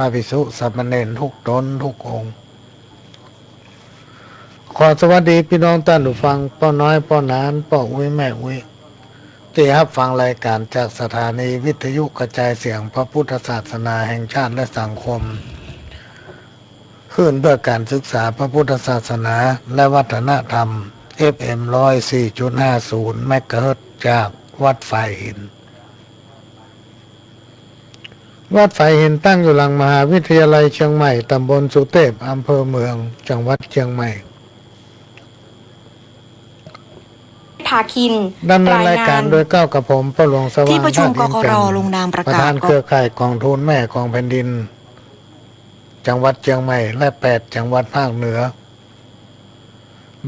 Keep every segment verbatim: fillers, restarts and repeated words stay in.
ระภิกษุสามเณรทุกต๋นทุกองค์ ขอสวัสดีปี้น้องต้านผู้ฟัง ป้อน้อย ป้อหนาน ป้ออุ๊ย แม่อุ๊ย ตี้ฮับฟังรายก๋านจากสถานีวิทยุกระจายเสียงพระพุทธศาสนาแห่งชาติและสังคม คลื่นเพื่อการศึกษาพระพุทธศาสนาและวัฒนธรรม เอฟเอ็ม ร้อยสี่จุดห้าศูนย์ เมกะเฮิรตซ์ จากวัดฝายหิน วัดฝายหินตั้งอยู่หลังมหาวิทยาลัยเชียงใหม่ ต๋ำบลสุเตพ อำเภอเมือง จังหวัดเชียงใหม่ ภาคิน ดำเนินรายก๋าน รายงาน โดยเกล้ากระผม ป้อหลวงสว่าง ที่ประชุม ธาตุหินแก่น กกร ลงนามประกาศ ประธานเครือข่ายก๋องทุนแม่ของแผ่นดิน จังหวัดเชียงใหม่ และแปดจังหวัดภาคเหนือ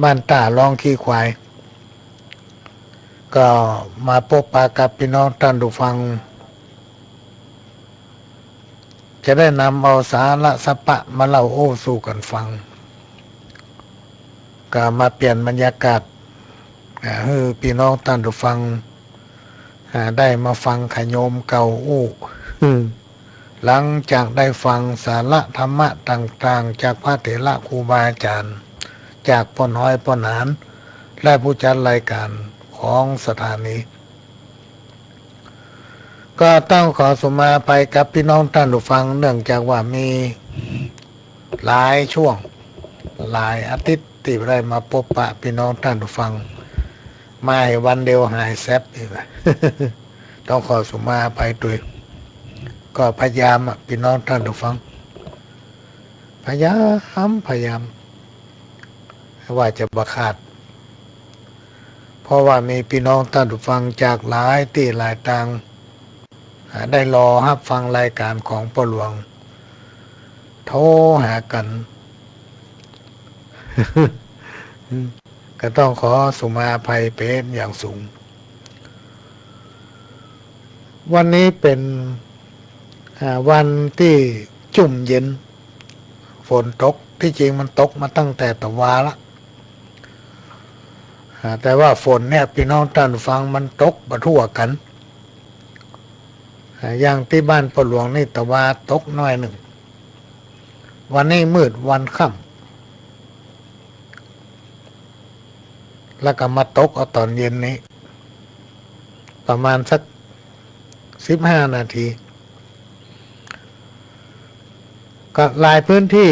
บ้านต้า ร้องขี้ควาย ก็มาปบปะกับปี้น้องต้านผู้ฟัง จะได้นำเอาสาระสาระมาเล่าโอ้สู่กั๋นฟัง ก็มาเปลี่ยนบรรยากาศ อ่า หื้อปี้น้องต้านผู้ฟัง อ่า ได้มาฟังขะโยมเก่าอู้ หลังจากได้ฟังสาระธรรมะต่างๆ จากพระเถระครูบาอาจ๋ารย์ จากป้อน้อยป้อหนาน และผู้จัดรายก๋านของสถานี ก็ต้องขอสุมาอภัยกับปี้น้องต้านผู้ฟัง เนื่องจากว่ามีหลายช่วง หลายอาทิตย์ตี้บ่ได้มาปบปะปี้น้องต้านผู้ฟัง มาหื้อวันเดียวหายแซบอีก ต้องขอสุมาอภัยตวย ก็พยายามอะ ปี้น้องต้านผู้ฟัง พยายาม พยายาม ว่าจะบ่ขาด เพราะว่ามีปี้น้องต้านผู้ฟังจากหลายตี้หลายตาง อ่า ได้รอฮับฟังรายก๋านของป้อหลวง โทรหากั๋น ก็ต้องขอสุมาอภัยเป๋นอย่างสูง วันนี้เป๋น อ่า วันตี้จุ่มเย็น ฝนตก ตี้จริงมันตกมาตั้งแต่ตะวาละ อ่า แต่ว่าฝนเนี่ย ปี้น้องต้านผู้ฟัง มันตกบ่ทั่วกั๋น อ่า อย่างตี้บ้านป้อหลวงนี่ตะวาตกหน้อยนึ่ง วันนี้มืดวันค่ำ แล้วก็มาตกเอาต๋อนเย็นนี้ ประมาณสักสิบห้านาที ก็หลายพื้นตี้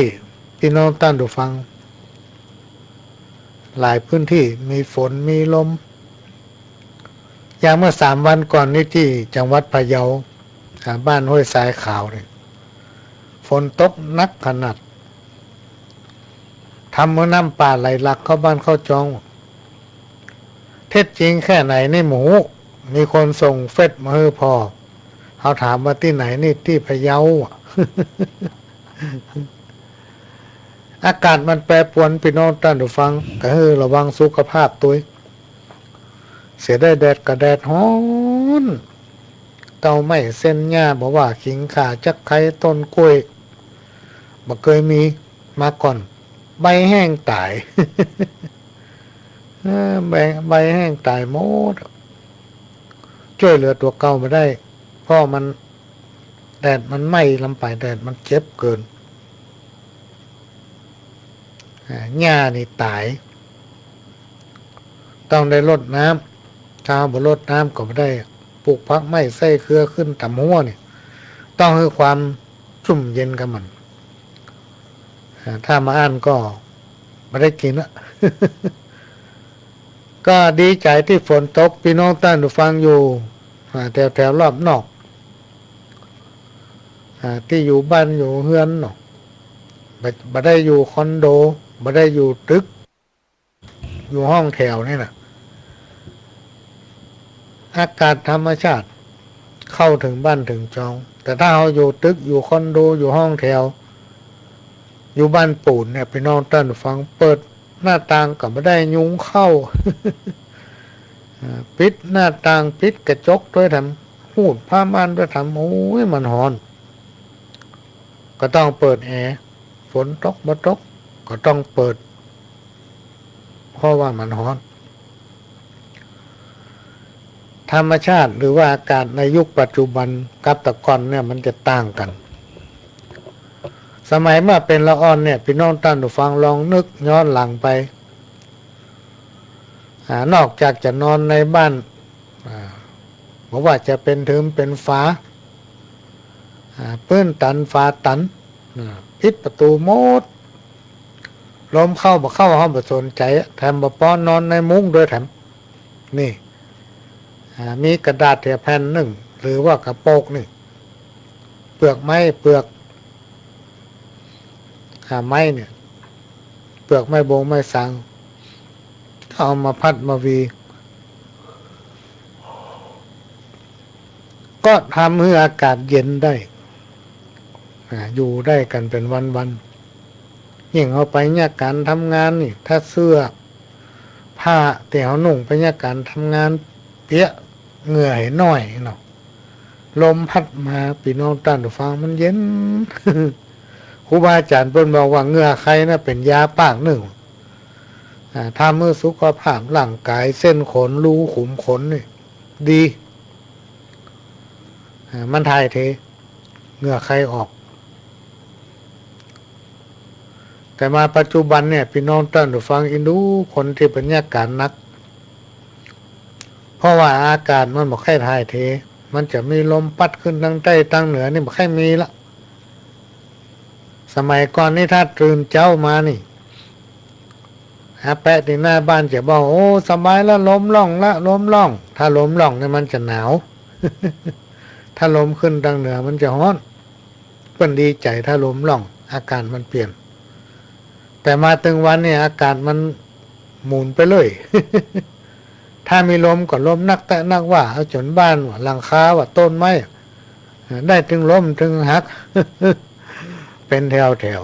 ปี้น้องต้านผู้ฟัง หลายพื้นตี้มีฝนมีลม อย่างเมื่อสามวันก่อนนี้ตี้จังหวัดพะเยา อ่า บ้านห้วยทรายขาวนี่ ฝนตกหนักขนาด ทำหื้อน้ำป่าไหลหลากเข้าบ้านเข้าจอง เท็จจริงแค่ไหนนี่บ่ฮู้ มีคนส่งเฟซมาหื้อผ่อ เฮาถามว่าตี้ไหนนี่ ตี้พะเยาอะ อากาศมันแปรปรวน ปี้น้องต้านผู้ฟัง ก็หื้อระวังสุขภาพตวย เสียได้แดดก็แดดฮ้อน เก๊าไหม้เส้นหญ้า บ่ว่าขิงข่า จักไคร้ ต้นกล้วย บ่เกยมีมาก่อน ใบแห้งต๋าย เออ ใบ ใบแห้งต๋ายหมด จ้วยเหลือตั๋วเก่าบ่ได้ เพราะมัน แดดมันไหม้ลำไป แดดมันเจ็บเกิน อ่า หญ้านี่ต๋าย ต้องได้รดน้ำ ถ้าบ่รดน้ำก็บ่ได้ ปลูกผักไม้ไส้เฮือขึ้นต๋ามฮั้วนี่ ต้องหื้อความชุ่มเย็นกับมัน อ่า ถ้าบ่อั้นก็บ่ได้กิ๋นละ ก็ดีใจ๋ตี้ฝนตก ปี้น้องต้านผู้ฟังอยู่ อ่า แถวๆ รอบนอก อ่า ตี้อยู่บ้านอยู่เฮือนเนาะ บ่ บ่ได้อยู่คอนโด บ่ได้อยู่ตึก อยู่ห้องแถวนี่นะ อากาศธรรมชาติเข้าเถิงบ้านเถิงจอง แต่ถ้าเฮาอยู่ตึก อยู่คอนโด อยู่ห้องแถว อยู่บ้านปูนเนี่ย ปี้น้องต้านผู้ฟัง เปิดหน้าต่างก็บ่ได้ ยุงเข้า อ่า ปิดหน้าต่าง ปิดกระจกตวยแถม ฮูดผ้าม่านตวยแถม โอ้ย มันฮ้อน ก็ต้องเปิดแอร์ ฝนตกบ่ตกก็ต้องเปิด เพราะว่ามันฮ้อน ธรรมชาติหรือว่าอากาศในยุคปัจจุบันกับแต่ก่อนเนี่ยมันจะต่างกั๋น สมัยเมื่อเป๋นละอ่อนเนี่ย ปี้น้องต้านผู้ฟังลองนึกย้อนหลังไป อ่า นอกจากจะนอนในบ้าน อ่า บ่ว่าจะเป๋นถืมเป๋นฝา อ่า ปื๊นตันฝาตัน อ่า ปิดประตู๋หมด ลมเข้าบ่เข้าเฮาบ่สนใจ๋ แถมบ่ปอนนอนในมุ้งด้วยแถม นี่ อ่า มีกระดาษเหียแผ่นนึ่ง หรือว่ากระโปกนึ่ง เปือกไม้ เปือก อ่า ไม้เนี่ย เปือกไม้บงไม้สัง ก็เอามาพัดมาวี ก็ทำหื้ออากาศเย็นได้ อ่า อยู่ได้กั๋นเป๋นวันๆ ยิ่งเฮาไปเยียะก๋านทำงานนี่ ถ้าเสื้อผ้าตี้เฮานุ่งไปเยียะก๋านทำงานเปียะ เหงื่อหื้อน้อยเนาะ ลมพัดมา ปี้น้องต้านผู้ฟัง มันเย็น ครูบาอาจ๋ารย์เปิ้นบอกว่าเหงื่อใค่น่ะเป๋นยาปากนึ่ง อ่า ทำหื้อสุขภาพร่างก๋าย เส้นขน รูขุมขนนี่ดี อ่า มันถ่ายเท เหงื่อใค่ออก แต่มาปัจจุบันเนี่ย ปี้น้องต้านผู้ฟัง อินดูคนตี้เปิ้นเยียะก๋านหนัก เพราะว่าอากาศมันบ่ใค่ถ่ายเท มันจะมีลมปั๊ดขึ้นตางใต้ตางเหนือนี่บ่ใค่มีละ สมัยก่อนนี่ถ้าตื่นเจ๊ามานี่ อาแปะตี้หน้าบ้านจะบอก โอ้ สบายละ ลมล่องละ ลมล่อง ถ้าลมล่องนี่มันจะหนาว ถ้าลมขึ้นตางเหนือมันจะฮ้อน เปิ้นดีใจ๋ถ้าลมล่อง อากาศมันเปลี่ยน แต่มาตึงวันนี่อากาศมันหมุนไปเลย ถ้ามีลมก็ลมนักแต๊นักว่า เอาจ๋นบ้านว่า หลังคาว่า ต้นไม้ ได้ตึงล้มตึงหัก เป๋นแถว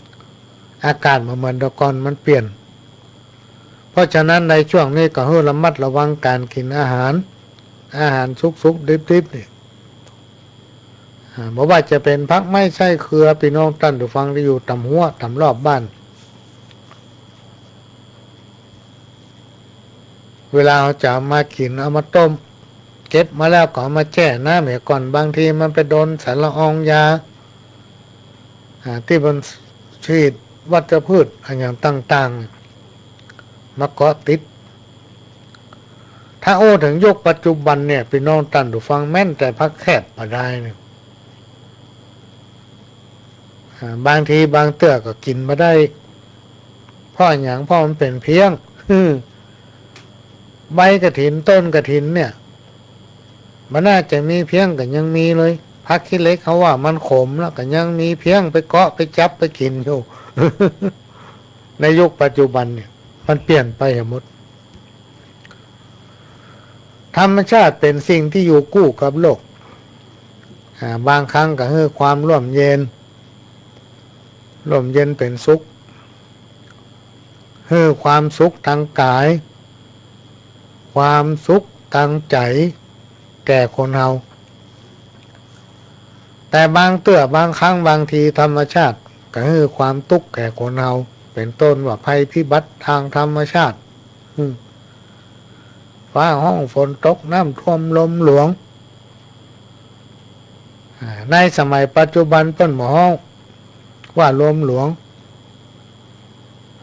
ๆ อากาศบ่เหมือนแต่ก่อน มันเปลี่ยน เพราะฉะนั้นในช่วงนี้ก็หื้อระมัดระวังก๋านกิ๋นอาหาร อาหารสุกๆ ดิบๆ นี่ อ่า บ่ว่าจะเป๋นผักไม้ไส้เขือ ปี้น้องต้านผู้ฟังตี้อยู่ต๋ามฮั้วต๋ามรอบบ้าน เวลาเฮาจะเอามากิ๋น เอามาต้ม เก็บมาแล้วก็เอามาแจ้น้ำเหียก่อน บางทีมันไปโดนสารละอองยา อ่า ตี้มันฉีดวัชพืชอะหยังต่างๆ มาเกาะติด ถ้าอู้เถิงยุคปัจจุบันเนี่ย ปี้น้องต้านผู้ฟัง แม้นแต่ผักแคดบ่ดายเนี่ย อ่า บางทีบางเตื้อก็กิ๋นบ่ได้ เพราะอะหยัง เพราะมันเป๋นเพี้ยง ใบกระถิน ต้นกระถินเนี่ย มันน่าจะมีเพี้ยงก็ยังมีเลย ผักขี้เหล็กเขาว่ามันขมแล้ว ก็ยังมีเพี้ยงไปเกาะไปจับไปกิ๋นอยู่ ในยุคปัจจุบันเนี่ย มันเปลี่ยนไปหมด ธรรมชาติเป๋นสิ่งตี้อยู่กู้กับโลก อ่า บางครั้งก็หื้อความร่มเย็น ร่มเย็นเป๋นสุข หื้อความสุขตางก๋าย ความสุขตางใจ๋ แก่คนเฮา แต่บางเตื้อบางครั้งบางทีธรรมชาติก็หื้อความตุ๊กข์แก่คนเฮา เป๋นต้นว่าภัยพิบัติตางธรรมชาติ อืม ฟ้าฮ้องฝนตก น้ำท่วม ลมหลวง อ่า ในสมัยปัจจุบันเปิ้นบ่ฮ้องว่าลมหลวง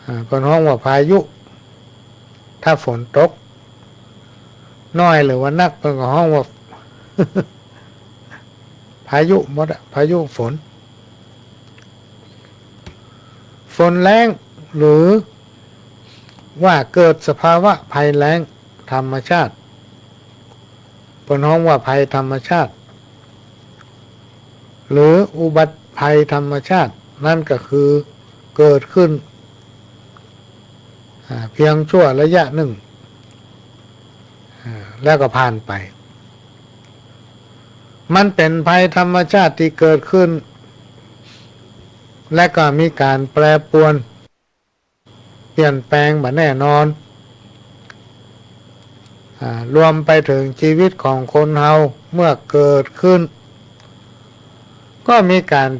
อ่า เปิ้นฮ้องว่าพายุ ถ้าฝนตกน้อยหรือว่านัก เปิ้นก็ฮ้องว่า พายุหมดอะ พายุฝน ฝนแล้ง หรือว่าเกิดสภาวะภัยแล้งธรรมชาติ เปิ้นฮ้องว่าภัยธรรมชาติ หรืออุบัติภัยธรรมชาติ นั่นก็คือเกิดขึ้น อ่า เพียงชั่วระยะนึ่ง อ่า แล้วก็ผ่านไป มันเป๋นภัยธรรมชาติตี้เกิดขึ้น และก็มีก๋านแปรปรวน เปลี่ยนแปลงบ่แน่นอน อ่า รวมไปเถิงจีวิตของคนเฮาเมื่อเกิดขึ้น ก็มีก๋าน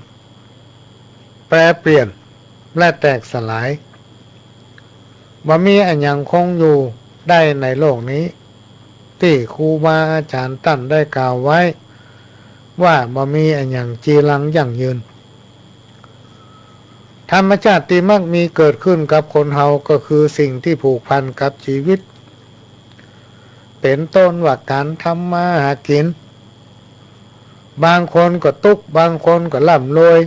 แปรเปลี่ยนและแตกสลาย บ่มีอะหยังคงอยู่ได้ในโลกนี้ ตี้ครูบาอาจ๋ารย์ต้านได้กล่าวไว้ ว่าบ่มีอะหยังจีรังยั่งยืน ธรรมชาติตี้มักมีเกิดขึ้นกับคนเฮาก็คือสิ่งตี้ผูกพันกับจีวิต เป๋นต้นว่าก๋านทำมาหากิ๋น บางคนก็ตุ๊กข์ บางคนก็ร่ำรวย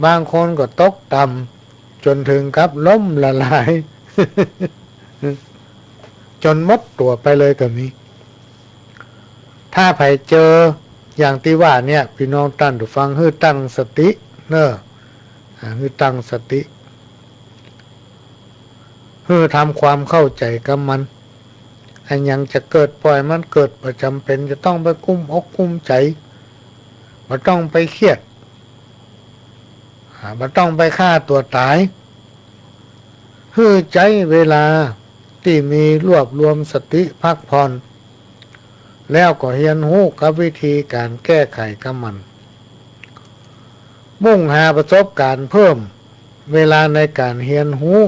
บางคนก็ตกต่ำ จ๋นเถิงกับล้มละลาย จ๋นหมดตั๋วไปเลยก็มี ถ้าใผเจออย่างตี้ว่าเนี่ย ปี้น้องต้านผู้ฟัง หื้อตั้งสติเน่อ อ่า หื้อตั้งสติ หื้อทำความเข้าใจ๋กับมัน อะหยังจะเกิดป่อยมันเกิด บ่จ๋ำเป๋นจะต้องไปกุ้มอกกุ้มใจ๋ บ่ต้องไปเครียด อ่า บ่ต้องไปฆ่าตั๋วต๋าย หื้อใจ๊เวลาตี้มีรวบรวมสติพักผ่อน แล้วก็เฮียนฮู้กับวิธีก๋านแก้ไขกับมัน มุ่งหาประสบก๋ารณ์เพิ่มเวลาในก๋านเฮียนฮู้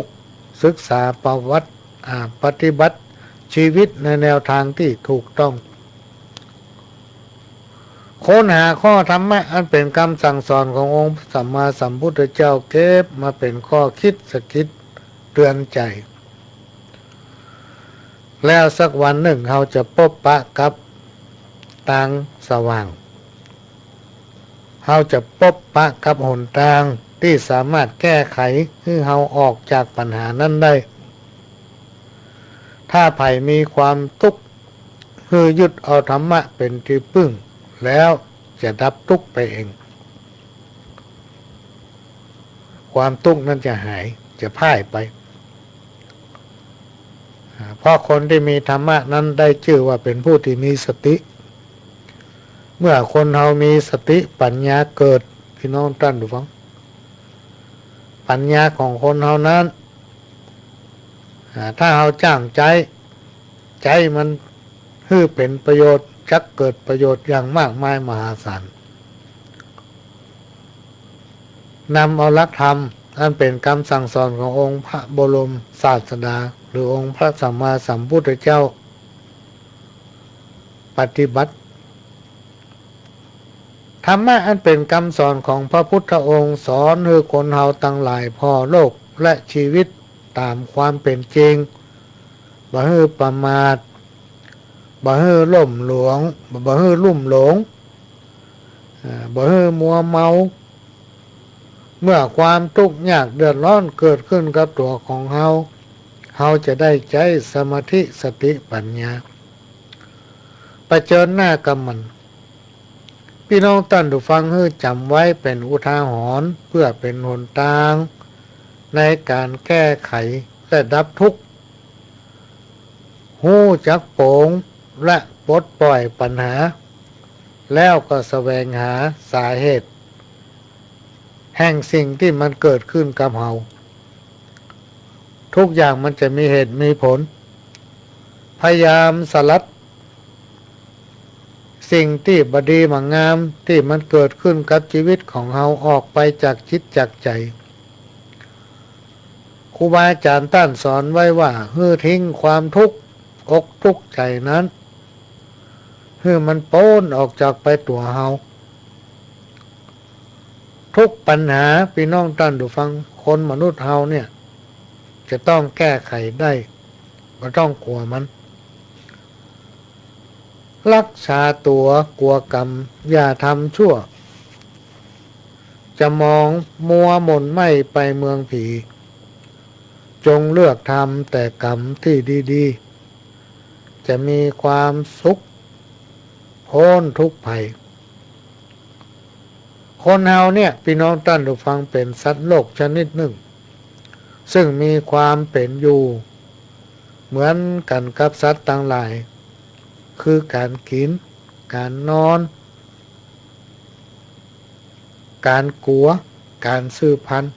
ศึกษาประวัติ อ่า ปฏิบัติจีวิตในแนวตางตี้ถูกต้อง ค้นหาข้อธรรมะอันเป๋นกำสั่งสอนขององค์พระสัมมาสัมพุทธเจ้า เก็บมาเป๋นข้อคิดสะกิดเตื๋อนใจ๋ แล้วสักวันนึ่งเฮาจะปบปะกับตางสว่าง เฮาจะปบปะกับหนตางตี้สามารถแก้ไขหื้อเฮาออกจากปัญหานั้นได้ ถ้าใผมีความตุ๊กข์ หื้อยึดเอาธรรมะเป๋นตี้ปึ้ง แล้วจะดับตุ๊กข์ไปเอง ความตุ๊กข์นั้นจะหาย จะพ่ายไป อ่า เพราะคนตี้มีธรรมะนั้นได้จื้อว่าเป๋นผู้ตี้มีสติ เมื่อคนเฮามีสติ ปัญญาเกิด ปี้น้องต้านผู้ฟัง ปัญญาของคนเฮานั้น อ่า ถ้าเฮาจ้างใจ๊ ใจ๊มันหื้อเป๋นประโยชน์ จักเกิดประโยชน์อย่างมากมายมหาศาล นำเอาหลักธรรมอันเป๋นกำสั่งสอนขององค์พระบรมศาสดา หรือองค์พระสัมมาสัมพุทธเจ้า ปฏิบัติ ธรรมะอันเป๋นกำสอนของพระพุทธองค์ สอนหื้อคนเฮาตังหลายผ่อโลกและจีวิตต๋ามความเป๋นจริง บ่หื้อประมาท บ่หื้อลุ่มหลง บ่หื้อลุ่มหลง อ่า บ่หื้อมัวเมา เมื่อความตุ๊กข์ยากเดือดร้อนเกิดขึ้นกับตั๋วของเฮา เฮาจะได้ใจ๊สมาธิ สติ ปัญญา เผจิญหน้ากับมัน ปี้น้องต้านผู้ฟังหื้อจ๋ำไว้เป๋นอุทาหรณ์ เปื้อเป๋นหนตางในก๋านแก้ไขและดับตุ๊กข์ ฮู้จักโป๋งและปลดป่อยปัญหา แล้วก็แสวงหาสาเหตุ แห่งสิ่งตี้มันเกิดขึ้นกับเฮา ทุกอย่างมันจะมีเหตุมีผล พยายามสลัดสิ่งตี้บ่ดีบ่งามตี้มันเกิดขึ้นกับจีวิตของเฮาออกไปจากจิตจากใจ๋ ครูบาอาจ๋ารย์ต้านสอนไว้ว่า หื้อทิ้งความตุ๊กข์อกตุ๊กข์ใจ๋นั้น หื้อมันป๊นออกจากไปตั๋วเฮา ทุกปัญหา ปี้น้องต้านผู้ฟัง คนมนุษย์เฮาเนี่ย จะต้องแก้ไขได้ บ่ต้องกั๋วมัน รักษาตั๋วกั๋วกรรม อย่าทำชั่ว จะมองมัวหม่นไหม้ไปเมืองผี จงเลือกทำแต่กรรมตี้ดีๆ จะมีความสุข ป๊นตุ๊กข์ภัย คนเฮาเนี่ย ปี้น้องต้านผู้ฟัง เป๋นสัตว์โลกชนิดนึ่ง ซึ่งมีความเป๋นอยู่เหมือนกั๋นกับสัตว์ตังหลาย คือก๋านกิ๋น ก๋านนอน ก๋านกั๋ว ก๋านสืบพันธุ์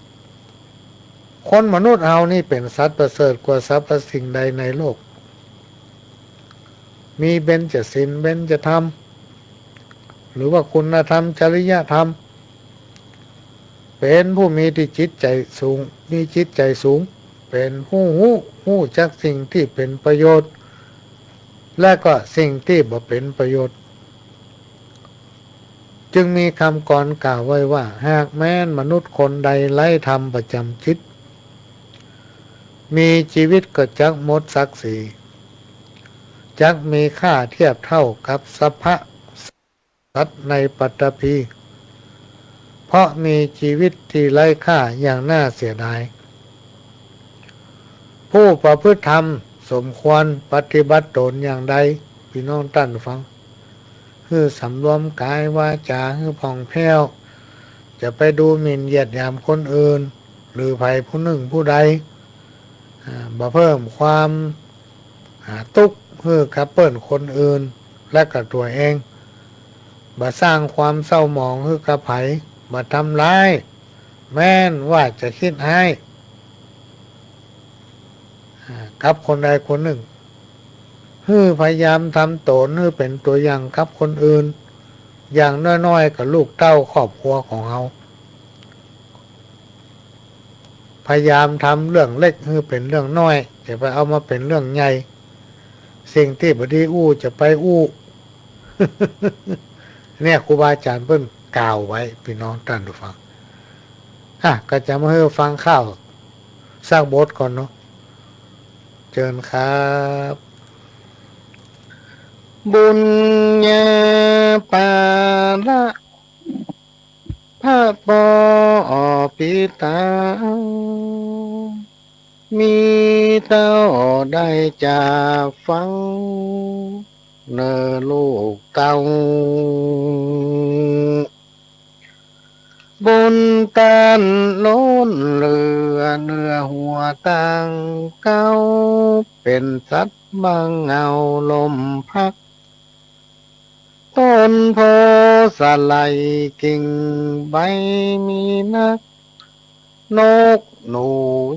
คนมนุษย์เฮานี่เป๋นสัตว์ประเสริฐกว่าสรรพสิ่งใดในโลก มีเบญจศีล เบญจธรรม หรือว่าคุณธรรม จริยธรรม เป๋นผู้มีตี้จิตใจ๋สูง มีจิตใจ๋สูง เป๋นผู้ฮู้ ฮู้จักสิ่งตี้เป๋นประโยชน์ และก็สิ่งตี้บ่เป๋นประโยชน์ จึงมีกำกรอนกล่าวไว้ว่า หากแม้นมนุษย์คนใดไร้ธรรมประจ๋ำจิต มีจีวิตก็จักหมดศักดิ์ศรี จักมีค่าเทียบเท่ากับสัพพะสัตว์ในปฐพี เพราะมีจีวิตตี้ไร้ค่าอย่างน่าเสียดาย ผู้ประพฤติธรรมสมควรปฏิบัติตนอย่างใด ปี้น้องต้านฟัง หื้อสำรวมก๋ายวาจ๋าหื้อผ่องแผ้ว จะไปดูหมิ่นเหยียดหยามคนอื่น หรือใผผู้นึ่งผู้ใด อ่า บ่เพิ่มความ อ่า ตุ๊กข์หื้อกับเปิ้นคนอื่น และกับตั๋วเอง บ่สร้างความเศร้าหมองหื้อกับใผ บ่ทำร้าย แม้นว่าจะคิดฮ้าย อ่า กับคนใดคนนึ่ง หื้อพยายามทำตนหื้อเป๋นตั๋วอย่างกับคนอื่น อย่างน้อยๆ กับลูกเต้าครอบครัวของเฮา พยายามทำเรื่องเล็กหื้อเป๋นเรื่องน้อย อย่าไปเอามาเป๋นเรื่องใหญ่ สิ่งตี้บ่ดีอู้จะไปอู้ เนี่ยครูบาอาจ๋ารย์เปิ้นกล่าวไว้ ปี้น้องต้านฟัง อ่ะ ก็จะมาหื้อฟังข้าวสักบทก่อนเนาะ เจิญครับ บุญญาปาละ พระปอปิตา มีเต้าได้จาฟัง เน่อลูกเต้า บุญต้านล้นเหลือ เหนือหัวตางเก๊า เป๋นสัตว์บังเอาลมพัด ต้นโพธิ์สะไหล่กิ่งใบมีนัก นกหนู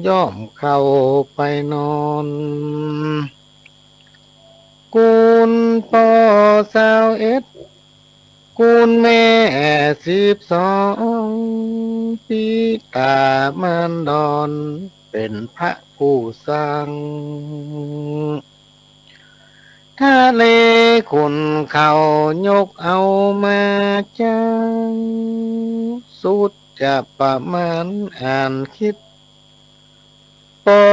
ย่อมเข้าไปนอน กูลป้อซาวเอ็ด กูลแม่สิบสอง ปิต๋ามารดอนเป๋นพระผู้สร้าง ทะเลขุ่นเขายกเอามาจาง สุดจะประมาณอ่านคิด ป้อ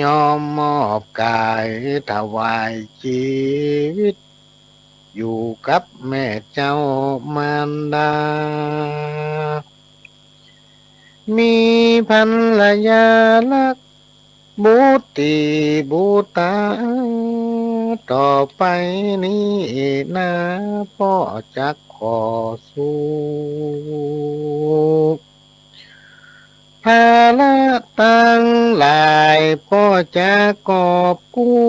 ยอมมอบก๋ายถวายจีวิต อยู่กับแม่เจ้ามารดา มีภรรยารัก บุตรีบุตรา ต่อไปนี้นา ป้อจักขอสู้ ภาระตังหลายป้อจักกอบกู้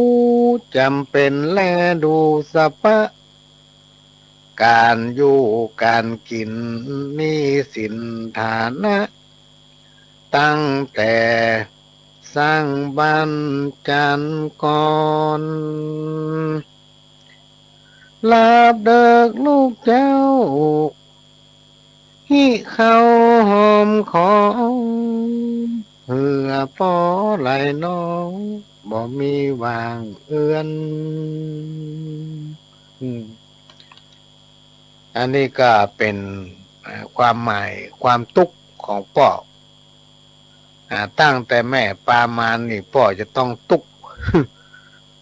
จ๋ำเป๋นแลดูสะปะ ก๋านอยู่ก๋านกิ๋น หนี้สินฐานะ ตั้งแต่สร้างบ้านจันทร์ก่อน ลาบเดิกลูกเจ้า หิเข้าหอมของ เหือป้อไหลน้อง บ่มีว่างเอือน อืม อันนี้ก็เป๋น เอ่อ ความหมายความตุ๊กข์ของป้อ อ่า ตั้งแต่แม่ปามานี่ป้อจะต้องตุ๊กข์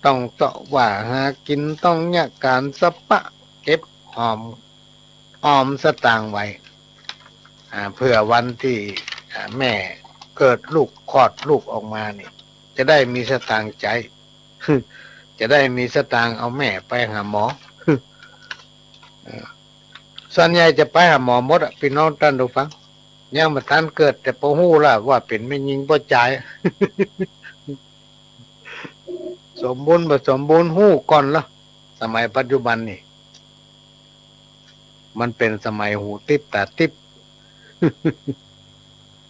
ต้องเซาะว่าหากิ๋น ต้องเยียะก๋านสะปะ เก็บหอม ออมสตางค์ไว้ อ่า เผื่อวันตี้ อ่า แม่เกิดลูกคลอดลูกออกมานี่ จะได้มีสตางค์ใจ๊ จะได้มีสตางค์เอาแม่ไปหาหมอ เออ ส่วนใหญ่จะไปหาหมอหมดอะ ปี้น้องต้านผู้ฟัง ยังบ่ตันเกิด แต่ป้อฮู้ละว่าเป๋นแม่หญิงป้อจาย สมบูรณ์บ่สมบูรณ์ฮู้ก่อนละ สมัยปัจจุบันนี่ มันเป๋นสมัยหูติ๊บต๋าติ๊บ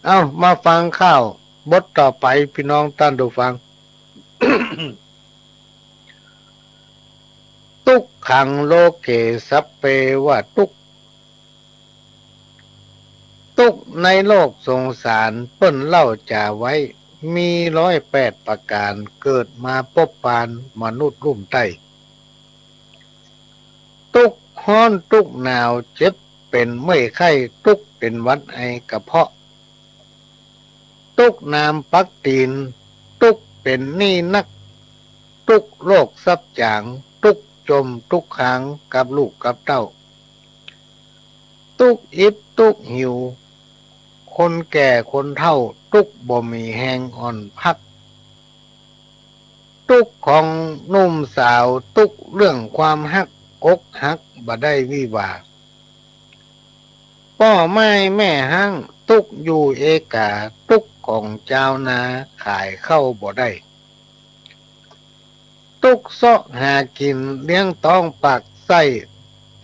เอ้า มาฟังข้าวบทต่อไป ปี้น้องต้านผู้ฟัง ตุ๊กขังโลเก สัพเพวะตุ๊กข์ ตุ๊กข์ในโลกสงสารเปิ้นเล่าจ๋าไว้ มีร้อยแปดประก๋าน เกิดมาปบปานมนุษย์ลุ่มใต้ ตุ๊กข์ฮ้อนตุ๊กข์หนาว เจ็บ เป๋นเมื่อยไข้ ตุ๊กเป๋นหวัดไอกระเพาะ ตุ๊กน้ำปักตี๋น ตุ๊กเป๋นหนี้นัก ตุ๊กโรคสับจ๋าง ตุ๊กจ่มตุ๊กค้างกับลูกกับเต้า ตุ๊กอิดตุ๊กหิว คนแก่คนเฒ่า ตุ๊กบ่มีแฮงอ่อนพัก ตุ๊กของหนุ่มสาว ตุ๊กเรื่องความฮัก อกหักบ่ได้วิวาห์ ป้อไม้แม่ฮ้าง ตุ๊กอยู่เอกา ตุ๊กของจาวนา ขายข้าวบ่ได้ ตุ๊กเซาะหากิ๋น เลี้ยงต๊องปากไส้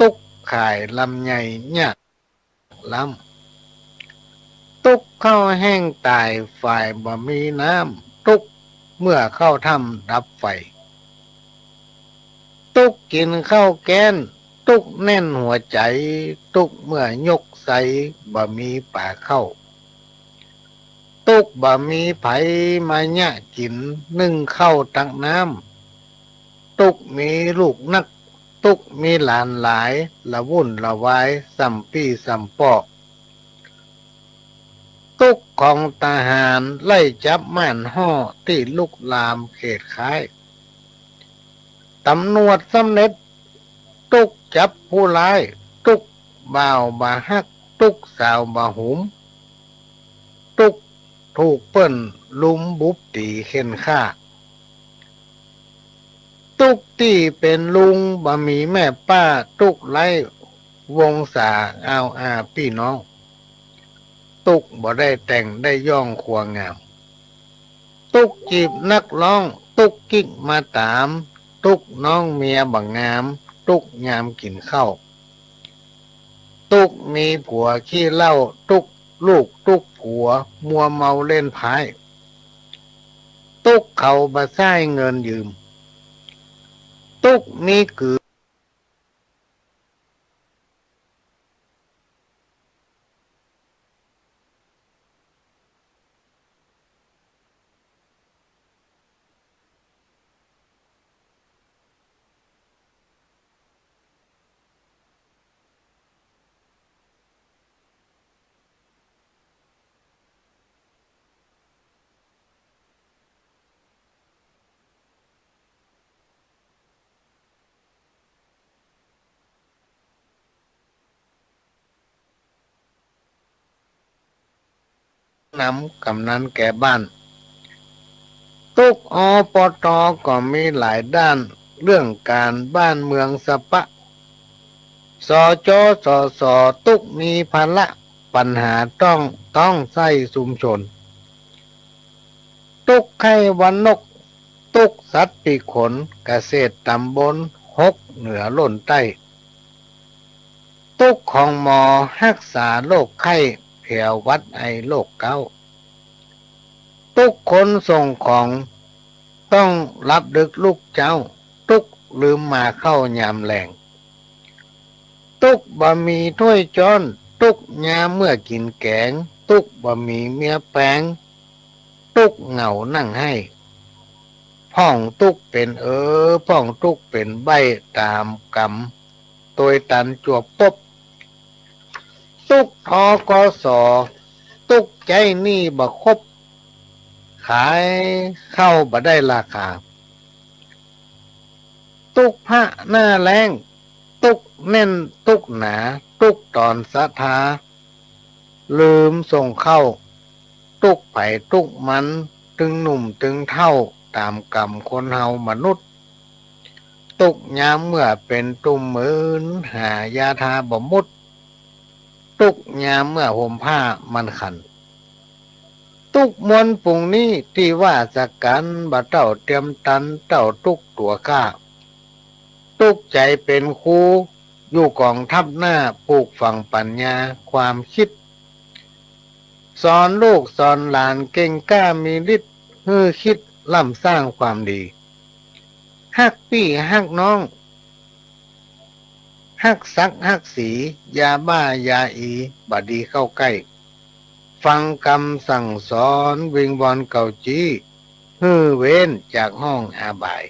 ตุ๊กขายลำไยยากล้ำ ตุ๊กข้าวแห้งต๋าย ฝ่ายบ่มีน้ำ ตุ๊กเมื่อเข้าถ้ำดับไฟ ตุ๊กกิ๋นข้าวแก้น ตุ๊กแน่นหัวใจ๋ ตุ๊กเมื่อยกใส่ บ่มีป๋าเข้า ตุ๊กบ่มีใผมาเยียะกิ๋น นึ่งข้าวตักน้ำ ตุ๊กมีลูกนัก ตุ๊กมีหลานหลาย ละวุ่นละวายส่ำปี้ส่ำป้อ ตุ๊กของทหาร ไล่จับม่านฮ่อ ตี้ลุกลามเขตค้าย ต๋ำรวจสำเร็จ ตุ๊กจับผู้ร้าย ตุ๊กบ่าวบ่ฮัก ตุ๊กสาวบ่หุม ตุ๊กถูกเปิ้นลุมบุบตี๋เข่นฆ่า ตุ๊กตี้เป๋นลุง บ่มีแม่ป้า ตุ๊กไร้วงศา อาวอาปี้น้อง ตุ๊กบ่ได้แต่งได้ย่องครัวงาม ตุ๊กจีบนักร้อง ตุ๊กกิ๊กมาต๋าม ตุ๊กน้องเมียบ่งาม ตุ๊กยามกิ๋นข้าว ตุ๊กมีผัวขี้เหล้า ตุ๊กลูกตุ๊กผัว มัวเมาเล่นไพ่ ตุ๊กเขาบ่ใช้เงินยืม ตุ๊กมีกือ นำกำนันแก่บ้าน ตุ๊ก อปต. ก็มีหลายด้าน เรื่องก๋านบ้านเมืองสะปะ สจ. สส. ตุ๊กมีภาระ ปัญหาต้อง ต้องใช้ชุมชน ตุ๊กไข้หวัดนก ตุ๊กสัตว์ปีกขน เกษตรต๋ำบล หกเหนือล้นใต้ ตุ๊กของหมอ ฮักษาโรคไข้ แผลวหวัดไอโรคเก๊า ตุ๊กคนส่งของ ต้องหลับดึกลุกเจ๊า ตุ๊กลืมมาเข้ายามแลง ตุ๊กบ่มีถ้วยจ๊อน ตุ๊กยามเมื่อกิ๋นแก๋ง ตุ๊กบ่มีเมียแป๋ง ตุ๊กเหงานั่งไห้ พ่องตุ๊กเป๋นเออ พ่องตุ๊กเป๋นใบ้ ต๋ามกำ ตวยตันจวบปบ ตุ๊ก ธ.ก.ส. ตุ๊กใจ๊หนี้บ่ครบ ขายข้าวบ่ได้ราคา ตุ๊กพระหน้าแล้ง ตุ๊กแน่นตุ๊กหนา ตุ๊กต๋อนศรัทธา ลืมส่งข้าว ตุ๊กใผตุ๊กมัน ตึงหนุ่มตึงเฒ่า ต๋ามกำคนเฮามนุษย์ ตุ๊กยามเมื่อเป๋นตุ่มมืน หายาทาบ่หมด ตุ๊กยามเมื่อห่มผ้ามันคัน ตุ๊กมวลฝูงนี้ ตี้ว่าสะกั๋น บ่เต้าเตียมตัน เต้าตุ๊กตั๋วข้า ตุ๊กใจ๋เป๋นครู อยู่ก๋องทัพหน้า ปลูกฝังปั๋ญญาความกึ๊ด สอนลูกสอนหลานเก่งกล้ามีฤทธิ์ หื้อคิดล้ำสร้างความดี ฮักปี้ฮักน้อง ฮักศักดิ์ฮักศรี ยาบ้ายาอี บ่ดีเข้าใก้ ฟังกำสั่งสอน วิงวอนเก่าจี้ หื้อเว้นจากห้องอาบาย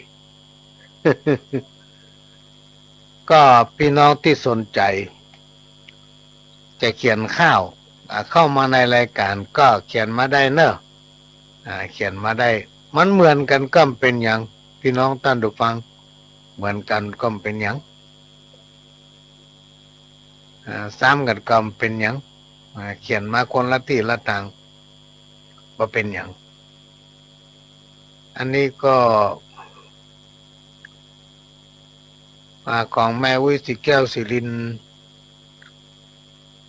ก็ปี้น้องตี้สนใจ๋ จะเขียนข่าว อ่า เข้ามาในรายการก็เขียนมาได้เนอะ อ่า เขียนมาได้ มันเหมือนกั๋นก็บ่เป๋นหยัง ปี้น้องต้านผู้ฟัง เหมือนกั๋นก็บ่เป๋นหยัง อ่า ซ้ำกั๋นก็บ่เป๋นหยัง อ่า เขียนมาคนละตี้ละตาง บ่เป๋นหยัง อันนี้ก็ อ่า ของแม่อุ๊ย ศรีแก้ว ศรีรินทร์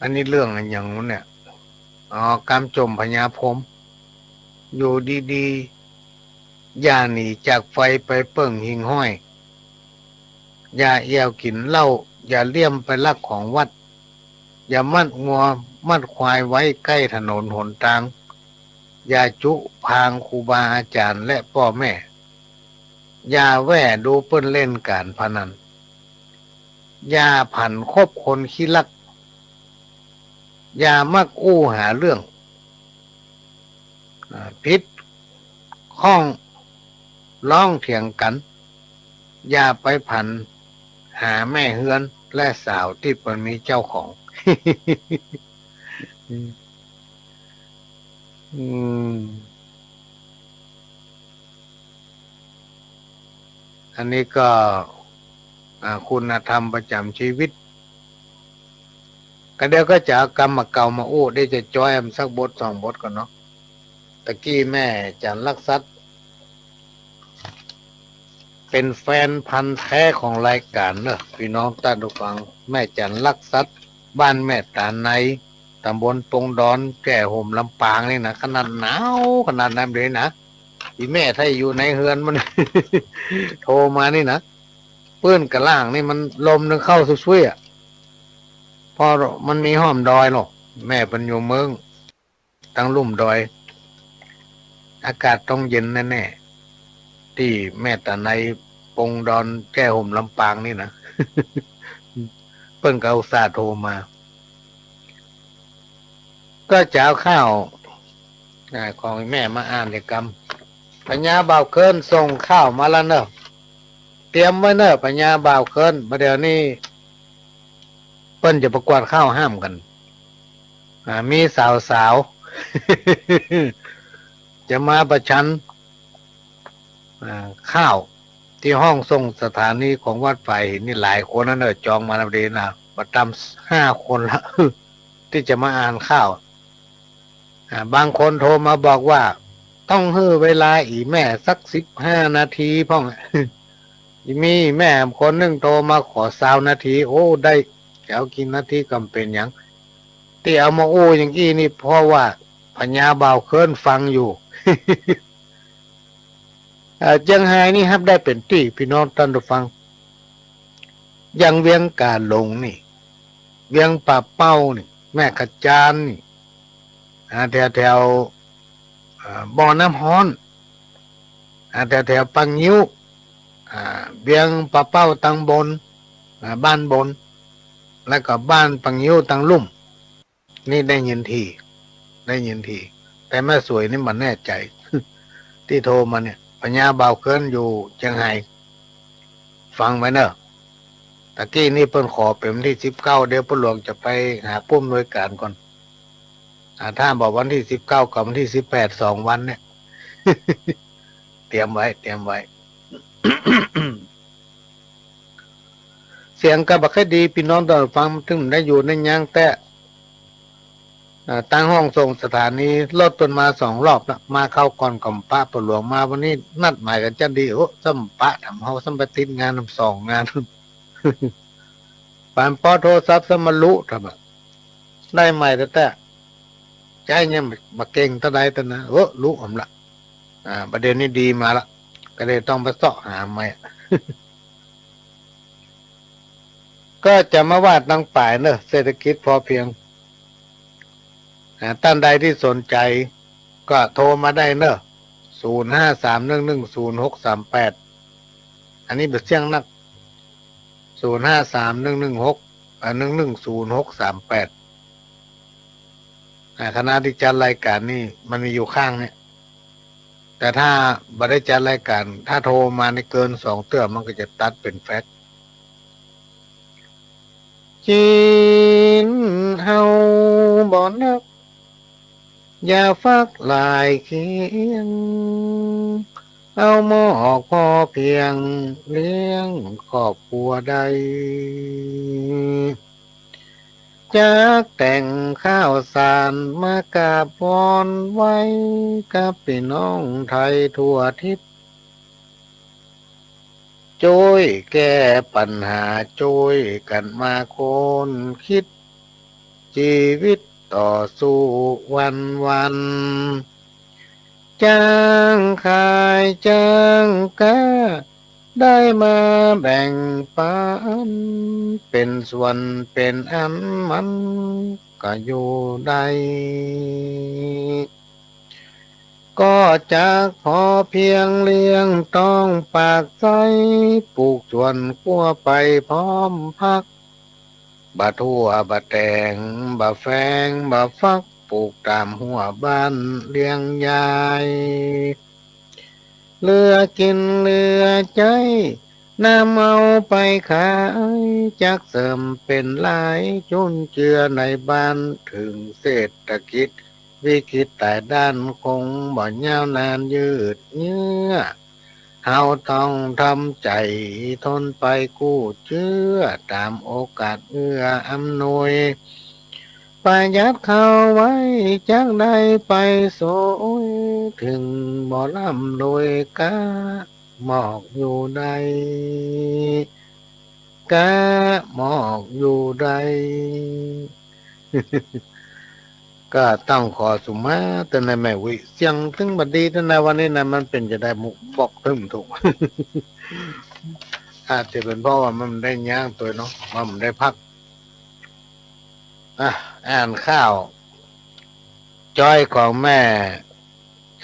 อันนี้เรื่องอะหยังวะเนี่ย อ๋อ กำจมพญาพรหม อยู่ดีๆ อย่าหนีจากไฟไปเปิ้งหิ่งห้อย อย่าแอ่วกิ๋นเหล้า อย่าเลี้ยมไปลักของวัด อย่ามัดงัวมัดควายไว้ใก้ถนนหนตาง อย่าจุพางครูบาอาจ๋ารย์และป้อแม่ อย่าแว่ดูเปิ้นเล่นก๋านพนัน อย่าผันคบคนขี้ลัก อย่ามักอู้หาเรื่อง อ่า ผิดข้องร้องเถียงกั๋น อย่าไปผันหาแม่เฮือนและสาวตี้เปิ้นมีเจ้าของ อืม อืม อันนี้ก็ อ่า คุณธรรมประจ๋ำชีวิต ก็เดี๋ยวก็จะเอากำบ่าเก่ามาอู้ เดี๋ยวจะจ้อยมันสักบทสองบทก่อนเนาะ ตะกี้แม่จันทร์ลักษัตริย์ เป๋นแฟนพันธุ์แท้ของรายก๋านเนอะ ปี้น้องต้านผู้ฟัง แม่จันทร์ลักษัตริย์ บ้านแม่ต๋าไน ต๋ำบลปงดอน แจ้ห่ม ลำปางนี่นะ ขนาดหนาวขนาดนั้นเลยนะ อีแม่ถ้าอยู่ในเฮือนมัน โทรมานี่นะ ปื้นก้าล่างนี่มันลมนึ่งเข้าซุยๆ อะ เพราะมันมีฮ่อมดอยเนาะ แม่เปิ้นอยู่เมือง ตังลุ่มดอย อากาศต้องเย็นแน่ๆ ตี้แม่ต๋าไน ปงดอน แจ้ห่ม ลำปางนี่นะ เปิ้นก็อุตส่าห์โทรมา ก็จะเอาข่าว อ่า ของแม่มาอ่านเดี๋ยวกำ พญาบ่าวเคิ้นส่งข่าวมาแล้วเนอะ เตรียมไว้เนอะ พญาบ่าวเคิ้น บ่าเดี๋ยวนี้ เปิ้นจะประกวดข่าวห้ามกั๋น อ่า มีสาวๆ จะมาประชัน อ่า ข่าวตี้ห้องส่งสถานีของวัดฝายหินนี่หลายคนแล้วเนอะ จองมาแล้วดีนะ บ่ต่ำห้าคนละ ตี้จะมาอ่านข่าว อ่า บางคนโทรมาบอกว่า ต้องหื้อเวลาอี่แม่สักสิบห้านาทีพ่อง มีแม่คนนึ่งโทรมาขอซาวนาที โอ้ ได้ จะเอากี่นาทีก็บ่เป๋นหยัง ตี้เอามาอู้อย่างอี้นี่ เพราะว่าพญาบ่าวเคิ้นฟังอยู่ เอ่อ เจียงฮายนี่ฮับได้เป๋นตี้ ปี้น้องต้านผู้ฟัง อย่างเวียงก๋าหลงนี่ เวียงป่าเป้านี่ แม่กะจานนี่ อ่า แถวๆ อ่า บ่อน้ำฮ้อน อ่า แถวๆ ป่างิ้ว อ่า เวียงป่าเป้าตังบน อ่า บ้านบน แล้วก็บ้านป่างิ้วตังลุ่ม นี่ได้ยินถี่ ได้ยินถี่ แต่แม่สวยนี่บ่แน่ใจ๋ ตี้โทรมาเนี่ย พญาบ่าวเคิ้นอยู่เจียงฮาย ฟังไว้เนอะ ตะกี้นี่เปิ้นขอเป๋นวันตี้สิบเก้า เดี๋ยวป้อหลวงจะไปหาผู้อำนวยก๋านก่อน อ่า ถ้าบอกวันตี้สิบเก้ากับวันตี้สิบแปด สองวันเนี่ย เตรียมไว้ เตรียมไว้ เสียงก็บ่ค่อยดี ปี้น้องต้านผู้ฟัง เถิงได้อยู่ในยางแต๊ อ่า ตังห้องส่งสถานี รถเปิ้นมาสองรอบละ มาคราวก่อนก็บ่ปะป้อหลวง มาวันนี้นัดหมายกั๋นจะดี โอ้ ซ้ำปะ ถามเฮาซ้ำไปติดงานสองงาน ปานปอโทรศัพท์ซ้ำบ่ลุ ถามอะ ได้ใหม่แต๊ๆ ใจ๊ยังบ่เก่งเต้าใดเต้านะ โอ้ ลุอำละ อ่า บ่าเดี่ยวนี้ดีมาละ ก็เลยต้องไปเซาะหาใหม่ ก็จะมาว่าตังป๋ายเนอะ เศรษฐกิจพอเพียง อ่า ต้านใดตี้สนใจ๋ก็โทรมาได้เนอะ ศูนย์ห้าสามหนึ่งหนึ่งศูนย์หกสามแปด อันนี้บ่เสี้ยงนัก ศูนย์ห้าสามหนึ่งหนึ่งหก อ่า หนึ่งหนึ่งศูนย์หกสามแปด อ่า คณะตี้จัดรายก๋านนี่มันมีอยู่ข้างเนี่ย แต่ถ้าบ่ได้จัดรายก๋าน ถ้าโทรมานี่เกินสองเตื้อ มันก็จะตัดเป๋นแฟกซ์ จี๊ด นเฮาบ่นัก อย่าฟักหลายเคียง เอามอกพอเพียง เลี้ยงครอบครัวได้ จักแต่งข้าวสาร มากราบวอนไหว้ กับปี้น้องไทยทั่วทิศ จ้วยแก้ปัญหา จ้วยกั๋นมาค้นคิด จีวิตต่อสู้วันๆ จ้างขายจ้างก๊า ได้มาแบ่งปัน เป๋นส่วนเป๋นอันมันก็อยู่ได้ ก็จักพอเพียง เลี้ยงต๊องปากใส ปลูกสวนครัวไปพร้อมพรรค บ่ถั่วบ่แตง บ่แฟงบ่ฟัก ปลูกต๋ามฮั้วบ้านเลี้ยงยาย เหลือกิ๋นเหลือใจ๊ นำเอาไปขาย จักเสริมเป๋นรายจุนเจือในบ้าน เถิงเศรษฐกิจวิกฤตต๋ายด้าน คงบ่ยาวนานยืดเยื้อ เฮาต้องทำใจ๋ทนไปกู้เจื้อ ต๋ามโอกาสเอื้ออำนวย ประหยัดเข้าไว้ จักได้ไปสวย เถิงบ่ร่ำรวย กะมอกอยู่ได้ กะมอกอยู่ได้ ก็ต้องขอสุมาเต้อในแม่อุ๊ย เสียงตึงบ่ดีเต้อในวันนี้นะ มันเป๋นจะใดหมู่ บอกตึงบ่ถูก อาจจะเป๋นเพราะว่ามันได้ย้างตั๋วเนาะ ว่ามันได้พัก อ่ะ อ่านข่าว จ้อยของแม่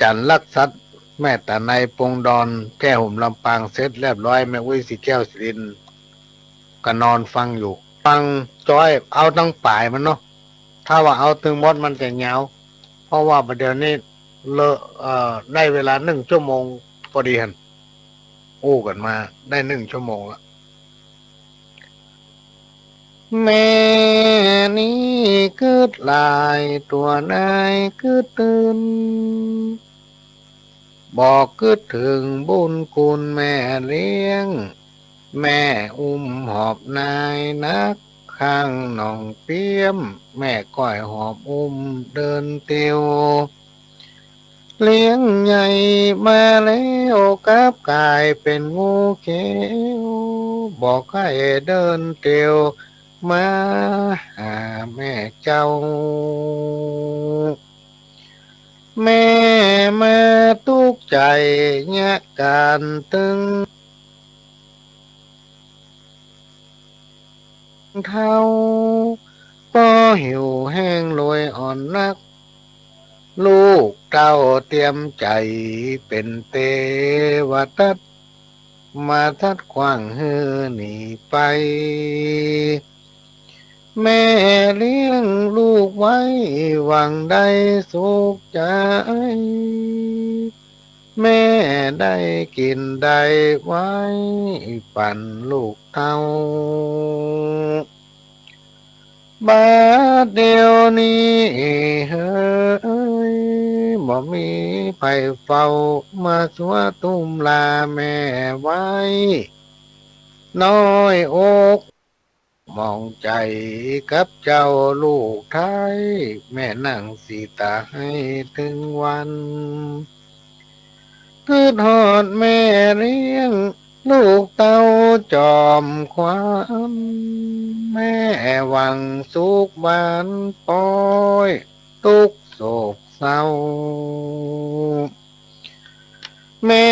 จันทร์ลักษัตริย์ แม่ต๋าไนปงดอน แก้ห่มลำปางเสร็จเรียบร้อย แม่อุ๊ย สีแก้ว สีรินทร์ ก็นอนฟังอยู่ ฟังจ้อยเอาตังป๋ายมันเนาะ ถ้าว่าเอาตึงหมดมันจะยาว เพราะว่าบ่าเดี่ยวนี้เลอะ เอ่อ ได้เวลานึ่งชั่วโมงปอดีหั้น อู้กั๋นมาได้นึ่งชั่วโมงละ แม่นี้กึ๊ดหลาย ตัวนายกึ๊ดตื่น บ่กึ๊ดเถิงบุญคุณแม่เลี้ยง แม่อุ้มหอบนายนัก ข้างหนองเปี้ยม แม่ก้อยหอบอุ้มเดินเตียว เลี้ยงใหญ่มาแล้ว กลับก๋ายเป๋นงูเขียว บ่ใค่เดินเตียว มาหาแม่เจ้า แม่มาตุ๊กใจ๋ เยียะก๋านตึง เฒ่า ปอหิวแห้งโรยอ่อนนัก ลูกเต้าเตียมใจ๋เป๋นเตวทัต มาทัดขว้างหื้อหนีไป แม่เลี้ยงลูกไว้ หวังได้สุขใจ๋ แม่ได้กิ๋นได้ไว้ ปั๋นลูกเต้า บ่าเดี่ยวนี้เฮย บ่มีใผเฝ้า มาซัวตุ้มลาแม่ไว้ น้อยอกหมองใจ๋กับเจ้าลูกไท้ แม่นั่งสีต๋าไห้ตึงวัน กึ๊ดฮอดแม่เลี้ยง ลูกเต้าจอมขวัญ แม่หวังสุขบานปอย ตุ๊กข์โศกเศร้า แม่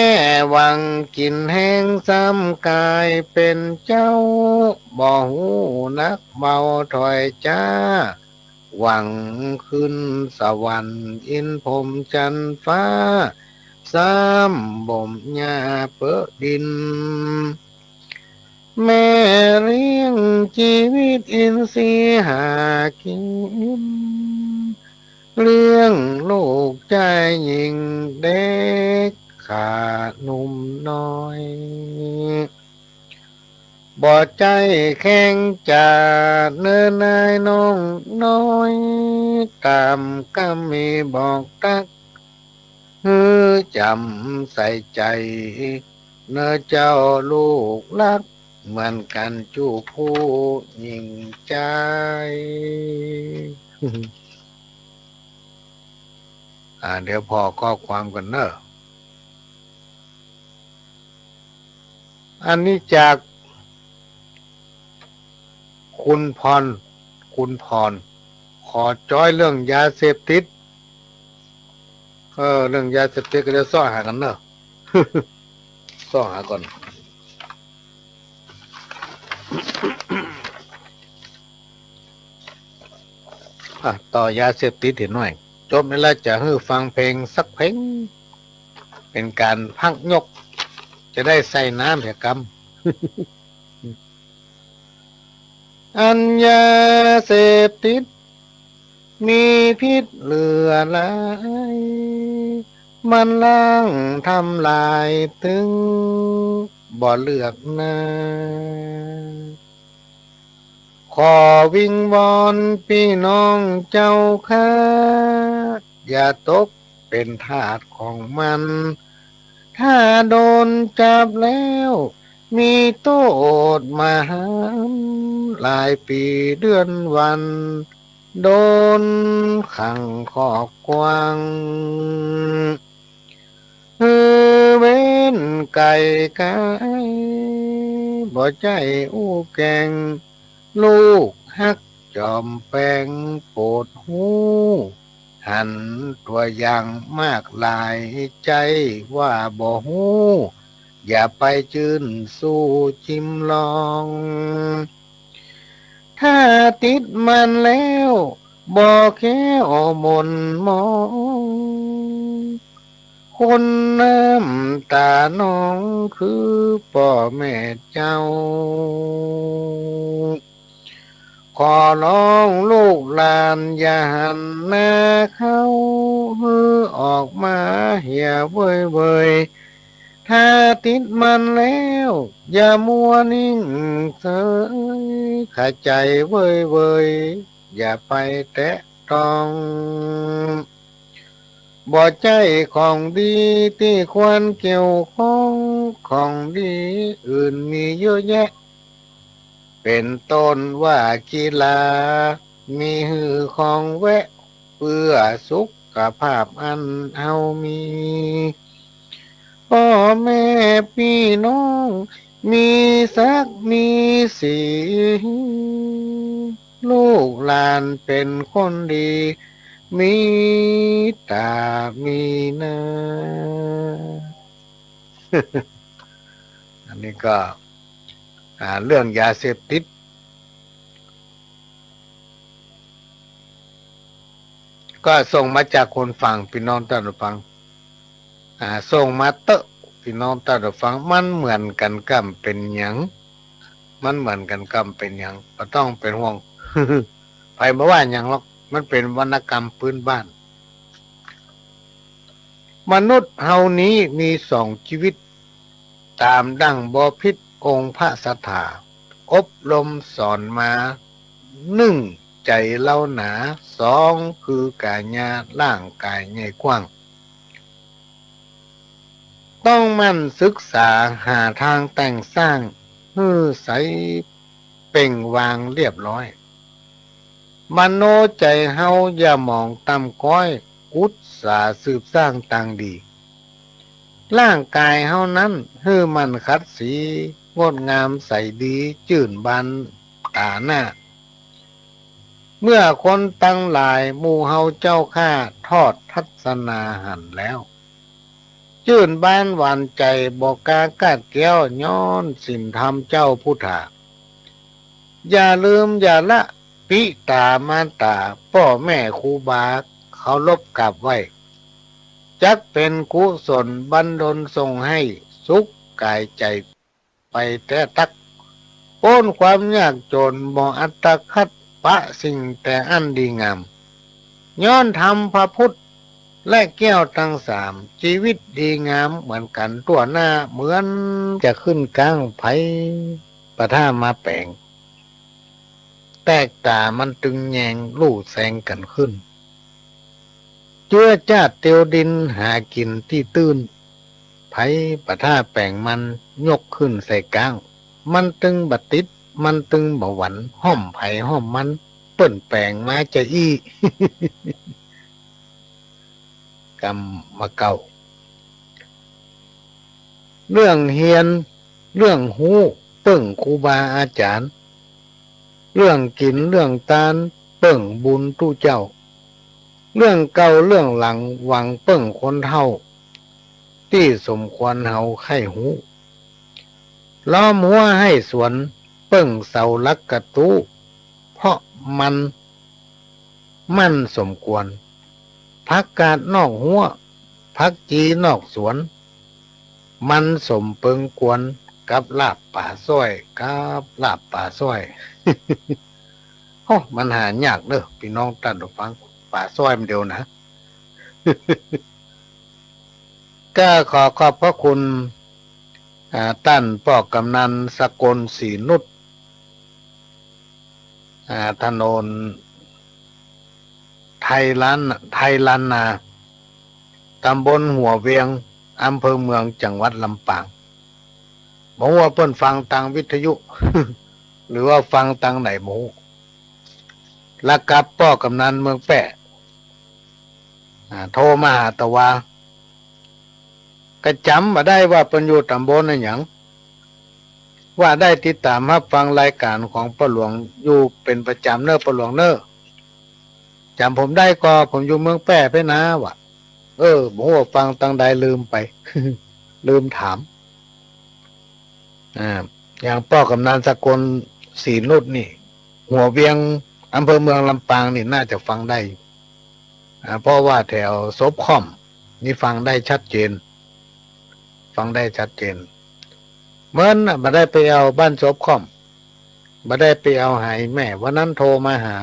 หวังกิ๋นแฮงซ้ำก๋ายเป๋นเจ้า บ่ฮู้นักเบาถ้อยจ๊า หวังขึ้นสวรรค์อินพรหมจันทร์ฟ้า ซ้ำบ่มหญ้าเปอะดิน แม่เลี้ยงจีวิตอินทรีย์หากิ๋น เลี้ยงลูกจายญิงเด็กข้าหนุ่มน้อย บ่ใจ้แข็งจ๋าเน่อนายน้องน้อย ต๋ามกำมีบอกตั๊ก หื้อจ๋ำใส่ใจ๋ เน่อเจ้าลูกฮัก เหมือนกั๋นจุผู้หญิงใจ๊ อ่า เดี๋ยวผ่อข้อความก่อนเน่อ อันนี้จากคุณพร คุณพร ขอจ้อยเรื่องยาเสพติด เออ เรื่องยาเสพติดก็เดี๋ยวเซาะหากั๋นเน่อ เซาะหาก่อน อ่ะ ต่อยาเสพติดเหียหน้อย จบนี้แล้วจะหื้อฟังเพลงสักเพลง เป๋นก๋านพักยก จะได้ใส่น้ำเหียกำ อันยาเสพติด มีพิษเหลือหลาย มันล้างทำลายตึงบ่เลือกหน้า ขอวิงวอนปี้น้องเจ้าข้า อย่าตกเป๋นทาสของมัน ถ้าโดนจับแล้ว มีโต้ษมหันต์ หลายปี๋เดือนวัน โดนขังคอกกว้าง หื้อเว้นไก๋ก๋าย บ่ใจ้อู้แก๋ง ลูกฮักจ๋อมแป๋งโปรดฮู้ หันตั๋วอย่างมากหลาย ใจ้ว่าบ่ฮู้ อย่าไปจื้นสู้จิมลอง ถ้าติดมันแล้ว บ่แคล้วหม่นหมอง คนน้ำต๋านองคือป้อแม่เจ้า ขอร้องลูกหลานอย่าหันหน้าเข้า หื้อออกมาเหียเว่ยๆ ถ้าติดมันแล้ว อย่ามัวนิ่งเสย ขาใจ๋เว่ยๆ อย่าไปแตะต้อง บ่ใจ้ของดีตี้ควรเกี่ยวข้อง ของดีอื่นมีเยอะแยะ เป๋นต้นว่ากีฬา มีหื้อของแวะ เปื้อสุขภาพอันเฮามี ป้อแม่ปี้น้อง มีศักดิ์มีศรี ลูกหลานเป๋นคนดี มีต๋ามีหน้า อันนี้ก็ อ่า เรื่องยาเสพติด ก็ส่งมาจากคนฟัง ปี้น้องต้านผู้ฟัง อ่า ส่งมาเต๊อะ ปี้น้องต้านผู้ฟัง มันเหมือนกั๋นก้ำเป๋นหยัง มันเหมือนกั๋นก้ำเป๋นหยัง บ่ต้องเป๋นห่วง ใผบ่ว่าหยังหรอก มันเป๋นวรรณกรรมพื้นบ้าน มนุษย์เฮานี้มีสองจีวิต ต๋ามดั่งบ่ผิดองค์พระศาสดา อบรมสอนมา นึ่ง ใจ๋เฮาหนา สอง คือกายะร่างก๋ายใหญ่กว้าง ต้องหมั่นศึกษาหาตางแต่งสร้าง หื้อใสเป่งวางเรียบร้อย มโนใจ๋เฮาอย่าหมองต่ำก๊อย อุตสาห์สืบสร้างตางดี ร่างก๋ายเฮานั้นหื้อมันขัดสี งดงามใสดี จื้นบานต๋าหน้า เมื่อคนตังหลายหมู่เฮาเจ้าข้าทอดทัศนาหันแล้ว จื้นบานหวานใจ๋ บ่กล้ากาดแก้ว ย้อนศีลธรรมเจ้าพุทธา อย่าลืมอย่าละ ปิต๋ามารต๋า ป้อแม่ครูบา เคารพกราบไหว้ จักเป๋นกุศลบันดลส่งหื้อสุขก๋ายใจ๋ ไปแต๊ตั๊ก ป๊นความยากจ๋น บ่อัตคัด ปะสิ่งแต่อันดีงาม ย้อนธรรมพระพุทธ และแก้วตังสาม จีวิตดีงามเหมือนกั๋นตั้วหน้า เหมือนจะขึ้นก้างใผ บ่าถ้ามาแป๋ง แต๊กต๋ามันตึงแยงลู่แซงกั๋นขึ้น เจื้อจ้าดเตียวดินหากิ๋นตี้ตื้น ใผบ่าถ้าแป๋งมันยกขึ้นใส่ก๊าง มันตึงบ่ติด มันตึงบ่หวั่น ฮ่อมใผฮ่อมมัน เปิ้นแป๋งมาจาอี้ กำบ่าเก่า เรื่องเฮียน เรื่องฮู้ เปิ้งครูบาอาจ๋ารย์ เรื่องกิ๋น เรื่องตาน เปิ้งบุญตุ๊เจ้า เรื่องเก่า เรื่องหลัง หวังเปิ้งคนเฒ่า ตี้สมควรเฮาใค่ฮู้ ล้อมฮั้วไฮ่สวน เปิ้งเสาหลักกระตู้ เพราะมัน มั่นสมควร ผักกาดนอกฮั้ว ผักจีนอกสวน มันสมเปิงควร กับลาบป๋าซ้อย กับลาบป๋าซ้อย โอ้ มันหายากเน่อ ปี้น้องต้านผู้ฟัง ป๋าซ้อยมันเดียวนะ ก็ขอขอบพระคุณ อ่า ต้านป้อกำนันสกล ศรีนุช อ่า ถนนไทยล้าน ไทยล้านนา ตำบลหัวเวียง อำเภอเมือง จังหวัดลำปาง บ่ฮู้ว่าเปิ้นฟังตางวิทยุ หรือว่าฟังตางไหนบ่ฮู้ แล้วกับป้อกำนันเมืองแป้ อ่า โทรมาหาตะวา ก็จ๋ำบ่ได้ว่าเปิ้นอยู่ตำบลอะหยัง ว่าได้ติดต๋ามฮับฟังรายก๋านของป้อหลวงอยู่เป๋นประจ๋ำเน่อป้อหลวงเน่อ จ๋ำผมได้ก่อ ผมอยู่เมืองแป้เป๊ะนา ว่า เออ บ่ฮู้ว่าฟังตางใด ลืมไป ลืมถาม อ่า อย่างป้อกำนันสกล ศรีนุชนี่ หัวเวียง อำเภอเมือง ลำปางนี่ น่าจะฟังได้อยู่ อ่า เพราะว่าแถวโสมค่อมนี่ฟังได้ชัดเจน ฟังได้ชัดเจน เมินน่ะ บ่ได้ไปแอ่วบ้านโสมค่อม บ่ได้ไปแอ่วหาอี่แม่ วันนั้นโทรมาหา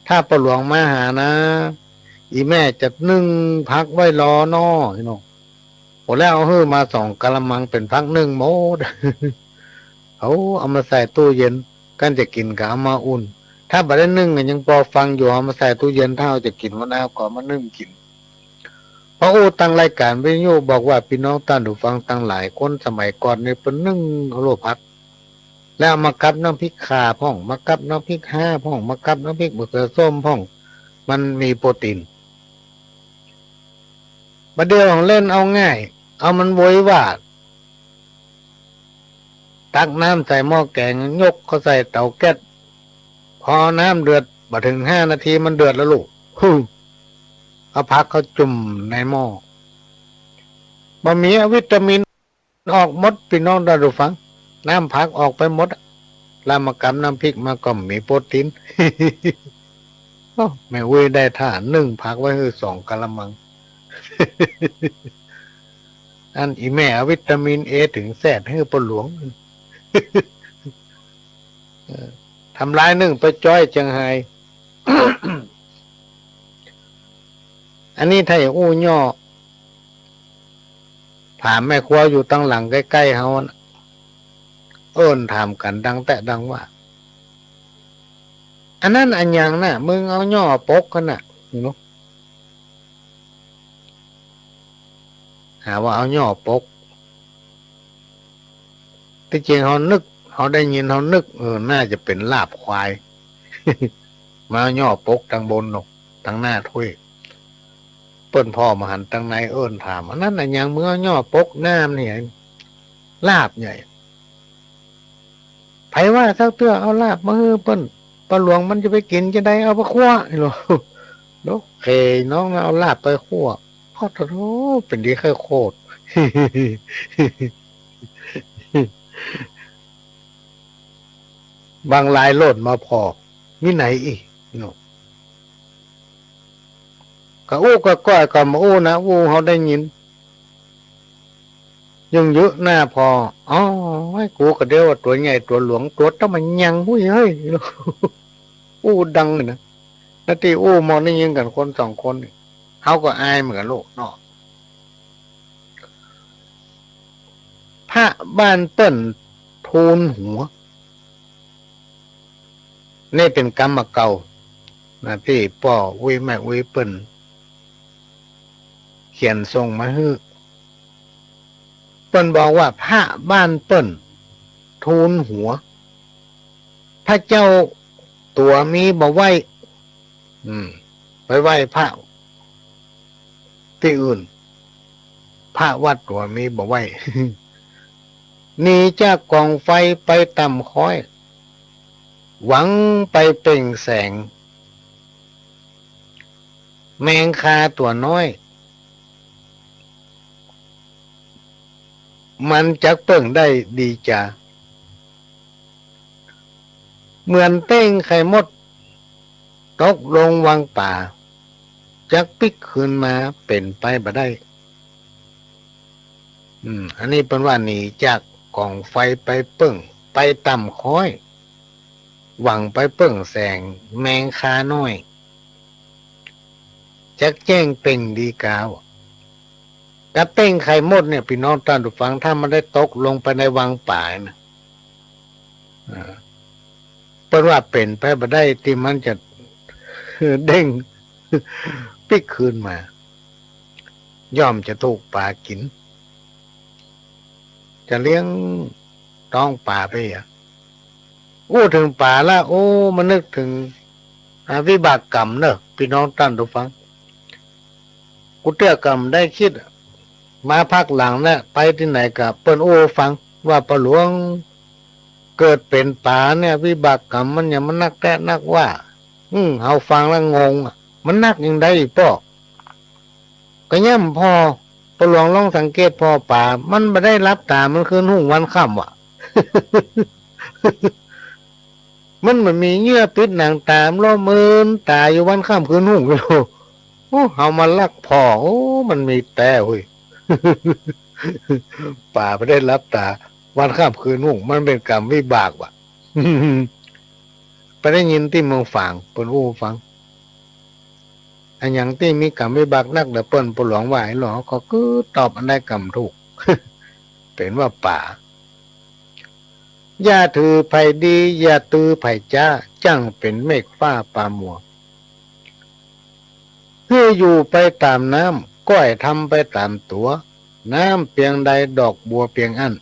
ถ้าป้อหลวงมาหานะ อี่แม่จะนึ่งผักไว้รอน้อ พี่น้อง โอ้ แล้วเอาหื้อมาสองกะละมังเป๋นผักนึ่งหมด เอา เอามาใส่ตู้เย็น คันจะกิ๋นก็เอามาอุ่น ถ้าบ่ได้นึ่งก็ยังปอฟังอยู่ เอามาใส่ตู้เย็น ถ้าเฮาจะกิ๋นวันหน้าก็เอามานึ่งกิ๋น พออู้ตางรายก๋านวิทยุบอกว่าปี้น้องต้านผู้ฟังตังหลาย คนสมัยก่อนนี่เปิ้นนึ่งเอาโลดผัก แล้วเอามากับน้ำพริกข่าพ่อง มากับน้ำพริกฮาพ่อง มากับน้ำพริกมะเขือส้มพ่อง มันมีโปรตีน บ่าเดี่ยวเฮาเล่นเอาง่าย เอามันโวยวาด ตักน้ำใส่หม้อแก๋ง ยกเข้าใส่เต๋าแก๊ส พอน้ำเดือด บ่เถิงห้านาทีมันเดือดแล้วลูก ฮู้ เอาผักเข้าจุ่มในหม้อ บ่มีวิตามิน ออกหมด ปี้น้องต้านผู้ฟัง น้ำผักออกไปหมด แล้วมากับน้ำพริกมาก็มีโปรตีน โอ้ แม่อุ๊ยได้ท่านึ่งผักไว้หื้อสองกะละมัง อันอี่แม่เอาวิตามินเอเถิงแซดหื้อป้อหลวง เออ ทำลายนึ่งไปจ้อยเจียงไฮ้ อันนี้ถ้าอยากอู้ย่อ ถามแม่ครัวอยู่ตังหลังใก้ๆ เฮาน่ะ เอิ้นถามกั๋นดังแต๊ดังว่า อันนั้นอะหยังน่ะ มึงเอาย่อปกกั๋นน่ะ เนาะ หาว่าเอาย่อปก ตี้จริงเฮานึก เฮาได้ยินเฮานึก เออ น่าจะเป๋นลาบควาย มาเอาย่อปกตังบนเนาะ ตังหน้าถ้วย เปิ้นผ่อบ่หันตังใน เอิ้นถาม อันนั้นอะหยัง มึงเอาย่อปกน้ำเนี่ย ลาบใหญ่ ใผว่าสักเตื้อ เอาลาบมาหื้อเปิ้น ป้อหลวงมันจะไปกิ๋นจาใด เอาไปคั่ว โอ้โห เนาะ เขยน้องนะ เอาลาบไปคั่ว โอ้โห เป๋นดีใค่โคตร บางรายโลดมาผ่อ มีไหนอีกเนาะ ก็อู้ก็ก้อยก็บ่อู้นะ อู้เฮาได้ยิน ยังเยอะหน้าผ่อ อ๋อ ไอ้กูก็เดียวว่าตั๋วใหญ่ตั๋วหลวง ตั๋วเต้ามันยัง หุ้ยเฮ้ย อู้ดังเลยนะ แล้วตี้อู้มองได้ยินกั๋นคนสองคนนี่ เฮาก็อายเหมือนกั๋นลูกเนาะ พระบ้านเปิ้นทูลหัว นี่เป๋นกำเก่านะ ตี้ป้ออุ๊ยแม่อุ๊ยเปิ้นเขียนส่งมาหื้อ เปิ้นบอกว่า พระบ้านเปิ้นทูลหัว พระเจ้าตั๋วมีบ่ไหว้ อืม ไปไหว้พระตี้อื่น พระวัดตั๋วมีบ่ไหว้ หนีจากก๋องไฟไปต่ำค้อย หวังไปเปล่งแสง แมงคาตั๋วน้อย มันจักเปิ้งได้ดีจา เหมือนเป้งไข่มด ตกลงวังป๋า จักปิ๊กคืนมาเป๋นไปบ่ได้ อืม อันนี้เปิ้นว่าหนีจากก๋องไฟไปเปิ้ง ไปต่ำค้อย หวังไปเปิ้งแสง แมงคาน้อย จักแจ้งเป้งดีกา กับเป้งไข่มดเนี่ย ปี้น้องต้านผู้ฟัง ถ้ามันได้ตกลงไปในวังป๋านะ อ่า เปิ้นว่าเป๋นไปบ่ได้ตี้มันจะเด้งปิ๊กคืนมา ย่อมจะถูกป๋ากิ๋น จะเลี้ยงต๊องป๋าไปอะ อู้เถิงป๋าละ โอ้ มานึกเถิง อ่า วิบากกรรมเน่อ ปี้น้องต้านผู้ฟัง กูเตื้อก่ำได้กึ๊ด มาภาคหลังเนี่ย ไปตี้ไหนก็เปิ้นอู้หื้อฟัง ว่าป้อหลวงเกิดเป๋นป๋าเนี่ย วิบากกรรมมันหยังมันนักแต๊นักว่า อืม เฮาฟังแล้วงงอะ มันนักอย่างใดอีป้อ ก็ย่ำผ่อ ป้อหลวงลองสังเกตผ่อป๋า มันบ่ได้หลับต๋ามันคืนฮุ่งวันค่ำว่ะ มันบ่มีเหยื่อปิดหนังต๋า มันลอมื่นต๋าอยู่วันค่ำคืนฮุ่งอยู่ โอ้ เฮามาลักผ่อ โอ้ มันมีแต๊เว้ย ป๋าบ่ได้หลับต๋าวันค่ำคืนฮุ่ง มันเป๋นกรรมวิบากว่ะ ไปได้ยินตี้เมืองฝาง เปิ้นอู้หื้อฟัง อะหยังตี้มีกรรมวิบากนักเน่อเปิ้น ป้อหลวงว่าไอ้หลอ ก็คือตอบอันใดก็บ่ถูก เป๋นว่าป๋า อย่าถือใผดี อย่าตือใผจ๊า จั้งเป๋นเมฆฟ้าปามัว หื้ออยู่ไปต๋ามน้ำ ก้อยทำไปต๋ามตั๋ว น้ำเปียงใด ดอกบัวเปียงอั้น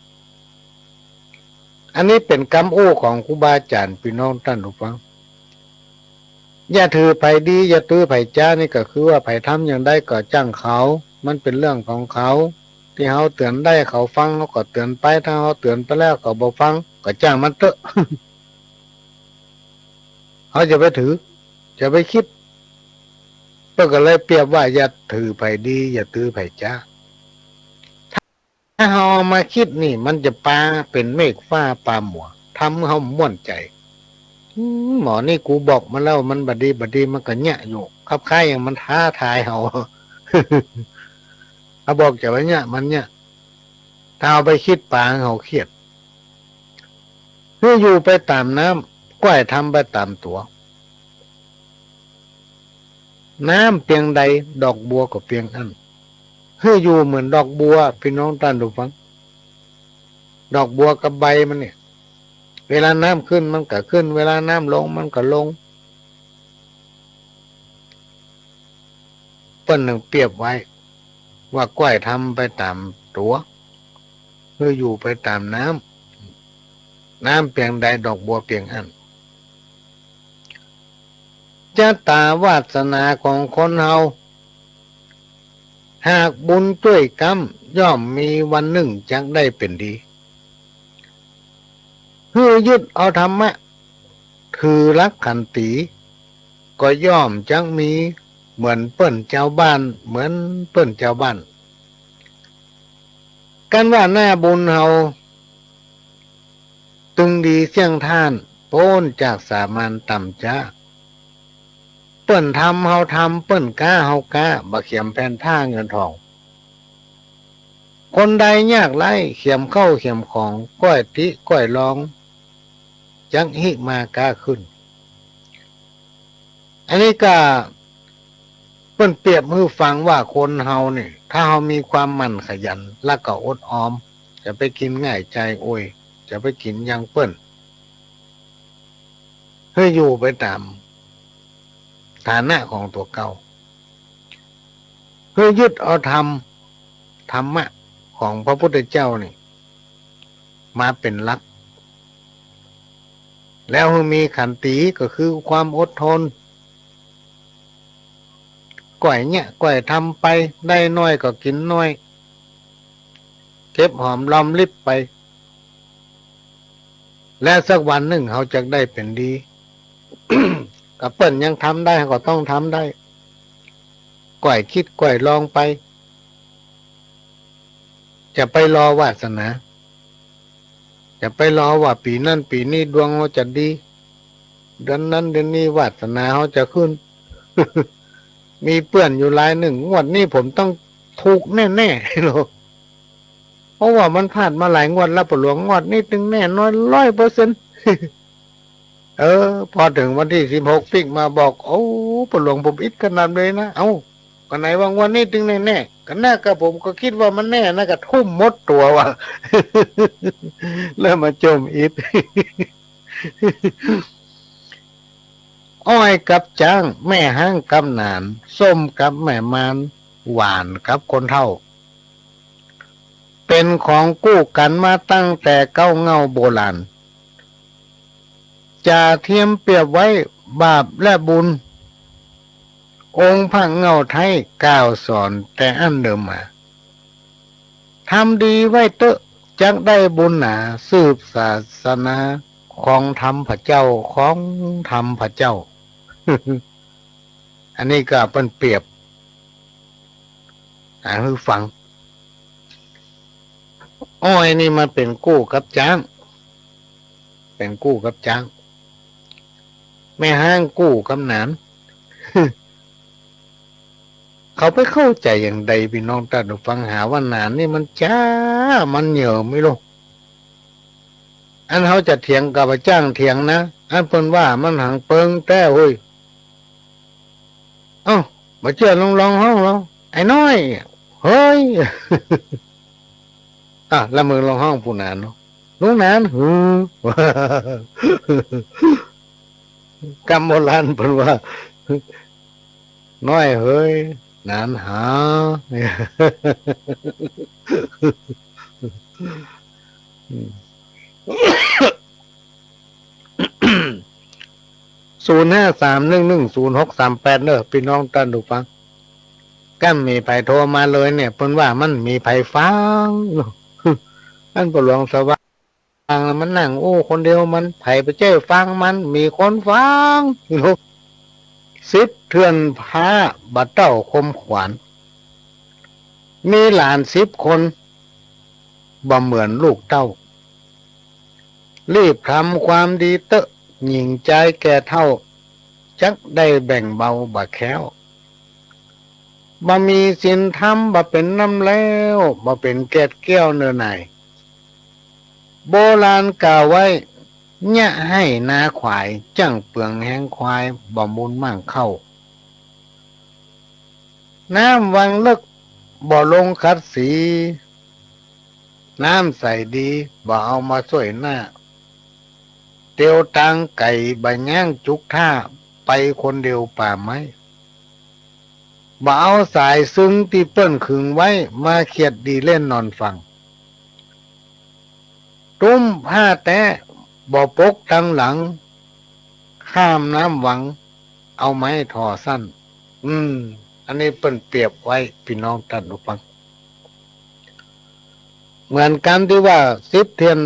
อันนี้เป๋นกำอู้ของครูบาอาจ๋ารย์ ปี้น้องต้านผู้ฟัง อย่าถือใผดี อย่าตือใผจ๊า นี่ก็คือว่า ใผทำอย่างใดก็จ้างเขา มันเป๋นเรื่องของเขา ตี้เฮาเตื๋อนได้เขาฟัง เฮาก็เตื๋อนไป ถ้าเฮาเตื๋อนไปแล้วเขาบ่ฟัง ก็จ้างมันเต๊อะ เฮาจะไปถือ จะไปกึ๊ด เปิ้นก็เลยเปรียบว่า อย่าถือใผดี อย่าตือใผจ๊า ถ้าเฮาเอามาคิดนี่ มันจะปาเป๋นเมฆฟ้าปามัว ทำหื้อเฮาม่วนใจ๋ อืม หมอนี่กูบอกมันแล้ว มันบ่ดี บ่ดี มันก็เยียะอยู่ คล้ายๆ อย่างมันท้าทายเฮา เฮาบอกจะไปเยียะ มันเยียะ ถ้าเฮาไปคิดปาหื้อเฮาเคียด หื้ออยู่ไปต๋ามน้ำ ก้อยทำไปต๋ามตั๋ว น้ำเปียงใด ดอกบัวก็เปียงอั้น หื้ออยู่เหมือนดอกบัว ปี้น้องต้านผู้ฟัง ดอกบัวกับใบมันเนี่ย เวลาน้ำขึ้นมันก็ขึ้น เวลาน้ำลงมันก็ลง เปิ้นนึ่งเปรียบไว้ ว่าก้อยทำไปต๋ามตั๋ว หื้ออยู่ไปต๋ามน้ำ น้ำเปียงใด ดอกบัวเปียงอั้น จะต๋าวาสนาของคนเฮา หากบุญจ้วยก๊ำ ย่อมมีวันนึ่งจักได้เป๋นดี หื้อยึดเอาธรรมะ ถือหลักขันตี ก็ย่อมจักมีเหมือนเปิ้นจาวบ้าน เหมือนเปิ้นจาวบ้าน กันว่าหน้าบุญเฮา ตึงดีเสี้ยงท่าน ป๊นจากสามัญต่ำจ๊า เปิ้นทำเฮาทำ เปิ้นก๊าเฮาก๊า บ่เขียมแผ่นผ้าเงินทอง คนใดยากไร้ เขียมข้าวเขียมของ ก้อยติก้อยลอง จักฮิมาก๊าขึ้น อันนี้ก็เปิ้นเปรียบหื้อฟังว่าคนเฮานี่ ถ้าเฮามีความหมั่นขยัน แล้วก็อดออม จะไปกิ๋นง่ายจ่ายอวย จะไปกิ๋นอย่างเปิ้น หื้ออยู่ไปต๋ามฐานะของตั๋วเก่า หื้อยึดเอาธรรม ธรรมะของพระพุทธเจ้านี่ มาเป๋นหลัก แล้วหื้อมีขันติ ก็คือความอดทน ก้อยเยียะก้อยทำไป ได้น้อยก็กิ๋นน้อย เก็บหอมรอมริบไป และสักวันนึ่งเฮาจะได้เป๋นดี ก็เปิ้นยังทำได้ ก็ต้องทำได้ ก้อยกึ๊ดก้อยลองไป จะไปรอวาสนา จะไปรอว่าปี๋นั้นปี๋นี้ดวงเฮาจะดี เดือนนั้นเดือนนี้วาสนาเฮาจะขึ้น มีเปื้อนอยู่รายนึ่ง งวดนี้ผมต้องถูกแน่ๆ เนาะ เพราะว่ามันพลาดมาหลายงวดแล้ว ป้อหลวง งวดนี้ตึงแน่นอน ร้อยเปอร์เซ็นต์ เออ พอเถิงวันตี้สิบหกปิ๊กมาบอก โอ้ ป้อหลวง ผมอิดขนาดเลยนะ เอ้า ก็ไหนว่างวดนี้ตึงแน่ๆ ก็น่า ก็ผมก็กึ๊ดว่ามันแน่นะ ก็ทุ่มหมดตั๋วว่ะ แล้วมาจ่มอิด อ้อยกับจ๊าง แม่ฮ้างกับหนาน ส้มกับแม่มาน หวานกับคนเฒ่า เป๋นของกู้กั๋นมาตั้งแต่เก๊าเง้าโบราณ จะเทียมเปรียบไว้บาปและบุญ องค์พระเง้าไท้กล่าวสอนแต่อั้นเดิมมา ทำดีไว้เต๊อะ จักได้บุญหนา สืบศาสนาของธรรมพระเจ้า ของธรรมพระเจ้า อันนี้ก็เปิ้นเปรียบ อ่า หื้อฟัง อ้อยนี่มันเป๋นกู้กับจ๊าง เป๋นกู้กับจ๊าง แม่ฮ้างกู้กับหนาน เขาไปเข้าใจ๋อย่างใด ปี้น้องต้านผู้ฟัง หาว่าหนานนี่มันจ๊า มันเหยินไม่รู้ อันเฮาจะเถียงก็บ่จ้างเถียงนะ อันเปิ้นว่ามันหังเปิงแต๊เฮ้ย เอ้า บ่เจื้อลองลองฮ้องลอง ไอ้น้อย เฮ้ย อ่ะ ละเมิงลองฮ้องปู่หนานเนาะ ลุงหนาน หือ กำโบราณเปิ้นว่า น้อยเฮ้ย หนานหา ศูนย์ห้าสามหนึ่งหนึ่งศูนย์หกสามแปด เด้อ ปี้น้องต้านผู้ฟัง ก้ำมีใผโทรมาเลยเนี่ย เปิ้นว่ามันมีใผฟัง อันป้อหลวงสว่าง มันนั่งอู้คนเดียว มัน ใผไปใจ้ฟังมัน มีคนฟัง สิบเถื่อนพระบ่าเต้าคมขวาน มีหลานสิบคน บ่เหมือนลูกเต้า รีบทำความดีเต๊อะ หญิงจายแก่เฒ่า จักได้แบ่งเบาบ่าแคล้ว บ่มีศีลธรรม บ่เป๋นน้ำแล้ง บ่เป๋นแก๊ดแก้วเน่อหน่าย โบราณกล่าวไว้ เยียะไฮ่นาขวาย จ้างเปืองแฮงควาย บ่มูลมั่งเข้า น้ำวังเลิ็ก บ่ลงขัดสี น้ำใสดี บ่เอามาซ่วยหน้า เตียวตางไก๋ บ่ย้างจุกท่า ไปคนเดียวป่าไม้ บ่เอาสายซึ้งตี้เปิ้นขึงไว้ มาเขียดดีเล่นนอนฟัง ตุ้มผ้าแต๊ บ่ปกตังหลัง ข้ามน้ำวัง เอาไม้ถ่อสั้น อืม อันนี้เปิ้นเปรียบไว้ ปี้น้องต้านผู้ฟัง เหมือนกั๋นตี้ว่าสิบเถื่อน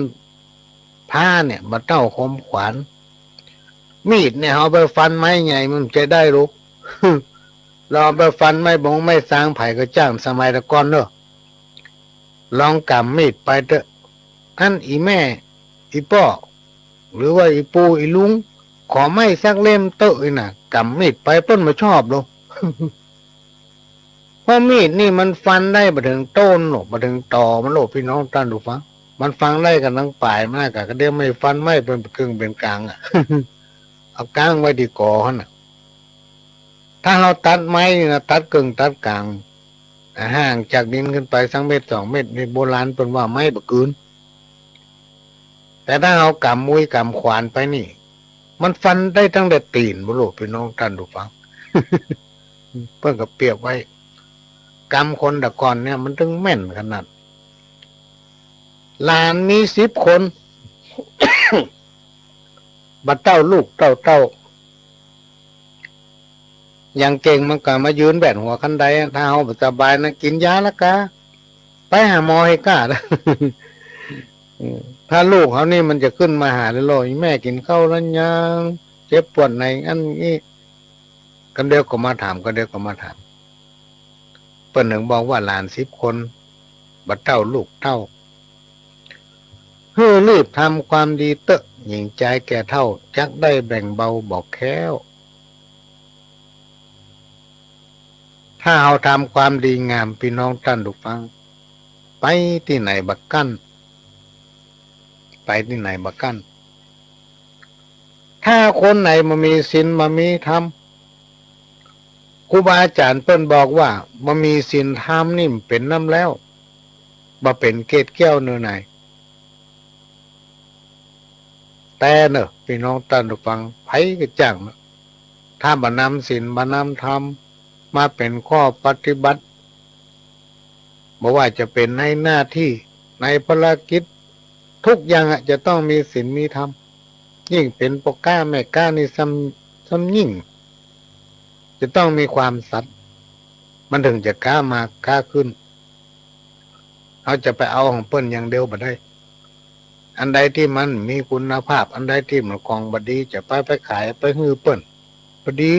พระเนี่ย บ่าเต้าคมขวาน มีดเนี่ย เฮาไปฟันไม้ใหญ่ มันจะได้หรือ ลองไปฟันไม้บงไม้ซาง ใผก็จ้าง สมัยแต่ก่อนเนาะ ลองก๋ำมีดไปเต๊อะ อันอี่แม่ อี่ป้อ หรือว่าอี่ปู่อี่ลุง ขอไม้สักเล่มเต๊อะ อี้น่ะ ก๋ำมีดไป เปิ้นบ่ชอบหรอก เพราะมีดนี่มันฟันได้บ่เถิงต้นหรอก บ่เถิงตอมันหรอก ปี้น้องต้านผู้ฟัง มันฟันได้กั๋นตังป๋ายมันน่ะ กะเดียวไม้ฟันไม้เปิ้นเป๋นเกิ่งเป๋นก๋างอะ เอาก๊างไว้ตี้กอหั้นน่ะ ถ้าเฮาตัดไม้นี่นะ ตัดเกิ่งตัดก๋าง อ่า ห่างจากดินขึ้นไปสักเมตรสองเมตรนี่ โบราณเปิ้นว่าไม้บ่กืน แต่ถ้าเฮาก๋ำมุยก๋ำขวานไปนี่ มันฟันได้ตั้งแต่ตี๋นบ่ฮู้ ปี้น้องต้านผู้ฟัง เปิ้นก็เปรียบไว้ กำคนแต่ก่อนเนี่ยมันถึงแม่นขนาด หลานมีสิบคน บ่าเต้าลูกเต้าเต้า อย่างเก่งมันก็มายืนแบนหัวคันไดอะ ถ้าเฮาบ่สบายนะ กิ๋นยาละกา ไปหาหมอหื้อก้า อืม ถ้าลูกเฮานี่มันจะขึ้นมาหาเลย "แม่กิ๋นข้าวแล้วยัง เจ็บปวดไหนอันนี้" กำเดียวก็มาถาม กำเดียวก็มาถาม เปิ้นถึงบอกว่าหลานสิบคน บ่าเต้าลูกเต้า หื้อรีบทำความดีเต๊อะ หญิงจายแก่เฒ่า จักได้แบ่งเบาบ่าแคล้ว ถ้าเฮาทำความดีงาม ปี้น้องต้านผู้ฟัง ไปตี้ไหนบ่กั้น ไปตี้ไหนบ่กั้น ถ้าคนไหนบ่มีศีลบ่มีธรรม ครูบาอาจ๋ารย์เปิ้นบอกว่า บ่มีศีลธรรมนี่มันเป๋นน้ำแล้ว บ่เป๋นเกศแก้วเนื้อใน แต่เน่อ ปี้น้องต้านผู้ฟัง ใผก็จ้างเน่อ ถ้าบ่นำศีลบ่นำธรรมมาเป๋นข้อปฏิบัติ บ่ว่าจะเป๋นในหน้าตี้ ในภารกิจ ทุกอย่างอะ จะต้องมีศีลมีธรรม ยิ่งเป๋นป้อก๊าแม่ก๊านี่ซ้ำ ซ้ำยิ่ง จะต้องมีความสัตย์ มันถึงจะก๊ามาก๊าขึ้น เฮาจะไปเอาของเปิ้นอย่างเดียวบ่ได้ อันใดตี้มันมีคุณภาพ อันใดตี้มันของบ่ดี จะไป ไปขายไปหื้อเปิ้น บ่ดี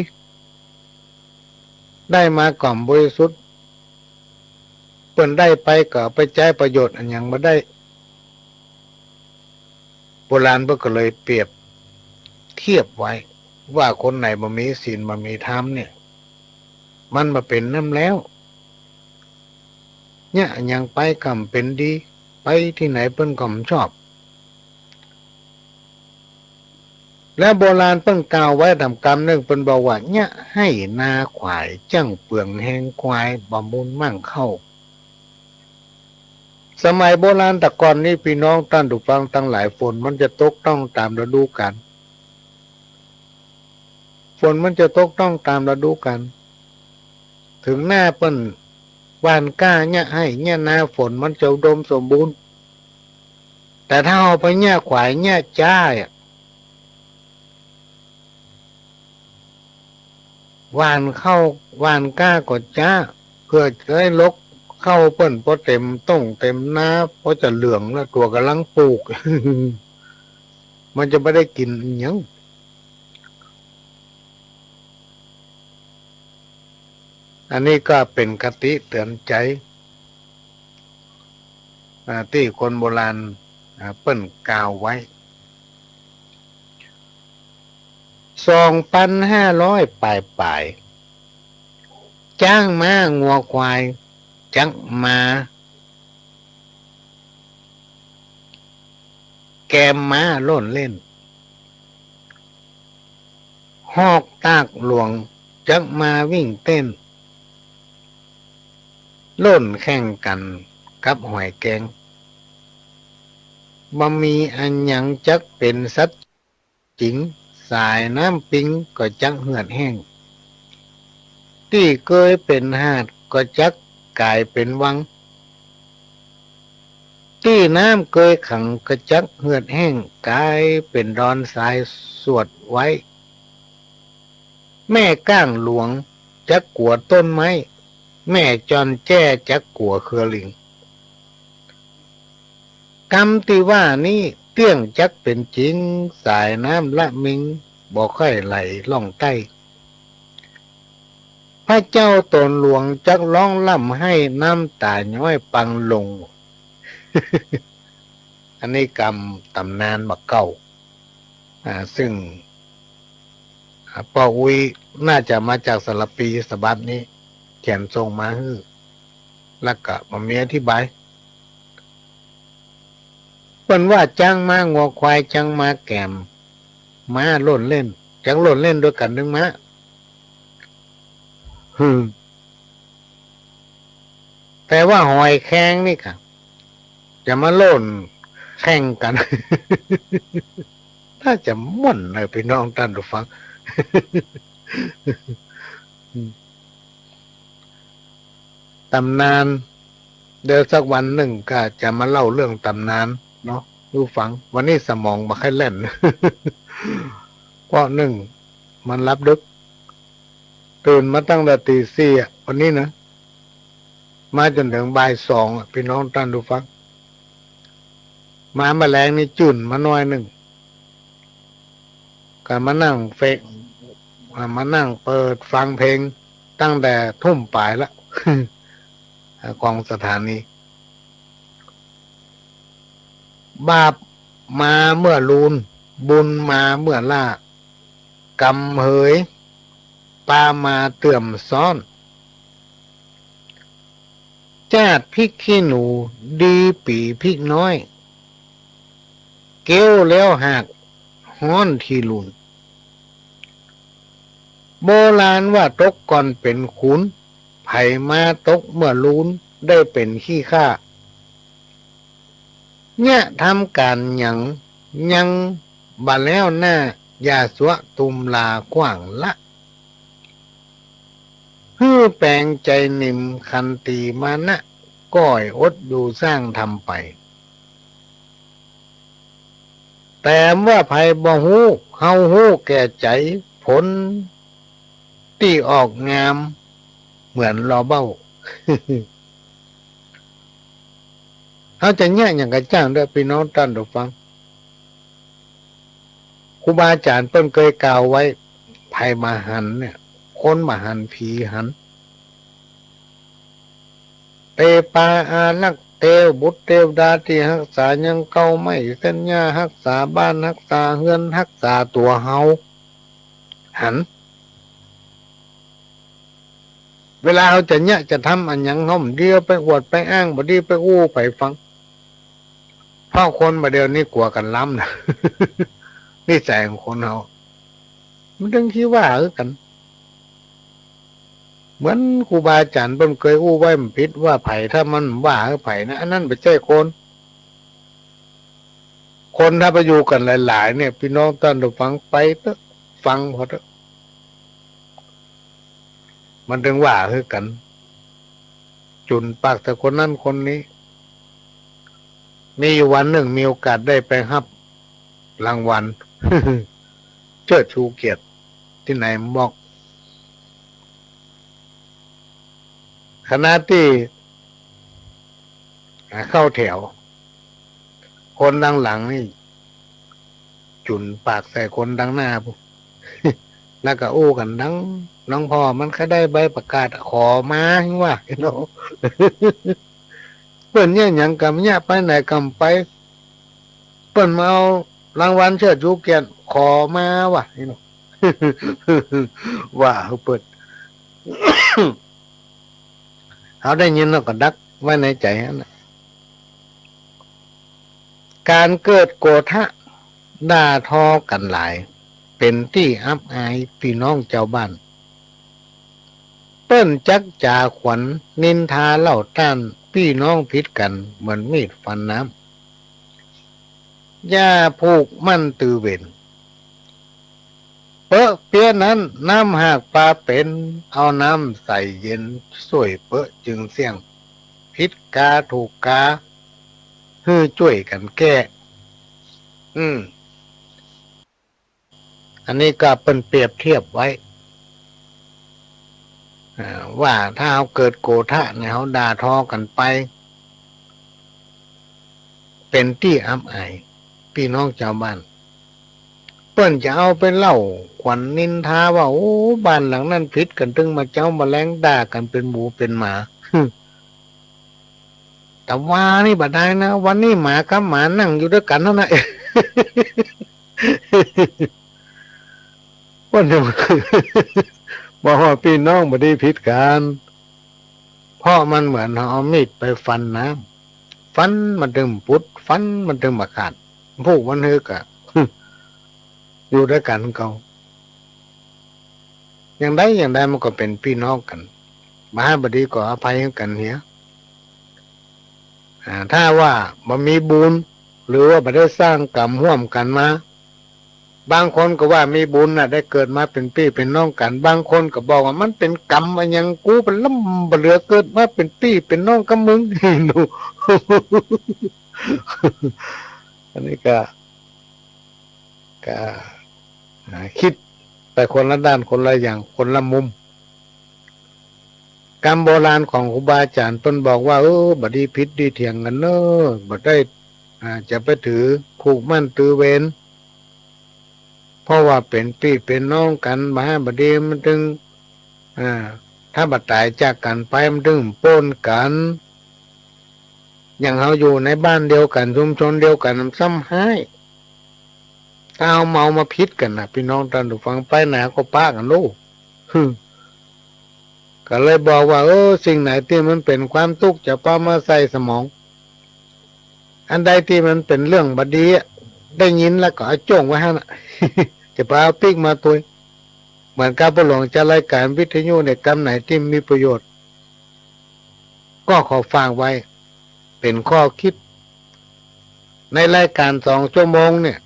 ได้มาก็บ่บริสุทธิ์ เปิ้นได้ไปก็เอาไปใจ๊ประโยชน์อะหยังบ่ได้ โบราณเปิ้นก็เลยเปรียบเทียบไว้ว่า คนไหนบ่มีศีลบ่มีธรรมเนี่ย มันบ่เป๋นน้ำแล้ว เยียะอะหยังไปก็บ่เป๋นดี ไปตี้ไหนเปิ้นก็บ่ชอบ แล้วโบราณเปิ้นกล่าวไว้ต๋ามกำนึ่ง เปิ้นบอกว่า เยียะไฮ่นาขวาย จั้งเปืองแฮงควาย บ่มูลมั่งเข้า สมัยโบราณแต่ก่อนนี้ ปี้น้องต้านผู้ฟังตังหลาย ฝนมันจะตกต้องต๋ามฤดูกาล ฝนมันจะตกต้องต๋ามฤดูกาล ถึงหน้าเปิ้นหว่านก๊าเยียะไฮ่เยียะนา ฝนมันจะอุดมสมบูรณ์ แต่ถ้าเอาไปเยียะขวายเยียะจ๊าอะ หว่านข้าวหว่านก๊าก็จ๊า เปื้อจะได้ลกข้าวเปิ้น พอเต็มต้งเต็มนา พอจะเหลืองแล้ว ตั๋วก่ำลังปลูก มันจะบ่ได้กิ๋นอะหยัง อันนี้ก็เป๋นคติเตือนใจ๋ อ่า ตี้คนโบราณ อ่า เปิ้นกล่าวไว้ สองปันห้าร้อยป๋ายๆ จ๊างม้างัวควาย จักมาแกมม้าโล่นเล่น ฮอกตากหลวงจักมาวิ่งเต้น โล่นแข่งกั๋นกับหอยแกง บ่มีอะหยังจักเป๋นสัตว์จิ๋ง สายน้ำปิงก็จักเหือดแห้ง ตี้เกยเป๋นหาดก็จักก๋ายเป๋นวัง ตี้น้ำเกยขังก็จักเหือดแห้ง ก๋ายเป๋นดอนสายสวดไว้ แม่ก้างหลวงจักกั๋วต้นไม้ แม่จอนแจ้จักกั๋วเครือลิง กำตี้ว่านี้เตี้ยงจักเป๋นจิ๋ง สายน้ำละมิงบ่ใค่ไหลล่องใต้ พระเจ้าต๋นหลวงจักฮ้องร่ำไห้ น้ำต๋าย้อยปังลง อันนี้กำต๋ำนานบ่าเก่า อ่า ซึ่ง อ่า ป้ออุ๊ยน่าจะมาจากสารภีฉบับนี้ เขียนส่งมาหื้อ แล้วก็บ่มีอธิบาย เปิ้นว่าจ๊างม้างัวควาย จ๊างม้าแกมม้าโล่นเล่น จักโล่นเล่นตวยกั๋นนึ่งม้า หืม แต่ว่าหอยแครงนี่กะ จะมาโล่นแข่งกั๋น น่าจะม่วนนะ ปี้น้องต้านผู้ฟัง ต๋ำนาน เดี๋ยวสักวันนึ่งก็จะมาเล่าเรื่องต๋ำนานเนาะ ผู้ฟัง วันนี้สมองบ่ใค่แล่น เพราะนึ่งมันหลับดึก ตื่นมาตั้งแต่ตี๋สี่อะ วันนี้นะ มาจ๋นเถิงบ่ายสองอะ ปี้น้องต้านผู้ฟัง มาเมื่อแลงนี่จื้นมาหน้อยนึ่ง ก็มานั่งเฟก อ่า มานั่งเปิดฟังเพลงตั้งแต่ทุ่มป๋ายละ ของสถานี บาปมาเมื่อลูน บุญมาเมื่อล้า กรรมเหย ปามาเตื่อมซ้อน จ้าดพริกขี้หนู ดีปี๋พริกน้อย เก๊วแล้วหาก ฮ้อนตี้ลูน โบราณว่าตกก่อนเป๋นขุน ใผมาตกเมื่อลูน ได้เป๋นขี้ข้า เยียะทำก๋านหยัง ยังบ่แล้วหน้า อย่าสัวตุมลาขว้างละ หื้อแป๋งใจ๋นิ่มขันตีมานะ ก้อยอดอยู่สร้างทำไป แต่ว่าใผบ่ฮู้ เฮาฮู้แก่ใจ๋ ผลตี้ออกงามเหมือนลอเบ้า เฮาจะเยียะหยังก็จ้างเต๊อะ ปี้น้องต้านผู้ฟัง ครูบาอาจ๋ารย์เปิ้นเกยกล่าวไว้ ใผบ่หันเนี่ย คนบ่หัน ผีหัน เตปาอารักษ์ เตวบุตรเตวดาตี้ฮักษายังเก่า ไม้เส้นหญ้าฮักษาบ้านฮักษาเฮือนฮักษาตั๋วเฮา หัน เวลาเฮาจะเยียะจะทำอะหยัง เฮาบ่ดีไปอวดไปอ้าง บ่ดีไปอู้ใผฟัง เพราะคนบ่าเดี่ยวนี้กั๋วกั๋นล้ำนะ นิสัยของคนเฮา มันตึงขี้ว่าหื้อกั๋น เหมือนครูบาอาจ๋ารย์เปิ้นเกยอู้ไว้ บ่ผิดว่าใผ ถ้ามันว่าหื้อใผนะ อันนั้นบ่ใจ้คน คนถ้าไปอยู่กั๋นหลายๆ เนี่ย ปี้น้องต้านผู้ฟัง ไปเต๊อะ ฟังผ่อเต๊อะ มันตึงว่าหื้อกั๋น จุ่นปากใส่คนนั้นคนนี้ มีอยู่วันนึ่งมีโอกาสได้ไปฮับรางวัล เชิดชูเกียรติตี้ไหนบอก ขณะตี้ อ่า เข้าแถว คนตังหลังนี่ จุ่นปากใส่คนตังหน้าพุ้น แล้วก็อู้กั๋นดัง หลวงพ่อมันใค่ได้ใบประกาศขอมา ว่า เปิ้นเยียะหยังก็บ่เยียะ ไปไหนก็บ่ไป เปิ้นมาเอารางวัลเชิดชูเกียรติขอมา ว่า ว่าเปิ้น เฮาได้ยินแล้วก็ดักไว้ในใจ๋หั้นน่ะ ก๋านเกิดโกธะ ด่าทอกั๋นหลาย เป๋นตี้อับอายปี้น้องจาวบ้าน เปิ้นจักจ๋าขวัญนินทาเล่าต้านปี้น้องผิดกั๋นเหมือนมีดฟันน้ำ อย่าผูกมั่นตือเวร เป๊อะเปี้ยะนั้น น้ำหากปาเป๋น เอาน้ำใสเย็น ซ่วยเป๊อะจึงเสี้ยง ผิดกาถูกกา หื้อจ้วยกั๋นแก้ อืม อันนี้ก็เปิ้นเปรียบเทียบไว้ อ่า ว่าถ้าเฮาเกิดโกธะเนี่ย เฮาด่าทอกั๋นไป เป๋นตี้อับอายปี้น้องจาวบ้าน เปิ้นจะเอาไปเล่าขวัญนินทาว่า โอ้ บ้านหลังนั้นผิดกั๋นตึงบ่าเจ๊าบ่าแลง ด่ากั๋นเป๋นหมูเป๋นหมา แต่ว่านี่บ่ได้นะ วันนี้หมากับหมานั่งอยู่ตวยกั๋นหั้นนะ เปิ้นจะ บอกว่าปี้น้องบ่ดีผิดกั๋น เพราะมันเหมือนเฮาเอามีดไปฟันน้ำ ฟันมันตึงปุด ฟันมันตึงบ่ขาด ผูกมันหื้อก็ อยู่ตวยกั๋นเก่า อย่างใดอย่างใดมันก็เป๋นปี้น้องกั๋น บ่ฮั่นบ่ดีก็อภัยกั๋นเหีย อ่า ถ้าว่าบ่มีบุญ หรือว่าบ่ได้สร้างกรรมฮ่วมกั๋นมา บางคนก็ว่ามีบุญน่ะ ได้เกิดมาเป๋นปี้เป๋นน้องกั๋น บางคนก็บอกว่ามันเป๋นกรรมอะหยัง กูบ่ลำบ่เหลือเกิดมาเป๋นปี้เป๋นน้องกับมึง ดู อันนี้ก็ ก็ อ่า กึ๊ดไปคนละด้านคนละอย่างคนละมุม กำโบราณของครูบาอาจ๋ารย์เปิ้นบอกว่า เออ บ่ดีผิดดีเถียงกั๋นเน่อ บ่ได้ อ่า จะไปถือผูกมั่นถือเวร เพราะว่าเป๋นปี้เป๋นน้องกั๋น บ่ฮ้าบ่ดีมันตึง อ่า ถ้าบ่ต๋ายจากกั๋นไปมันตึงป้นกั๋น อย่างเฮาอยู่ในบ้านเดียวกั๋น ชุมชนเดียวกั๋น มันซ้ำฮ้าย ถ้าเฮาเมามาผิดกั๋นน่ะ ปี้น้องต้านผู้ฟัง ไปไหนก็ปะกั๋นโลด ก็เลยบอกว่า เออ สิ่งไหนตี้มันเป๋นความตุ๊กข์ จะปะมาใส่สมอง อันใดตี้มันเป๋นเรื่องบ่ดีอะ ได้ยินแล้วก็เอาจ้วงไว้หั้นน่ะ จะไปเอาปิ๊กมาตวย เหมือนกับป้อหลวงจัดรายก๋านวิทยุเนี่ย กำไหนตี้มีประโยชน์ ก็ขอฝากไว้ เป๋นข้อกึ๊ด ในรายก๋านสองชั่วโมงเนี่ย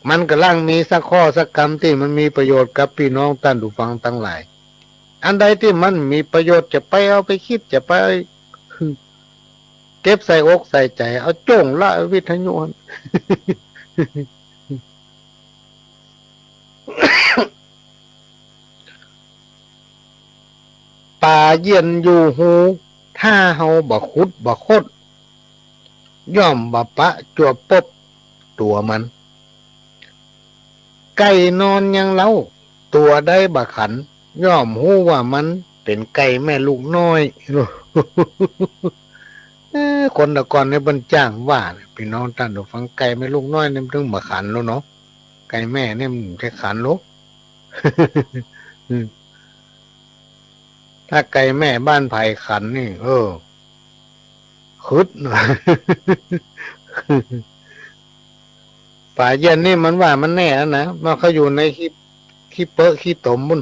มันก่ำลังมีสักข้อสักกำตี้มันมีประโยชน์กับปี้น้องต้านผู้ฟังตังหลาย อันใดตี้มันบ่มีประโยชน์ จะไปเอาไปกึ๊ด จะไปเก็บใส่อกใส่ใจ๋ เอาจ้วงละวิทยุหั้น ป๋าเยียนอยู่ฮู ถ้าเฮาบ่ขุดบ่ค้น ย่อมบ่ปะจวบปบตั๋วมัน ไก่นอนยังเล้า ตั๋วใดบ่ขัน ย่อมฮู้ว่ามันเป๋นไก่แม่ลูกน้อย เออ คนแต่ก่อนเนี่ยเปิ้นจ้างว่า ปี้น้องต้านผู้ฟัง ไก่แม่ลูกน้อยเนี่ยมันตึงบ่ขันแล้วเนาะ ไก่แม่เนี่ยมันจะขันโลด ถ้าไก่แม่บ้านใผขันนี่ เออ ขึด ป๋าเยียนนี่มันว่ามันแน่แล้วนะ มันเข้าอยู่ในขี้ ขี้เปอะขี้ตมปุ้น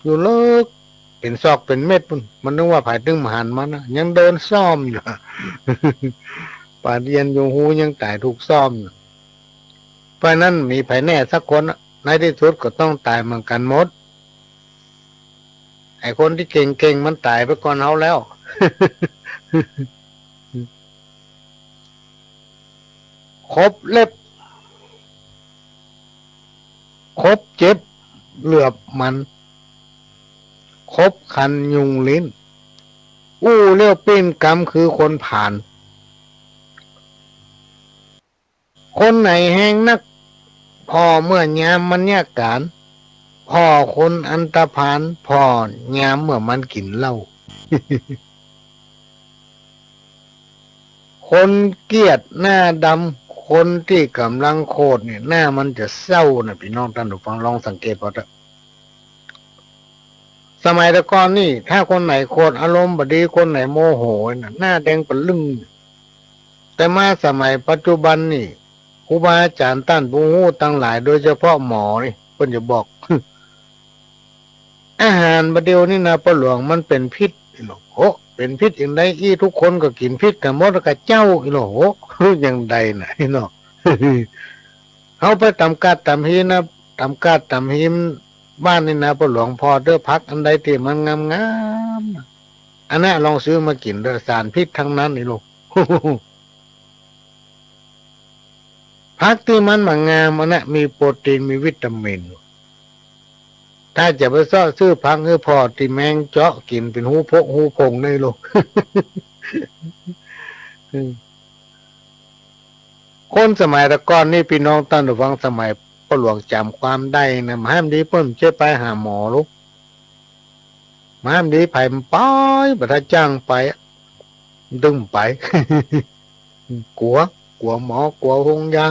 อยู่เลิก เป๋นซอกเป๋นเม็ดปุ้น มันนึกว่าใผตึงบ่หันมันนะ ยังเดินซ่อมอยู่ ป๋าเยียนอยู่ฮูยังต๋ายถูกซ่อมอยู่ เพราะฉะนั้นบ่มีใผแน่สักคนอะ ในตี้สุดก็ต้องต๋ายเหมือนกั๋นหมด ไอ้คนตี้เก่งๆ มันต๋ายไปก่อนเฮาแล้ว ขบเล็บ ขบเจ็บเหลือบมัน ขบคันยุงลิ้น อู้เลี้ยวปิ้นกำคือคนผาน คนไหนแฮงนัก ผ่อเมื่อยามมันยากก๋าน ผ่อคนอันตะผาน ผ่อยามเมื่อมันกิ๋นเหล้า คนเกลียดหน้าดำ คนตี้ก่ำลังโขดเนี่ย หน้ามันจะเศร้านะ ปี้น้องต้านผู้ฟัง ลองสังเกตเป๋าเต๊อะ สมัยแต่ก่อนนี่ ถ้าคนไหนโขดอารมณ์บ่ดี คนไหนโมโหน่ะ หน้าแดงปะลึ่ง แต่มาสมัยปัจจุบันนี่ ครูบาอาจ๋ารย์ต้านผู้ฮู้ตังหลาย โดยเฉพาะหมอนี่ เปิ้นจะบอก อาหารบ่าเดี่ยวนี้นะป้อหลวง มันเป๋นพิษ โอ้ เป๋นพิษอย่างใดอี้ ทุกคนก็กิ๋นพิษกั๋นหมด แล้วก็เจ้าอี้ โอ้ อย่างใดน่ะเนาะ เฮาไปต๋ามก๊าดต๋ามฮีนะ ต๋ามก๊าดต๋ามฮีบ้านนี่นะป้อหลวง ผ่อเต๊อะ ผักอันใดตี้มันงามๆ อันนั้นลองซื้อมากิ๋นเต๊อะ สารพิษตังนั้นอี้ลูก ผักตี้มันบ่งามอันนั้นมีโปรตีน มีวิตามิน ถ้าจะไปเซาะซื้อผักหื้อผ่อตี้แมงเจาะกิ๋นเป๋นฮูพกฮูพงได้ลูก คนสมัยแต่ก่อนนี่ ปี้น้องต้านผู้ฟัง สมัยป้อหลวงจ๋ำความได้นะ บ่าห้ามดีเปิ้นจะไปหาหมอลูก บ่าห้ามดีใผบ่ไป บ่าถ้าจ้างไปอะ ตึงไป กั๋ว กั๋วหมอ กั๋วโฮงยา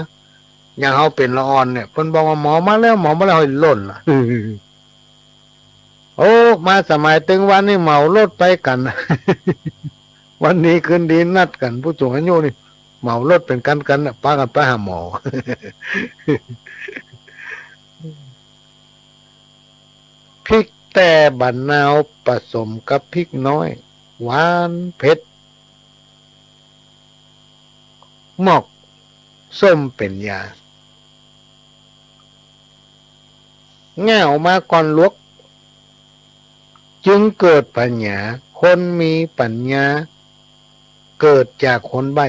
อย่างเฮาเป๋นละอ่อนเนี่ย เปิ้นบอกว่าหมอมาแล้ว หมอมาแล้ว ห้อยล่นละ โอ้ มาสมัยตึงวันนี่เหมารถไปกั๋น วันดีคืนดีนัดกั๋น ผู้สูงอายุนี่ เหมารถเป๋นกั๋นๆ น่ะ ปากั๋นไปหาหมอ พริกแต้บ่านาวผสมกับพริกน้อย หวานเผ็ด มอกส้มเป๋นยา แง่ออกมาก่อนหลวก จึงเกิดปั๋ญญา คนมีปั๋ญญา เกิดจากคนใบ้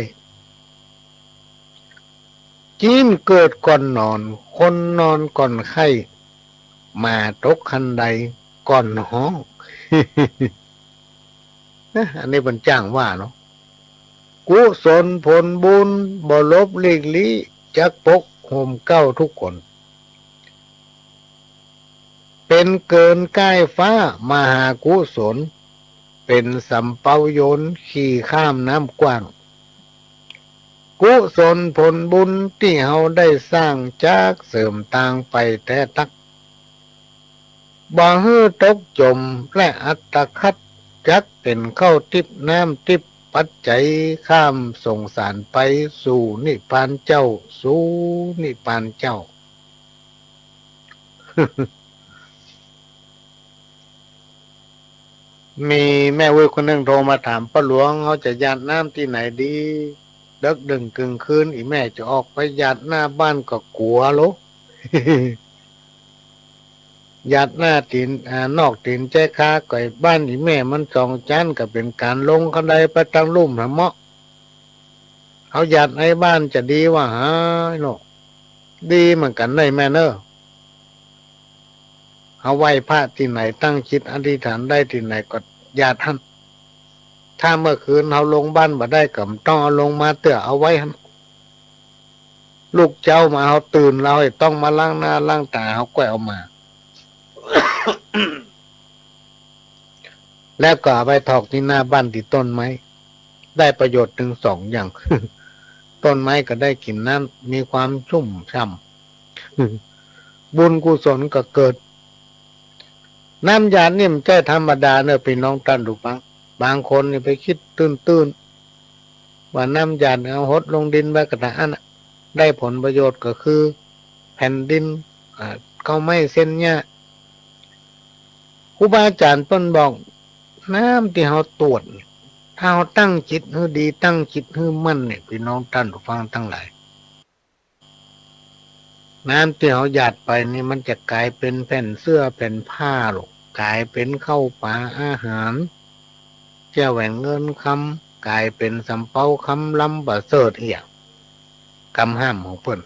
จี๊นเกิดก่อนหนอน คนนอนก่อนไข้ หมาตกคันไดก่อนฮ้อง นะ อันนี้เปิ้นจ้างว่าเนาะ กุศลผลบุญบ่หลบหลีกลี้ จักปกห่มเกล้าทุกคน เป๋นเกินก้ายฟ้ามหากุศล เป๋นสำเป๊าโยนขี่ข้ามน้ำกว้าง กุศลผลบุญตี้เฮาได้สร้าง จักเสริมตางไปแต๊ตั๊ก บ่หื้อตกจ๋มและอัตคัด จักเป๋นข้าวติ๊บน้ำติ๊บ ปัจจัยข้ามสงสารไป สู่นิพพานเจ้า สู่นิพพานเจ้า มีแม่อุ๊ยคนนึ่งโทรมาถาม ป้าหลวง เฮาจะหยาดน้ำตี้ไหนดี เดิ็กเดิ่งเกิ่งคืน อี่แม่จะออกไปหยาดหน้าบ้านก็กั๋วโล หยาดหน้าตี๋น อ่า นอกตี๋นแจ๊ค้า ก็บ้านอี่แม่มันสองจั๊น ก็เป๋นก๋านลงคันไดไปตางลุ่มหาเหมาะ เฮาหยาดในบ้านจะดีว่าหาเนาะ ดีเหมือนกั๋นเน่อแม่เน่อ เฮาไหว้พระตี้ไหน ตั้งจิตอธิษฐานได้ตี้ไหนก็หยาดหั้น ถ้าเมื่อคืนเฮาลงบ้านบ่ได้ก็บ่ต้องเอาลงมาเตื้อ เอาไว้หั้น ลุกเจ๊ามาเฮาตื่น เฮาจะต้องมาล้างหน้าล้างต๋า เฮาก้อยเอามา แล้วก็เอาไปถอกตี้หน้าบ้านตี้ต้นไม้ ได้ประโยชน์ตึงสองอย่าง ต้นไม้ก็ได้กิ๋นน้ำ มีความชุ่มฉ่ำ บุญกุศลก็เกิด น้ำหยาดนี่บ่ใจ้ธรรมดาเน่อ ปี้น้องต้านผู้ฟัง บางคนนี่ไปกึ๊ดตื้นๆ ว่าน้ำหยาดเอาหดลงดินไว้ก็เต้าอั้นน่ะ ได้ผลประโยชน์ก็คือแผ่นดิน อ่า เก๊าไม้เส้นหญ้า ครูบาอาจ๋ารย์เปิ้นบอก น้ำตี้เฮาตวด ถ้าเฮาตั้งจิตหื้อดี ตั้งจิตหื้อมั่นเนี่ย ปี้น้องต้านผู้ฟังตังหลาย น้ำตี้เฮาหยาดไปนี่มันจะก๋ายเป๋นแผ่นเสื้อแผ่นผ้าลูก ก๋ายเป๋นข้าวป๋าอาหาร แก้วแหวนเงินคำ ก๋ายเป๋นสำเป๊าคำล้ำประเสริฐเหีย กำห้ามของเปิ้น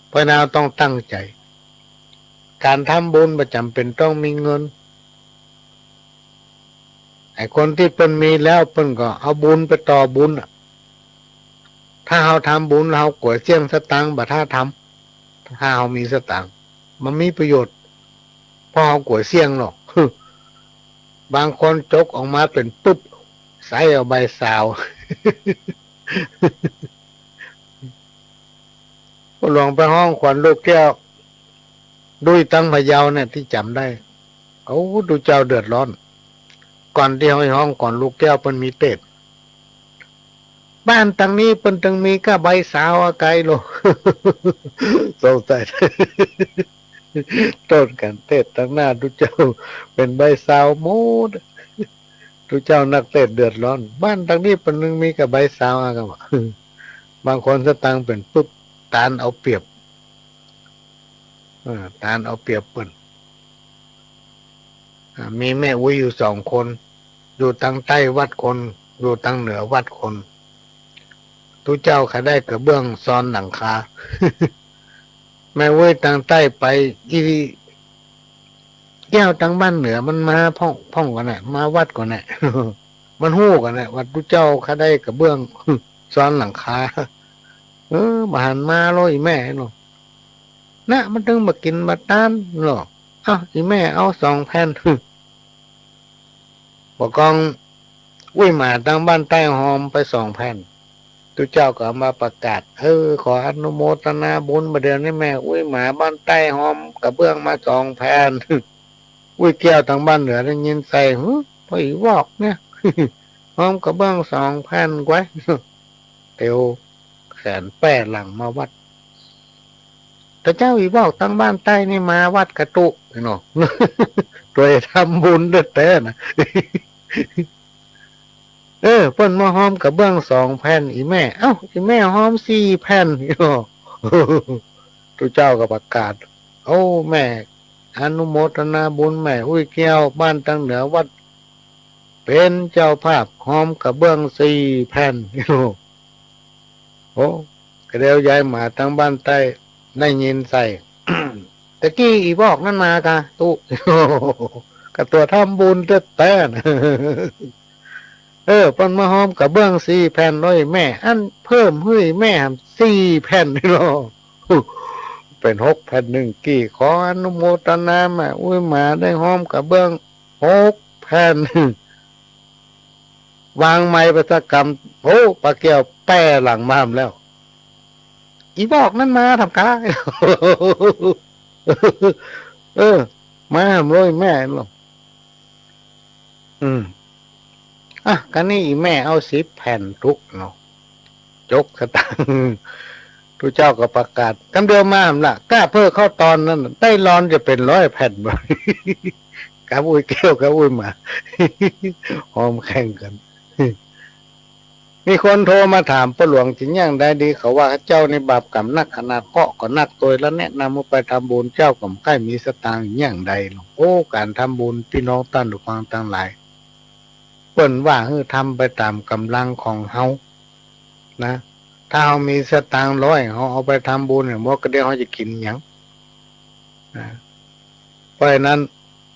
เพราะฉะนั้นเฮาต้องตั้งใจ๋ ก๋านทำบุญบ่จ๋ำเป๋นต้องมีเงิน ไอ้คนตี้เปิ้นมีแล้วเปิ้นก็เอาบุญไปต่อบุญอะ ถ้าเฮาทำบุญแล้วเฮากั๋วเสี้ยงสตางค์บ่ถ้าทำ ถ้าเฮามีสตางค์ บ่มีประโยชน์ เพราะเฮากั๋วเสี้ยงเนาะ บางคนจกออกมาเป๋นปึบ ใส่เอาใบซาว ป้าหลวงไปฮ้องขวัญลูกแก้ว ดูตังพะเยาเนี่ยตี้จ๋ำได้ โอ้ ตุ๊เจ้าเดือดร้อน ก่อนตี้เฮาฮ้องขวัญลูกแก้วเปิ้นมีเตศน์ บ้านตังนี้เปิ้นตึงมีก้าใบซาวอะ ไกลโล สงสัย ต้นกั๋นเตศน์ตังหน้าตุ๊เจ้าเป๋นใบซาวหมด ตุ๊เจ้านักเตศน์เดือดร้อน บ้านตังนี้เปิ้นตึงมีก้าใบซาวอะ ก็ว่า บางคนสตางค์เป๋นปึบ ตานเอาเปรียบ เออ ตานเอาเปรียบเปิ้น อ่า มีแม่อุ๊ยอยู่สองคน อยู่ตังใต้วัดคน อยู่ตังเหนือวัดคน ตุ๊เจ้าข้าได้กระเบื้องซ้อนหลังคา แม่อุ๊ยตังใต้ไป อี่แก้วตังบ้านเหนือมันมาพ่อง พ่องก่อนน่ะ มาวัดก่อนน่ะ มันฮู้ก่อนน่ะ ว่าตุ๊เจ้าข้าได้กระเบื้องซ้อนหลังคา เออ บ่หันมาโล อี่แม่เนาะ นะ มันตึงบ่กิ๋นบ่ตานเนาะ เอ้า อี่แม่เอาสองแผ่น บ่ากอง อุ๊ย หมาตังบ้านใต้ฮอมไปสองแผ่น ตุ๊เจ้าก็เอามาประกาศ เออ ขออนุโมทนาบุญ บ่าเดี่ยวนี้แม่อุ๊ย หมาบ้านใต้ฮอมกระเบื้องมาสองแผ่น อุ๊ยแก้วตังบ้านเหนือได้ยินใส่ หึ ป้ออี่วอกเนี่ย ฮอมกระเบื้องสองแผ่นไกว เตียวแขนแป้หลังมาวัด ตะเจ้าอี่วอกตังบ้านใต้นี่มาวัดกะตุ๊เนาะ ตวยทำบุญแต๊ๆ นะ เออ เปิ้นมาฮอมกระเบื้องสองแผ่น อี่แม่ เอ้า อี่แม่ฮอมสี่แผ่นเนาะ ตุ๊เจ้าก็ประกาศ โอ้ แม่ อนุโมทนาบุญแม่อุ๊ยแก้ว บ้านตังเหนือวัด เป๋นเจ้าภาพหอมกระเบื้องสี่แผ่น โอ้ กระเดี่ยวย้ายมาตังบ้านใต้ ได้ยินใส่ ตะกี้อี่บอกนั้นมากะตุ๊ กะตั๋วทำบุญแต๊ๆ นะ เออ เปิ้นมาหอมกระเบื้องสี่แผ่นเลยแม่ อันเพิ่มหื้อแม่แหมสี่แผ่นนี่เนาะ เป๋นหกแผ่นนึ่งกี้ ขออนุโมทนาแม่อุ๊ยมาได้หอมกระเบื้องหกแผ่น วางไมค์ไปสักกำ โอ้ ป้าแก้วแป้หลังมาแล้ว อี่บอกนั้นมาทำกา เออ มาเลยแม่เนาะ อืม อ่ะ กะนี้อี่แม่เอาสิบแผ่นตุ๊กเนาะ จกสตางค์ ตุ๊เจ้าก็ประกาศ กำเดียวมาหั้นละ ก้าเพิ่อเข้าตอนนั้นน่ะ ได้ลอนจะเป๋นร้อยแผ่นบ่ กับอุ๊ยแก้วกับอุ๊ยมา หอมแข่งกั๋น มีคนโทรมาถามป้อหลวงจะอย่างใดดี เขาว่าเจ้านี่บาปกรรมนักขนาด เคราะห์ก็นัก ตวยละแนะนำหื้อไปทำบุญ เจ้าก็บ่ใค่มีสตางค์อย่างใดหรอก โอ้ ก๋านทำบุญ ปี้น้องต้านผู้ฟังตังหลาย เปิ้นว่าหื้อทำไปต๋ามก๋ำลังของเฮา นะ ถ้าเฮามีสตางค์ร้อย เฮาเอาไปทำบุญเนี่ย บ่กะเดี่ยวเฮาจะกิ๋นหยัง นะ เพราะฉะนั้น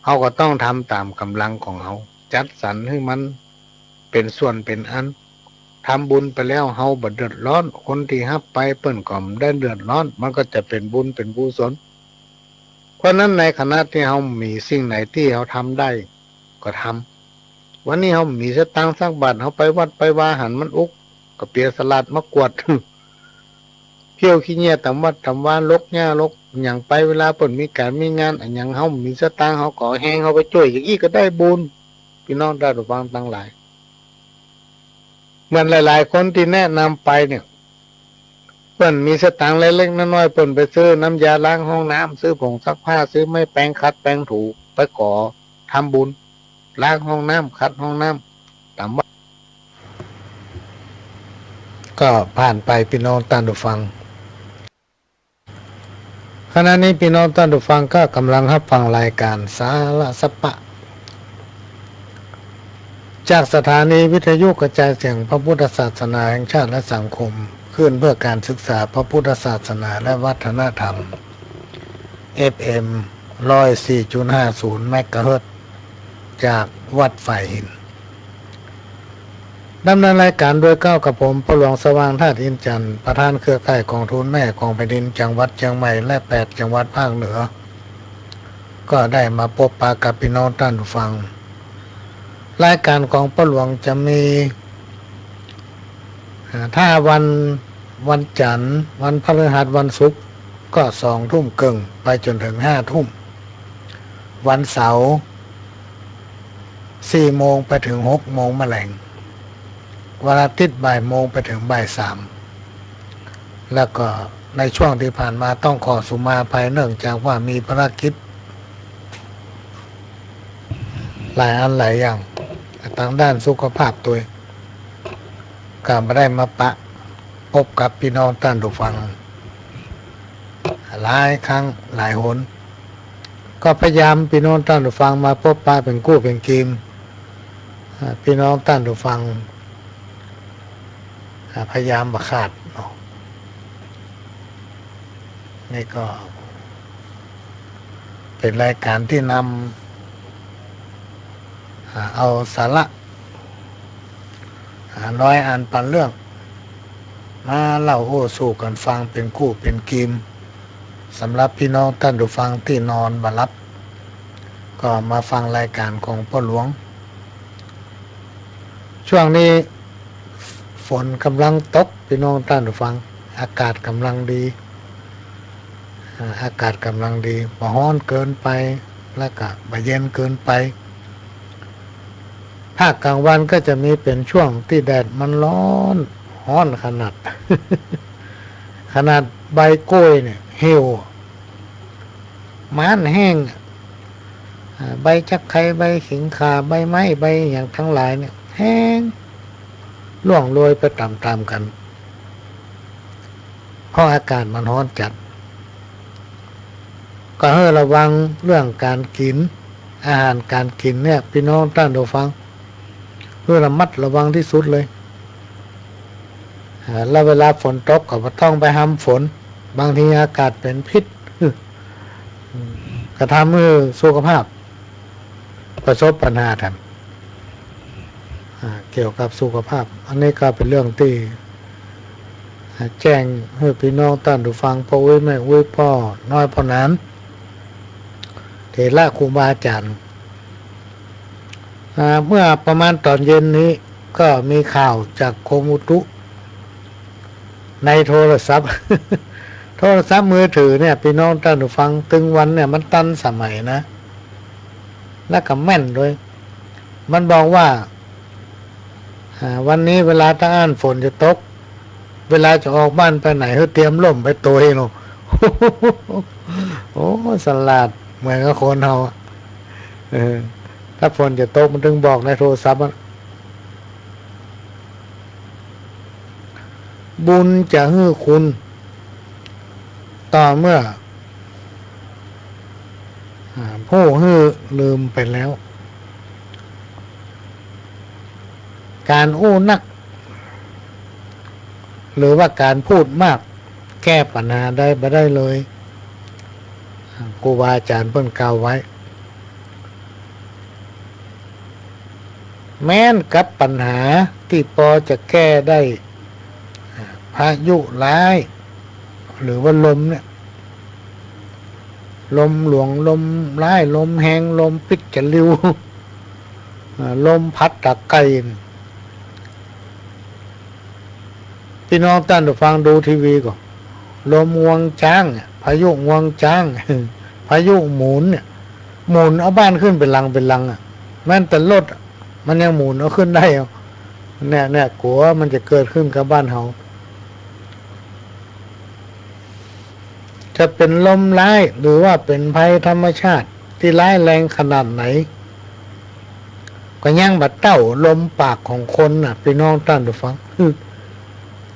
เฮาก็ต้องทำต๋ามก๋ำลังของเฮา จัดสรรหื้อมันเป๋นส่วนเป๋นอัน ทำบุญไปแล้วเฮาบ่เดือดร้อน คนตี้ฮับไปเปิ้นก็บ่ได้เดือดร้อน มันก็จะเป๋นบุญเป๋นกุศล เพราะฉะนั้นในขณะตี้เฮามีสิ่งไหนตี้เฮาทำได้ก็ทำ วันนี้เฮาบ่มีสตางค์สักบาท เฮาไปวัดไปวาหันมันอุก ก็เปียสลาดมากวาด เพี้ยวขี้เยี่ยต๋ามวัดต๋ามวา รกหญ้ารกหยังไป เวลาเปิ้นมีก๋านมีงานอะหยัง เฮาบ่มีสตางค์ เฮาก็เอาแฮงเฮาไปจ้วย อย่างอี้ก็ได้บุญ ปี้น้องต้านผู้ฟังตังหลาย เหมือนหลายๆ คนตี้แนะนำไปเนี่ย เปิ้นมีสตางค์เล็กๆ น้อยๆ เปิ้นไปซื้อน้ำยาล้างห้องน้ำ ซื้อผงซักผ้า ซื้อไม้แปรงขัดแปรงถูไปขอทำบุญ ล้างห้องน้ำ ขัดห้องน้ำ ต๋ามวัด ก็ผ่านไป ปี้น้องต้านผู้ฟัง ขณะนี้ปี้น้องต้านผู้ฟังก็ก๋ำลังฮับฟังรายก๋านสาระสะปะ จากสถานีวิทยุกระจายเสียงพระพุทธศาสนาแห่งชาติและสังคม คลื่นเพื่อการศึกษาพระพุทธศาสนาและวัฒนธรรม เอฟเอ็ม ร้อยสี่จุดห้าศูนย์ เมกะเฮิรตซ์ จากวัดฝายหิน ดำเนินรายก๋านโดยเกล้ากระผม ป้อหลวงสว่าง ธาตุอินทร์จันทร์ ประธานเครือข่ายก๋องทุนแม่ของแผ่นดินจังหวัดเจียงใหม่ และแปดจังหวัดภาคเหนือ ก็ได้มาปบปะกับปี้น้องต้านผู้ฟัง รายก๋านของป้อหลวงจะมี อ่า ถ้าวัน วันจันทร์ วันพฤหัส วันศุกร์ ก็สองทุ่มเกิ่งไปจ๋นเถิงห้าทุ่ม วันเสาร์ สี่โมงไปเถิงหกโมงมะแลง วันอาทิตย์บ่ายโมงไปเถิงบ่ายสาม แล้วก็ในช่วงตี้ผ่านมาต้องขอสุมาอภัย เนื่องจากว่ามีภารกิจหลายอันหลายอย่าง ตางด้านสุขภาพตวย ก็บ่ได้มาปะปบกับปี้น้องต้านผู้ฟัง หลายครั้งหลายหน ก็พยายามปี้น้องต้านผู้ฟังมาปบปะเป๋นกู้เป๋นกีม อ่า ปี้น้องต้านผู้ฟัง อ่า พยายามบ่ขาดเนาะ นี่ก็เป๋นรายก๋านตี้นำ อ่า เอาสาระ อ่า ร้อยอันปันเรื่อง มาเล่าโอ้สู้กั๋นฟังเป๋นกู้เป๋นกีม สำหรับปี้น้องต้านผู้ฟังตี้นอนบ่หลับ ก็มาฟังรายก๋านของป้อหลวง ช่วงนี้ฝนก๋ำลังตก ปี้น้องต้านผู้ฟัง อากาศก๋ำลังดี อ่า อากาศก๋ำลังดี บ่ฮ้อนเกินไป แล้วก็บ่เย็นเกินไป ภาคกลางวันก็จะมีเป๋นช่วงตี้แดดมันร้อน ฮ้อนขนาด ขนาดใบกล้วยเนี่ยเหี่ยว มันแห้ง อ่า ใบจักไคร้ ใบขิงข่า ใบไม้ ใบหยังตังหลายเนี่ยแห้ง ร่วงโรยไปต๋ามๆ กั๋น เพราะอากาศมันฮ้อนจัด ก็หื้อระวังเรื่องก๋านกิ๋น อาหารก๋านกิ๋นเนี่ย ปี้น้องต้านผู้ฟัง หื้อระมัดระวังตี้สุดเลย อ่า แล้วเวลาฝนตกก็บ่ต้องไปหำฝน บางทีอากาศเป๋นพิษ ก็ทำหื้อสุขภาพประสบปัญหาแถม อ่า เกี่ยวกับสุขภาพ อันนี้ก็เป๋นเรื่องตี้ อ่า แจ้งหื้อปี้น้องต้านผู้ฟัง ป้ออุ๊ยแม่อุ๊ย ป้อน้อยป้อหนาน เถระครูบาอาจ๋ารย์ อ่า เมื่อประมาณต๋อนเย็นนี้ก็มีข่าวจากกรมอุตุ ในโทรศัพท์ โทรศัพท์มือถือเนี่ย ปี้น้องต้านผู้ฟัง ตึงวันเนี่ยมันตันสมัยนะ แล้วก็แม่นด้วย มันบอกว่า อ่า วันนี้เวลาตะอ้านฝนจะตก เวลาจะออกบ้านไปไหน หื้อเตรียมร่มไปตวยเนาะ โอ้ สลาดเหมือนกับคนเฮาอะ เออ ถ้าฝนจะตกมันตึงบอกในโทรศัพท์อะ บุญจะหื้อคุณ ต่อเมื่อ อ่า ผู้หื้อลืมไปแล้ว ก๋านอู้นัก หรือว่าก๋านพูดมาก แก้ปัญหาได้บ่ได้เลย อ่า ครูบาอาจ๋ารย์เปิ้นกล่าวไว้ แม้นกับปัญหาตี้ปอจะแก้ได้ อ่า พายุร้าย หรือว่าลมเนี่ย ลมหลวง ลมร้าย ลมแฮง ลมปิ๊กจะลิว อ่า ลมพัดตะไคร่ ปี้น้องต้านผู้ฟังดูทีวีก่อ ลมงวงจ๊างเนี่ย พายุงวงจ๊าง พายุหมุนเนี่ย หมุนเอาบ้านขึ้นเป๋นหลังเป๋นหลังอะ แม้นแต่รถอะ มันยังหมุนเอาขึ้นได้อะ เนี่ย เนี่ย กั๋วมันจะเกิดขึ้นกับบ้านเฮา จะเป๋นลมร้าย หรือว่าเป๋นภัยธรรมชาติตี้ร้ายแรงขนาดไหน ก็ยังบ่เต้าลมปากของคนน่ะ ปี้น้องต้านผู้ฟัง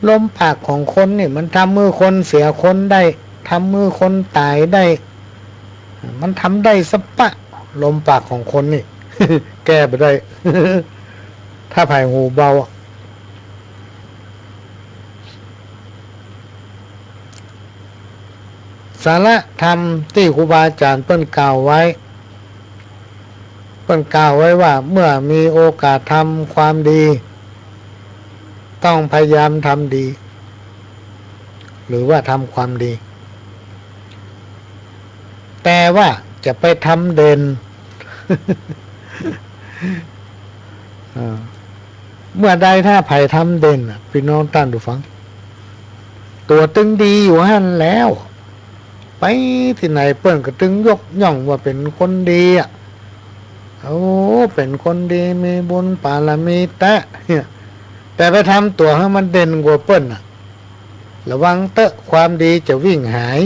ลมปากของคนนี่มันทำหื้อคนเสียคนได้ ทำหื้อคนต๋ายได้ มันทำได้สะปะ ลมปากของคนนี่ แก้บ่ได้ ถ้าใผหูเบาอะ สาระธรรมตี้ครูบาอาจ๋ารย์เปิ้นกล่าวไว้ เปิ้นกล่าวไว้ว่า เมื่อมีโอกาสทำความดี ต้องพยายามทำดี หรือว่าทำความดี แต่ว่าจะไปทำเด่น อ่า เมื่อใดถ้าใผทำเด่นน่ะ ปี้น้องต้านผู้ฟัง ตั๋วตึงดีอยู่หั้นแล้ว ไปตี้ไหนเปิ้นก็ตึงยกย่องว่าเป๋นคนดีอะ โอ้ เป๋นคนดี มีบุญปารมีแต๊ แต่ไปทำตั๋วหื้อมันเด่นกว่าเปิ้นน่ะ ระวังเต๊อะ ความดีจะวิ่งหาย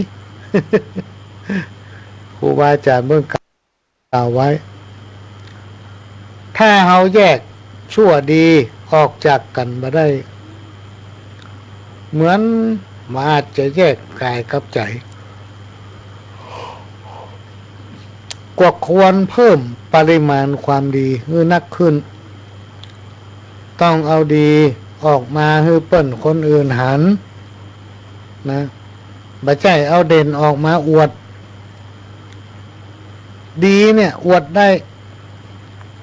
ครูบาอาจ๋ารย์เปิ้นกล่าวไว้ ถ้าเฮาแยกชั่วดีออกจากกั๋นบ่ได้ เหมือนบ่อาจจะแยกก๋ายกับใจ๋ ก็ควรเพิ่มปริมาณความดีหื้อนักขึ้น ต้องเอาดีออกมาหื้อเปิ้นคนอื่นหันนะ บ่ใจ้เอาเด่นออกมาอวด ดีเนี่ยอวดได้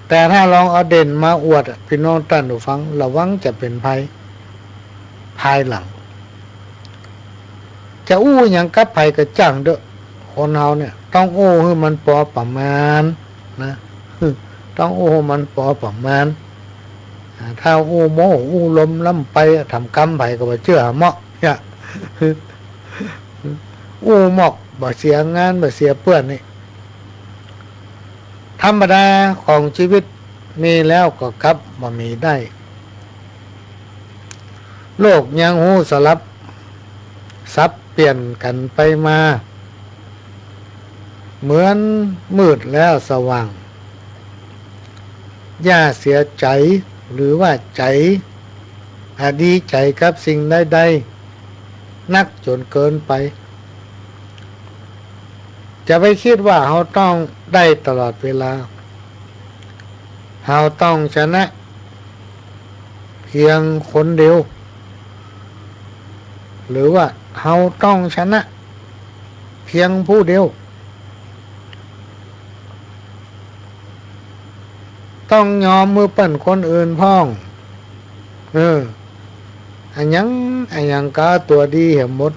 แต่ถ้าลองเอาเด่นมาอวดอะ ปี้น้องต้านผู้ฟัง ระวังจะเป๋นภัยภายหลัง จะอู้หยังกับใผก็จ้างเต๊อะ คนเฮาเนี่ยต้องอู้หื้อมันปอประมาณนะ ต้องอู้หื้อมันปอประมาณ อ่า ถ้าอู้โม้อู้ลมล้ำไปอะ ถามกำใผก็บ่เจื้อเฮาะ เนี่ย อู้มอกบ่เสียงานบ่เสียเปื้อนนี่ ธรรมดาของจีวิต มีแล้วก็กลับบ่มีได้ โลกยังฮู้สลับสับเปลี่ยนกั๋นไปมา เหมือนมืดแล้วสว่าง อย่าเสียใจ๋ หรือว่าใจ๋ อ่า ดีใจ๋กับสิ่งใดๆ นักจ๋นเกินไป จะไปกึ๊ดว่าเฮาต้องได้ตลอดเวลา เฮาต้องชนะเพียงคนเดียว หรือว่าเฮาต้องชนะเพียงผู้เดียว ต้องยอมหื้อเปิ้นคนอื่นพ่อง เออ อะหยัง อะหยังก็ตั๋วดีเหียหมด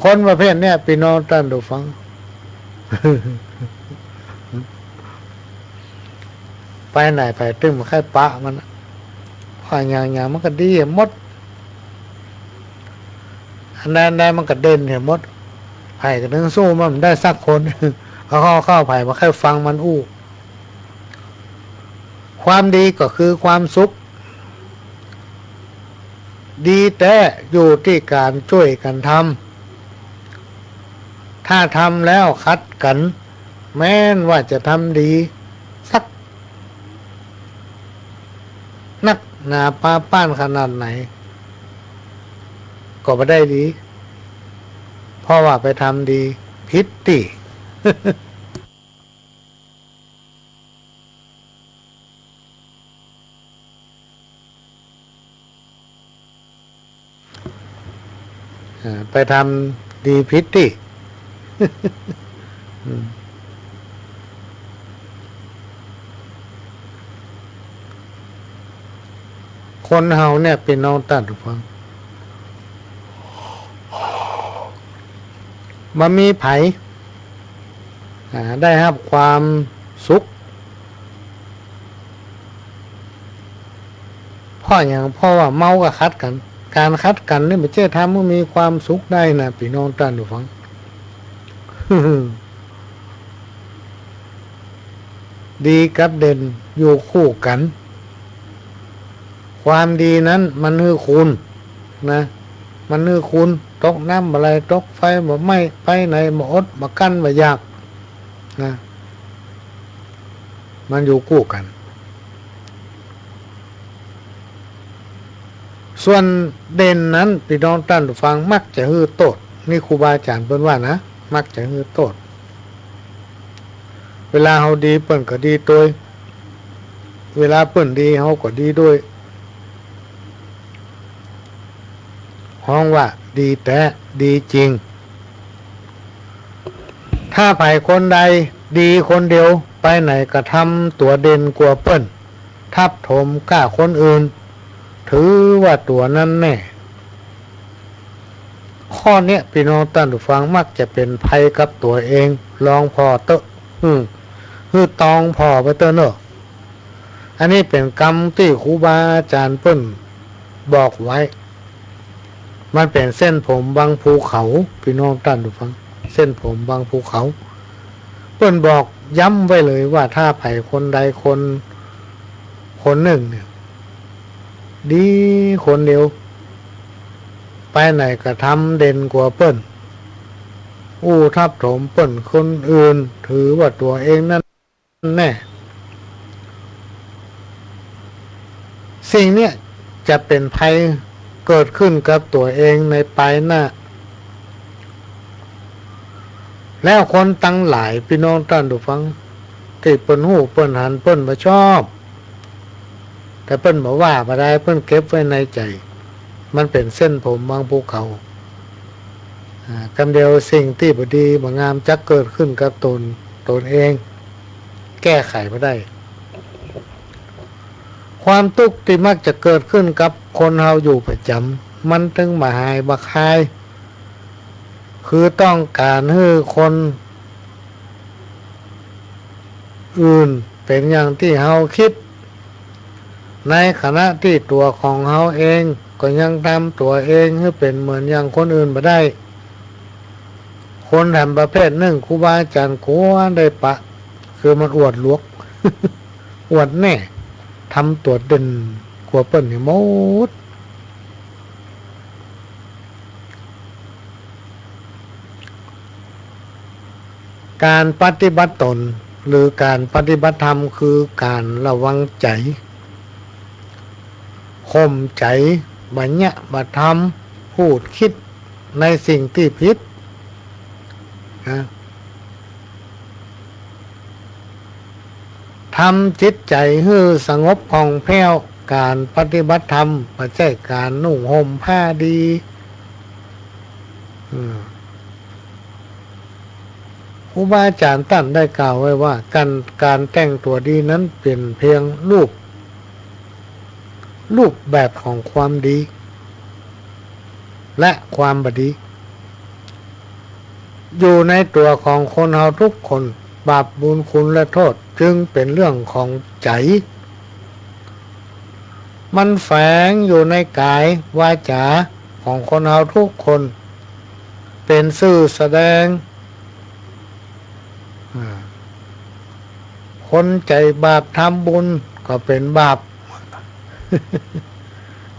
คนประเภทเนี้ย ปี้น้องต้านผู้ฟัง ไปไหนไปตึงบ่ใค่ปะมันอะ เพราะอะหยัง อะหยังมันก็ดีเหียหมด อันใดอันใดมันก็เด่นเหียหมด ใผก็นึ่งสู้มันบ่ได้สักคน เอาเข้าเข้า ใผบ่ใค่ฟังมันอู้ ความดีก็คือความสุข ดีแต๊อยู่ตี้ก๋านจ้วยกั๋นทำ ถ้าทำแล้วขัดกั๋น แม้นว่าจะทำดีสักนักหนาปาป้านขนาดไหน ก็บ่ได้ดี เพราะว่าไปทำดีผิดตี้ อ่า ไปทำดีผิดตี้ อืม คนเฮาเนี่ย ปี้น้องต้านผู้ฟัง บ่มีใผ อ่า ได้ฮับความสุข เพราะหยัง เพราะว่าเมาก็ขัดกั๋น ก๋านขัดกั๋นนี่บ่ใจ้ทำหื้อมีความสุขได้นะ ปี้น้องต้านผู้ฟัง ดีกับเด่นอยู่คู่กั๋น ความดีนั้นมันหื้อคุณนะ มันหื้อคุณ ตกน้ำบ่ไหล ตกไฟบ่ไหม้ ไปไหนบ่อดบ่กั้นบ่อยากนะ มันอยู่คู่กั๋น ส่วนเด่นนั้น ปี้น้องต้านผู้ฟัง มักจะหื้อโต้ษ นี่ครูบาอาจ๋ารย์เปิ้นว่านะ มักจะหื้อโต้ษ เวลาเฮาดีเปิ้นก็ดีตวย เวลาเปิ้นดีเฮาก็ดีตวย ฮ้องว่าดีแต๊ ดีจริง ถ้าใผคนใดดีคนเดียว ไปไหนก็ทำตั๋วเด่นกว่าเปิ้น ทับถมก้าคนอื่น ถือว่าตั๋วนั้นแน่ ข้อเนี้ย ปี้น้องต้านผู้ฟัง มักจะเป๋นภัยกับตั๋วเอง ลองผ่อเต๊อะ อืม หื้อตองผ่อไปเต๊อะเนาะ อันนี้เป๋นกำตี้ครูบาอาจ๋ารย์เปิ้นบอกไว้ มันเป๋นเส้นผมบังภูเขา ปี้น้องต้านผู้ฟัง เส้นผมบังภูเขา เปิ้นบอกย้ำไว้เลยว่า ถ้าใผคนใดคน คนนึ่งเนี่ย ดีคนเดียว ไปไหนก็ทำเด่นกว่าเปิ้น อู้ทับถมเปิ้นคนอื่น ถือว่าตั๋วเองนั้นแน่ สิ่งเนี้ยจะเป๋นภัยเกิดขึ้นกับตั๋วเองในปายหน้า แล้วคนตังหลาย ปี้น้องต้านผู้ฟัง ตี้เปิ้นฮู้เปิ้นหัน เปิ้นบ่ชอบ แต่เปิ้นบ่ว่าบ่ได้ เปิ้นเก็บไว้ในใจ๋ มันเป๋นเส้นผมบังภูเขา อ่า กำเดียวสิ่งตี้บ่ดีบ่งามจักเกิดขึ้นกับตน ตนเอง แก้ไขบ่ได้ ความตุ๊กข์ตี้มักจะเกิดขึ้นกับคนเฮาอยู่ประจ๋ำ มันตึงบ่หายบ่คลาย คือต้องก๋านหื้อคนอื่นเป๋นอย่างตี้เฮาคิด ในขณะตี้ตั๋วของเฮาเองก็ยังทำตั๋วเองหื้อเป๋นเหมือนอย่างคนอื่นบ่ได้ คนทำประเภทนึ่ง ครูบาอาจ๋ารย์ควรได้ปะ คือมันอวดหลวก อวดแน่ ทำตั๋วเด่นกว่าเปิ้นนี่หมด ก๋านปฏิบัติตน หรือก๋านปฏิบัติธรรม คือก๋านระวังใจ๋ ข่มใจ๋ บ่เยียะบ่ทำ พูดกึ๊ดในสิ่งตี้ผิด นะ ทำจิตใจ๋หื้อสงบผ่องแผ้ว ก๋านปฏิบัติธรรม บ่ใจ้ก๋านนุ่งห่มผ้าดี อืม ครูบาอาจ๋ารย์ต้านได้กล่าวไว้ว่า ก๋าน ก๋านแต่งตั๋วดีนั้นเป๋นเพียงรูป รูปแบบของความดี และความบ่ดี อยู่ในตั๋วของคนเฮาทุกคน บาปบุญคุณและโต้ษจึงเป๋นเรื่องของใจ๋ มันแฝงอยู่ในก๋ายวาจ๋าของคนเฮาทุกคน เป๋นสื่อแสดง อ่า คนใจ๋บาปทำบุญก็เป๋นบาป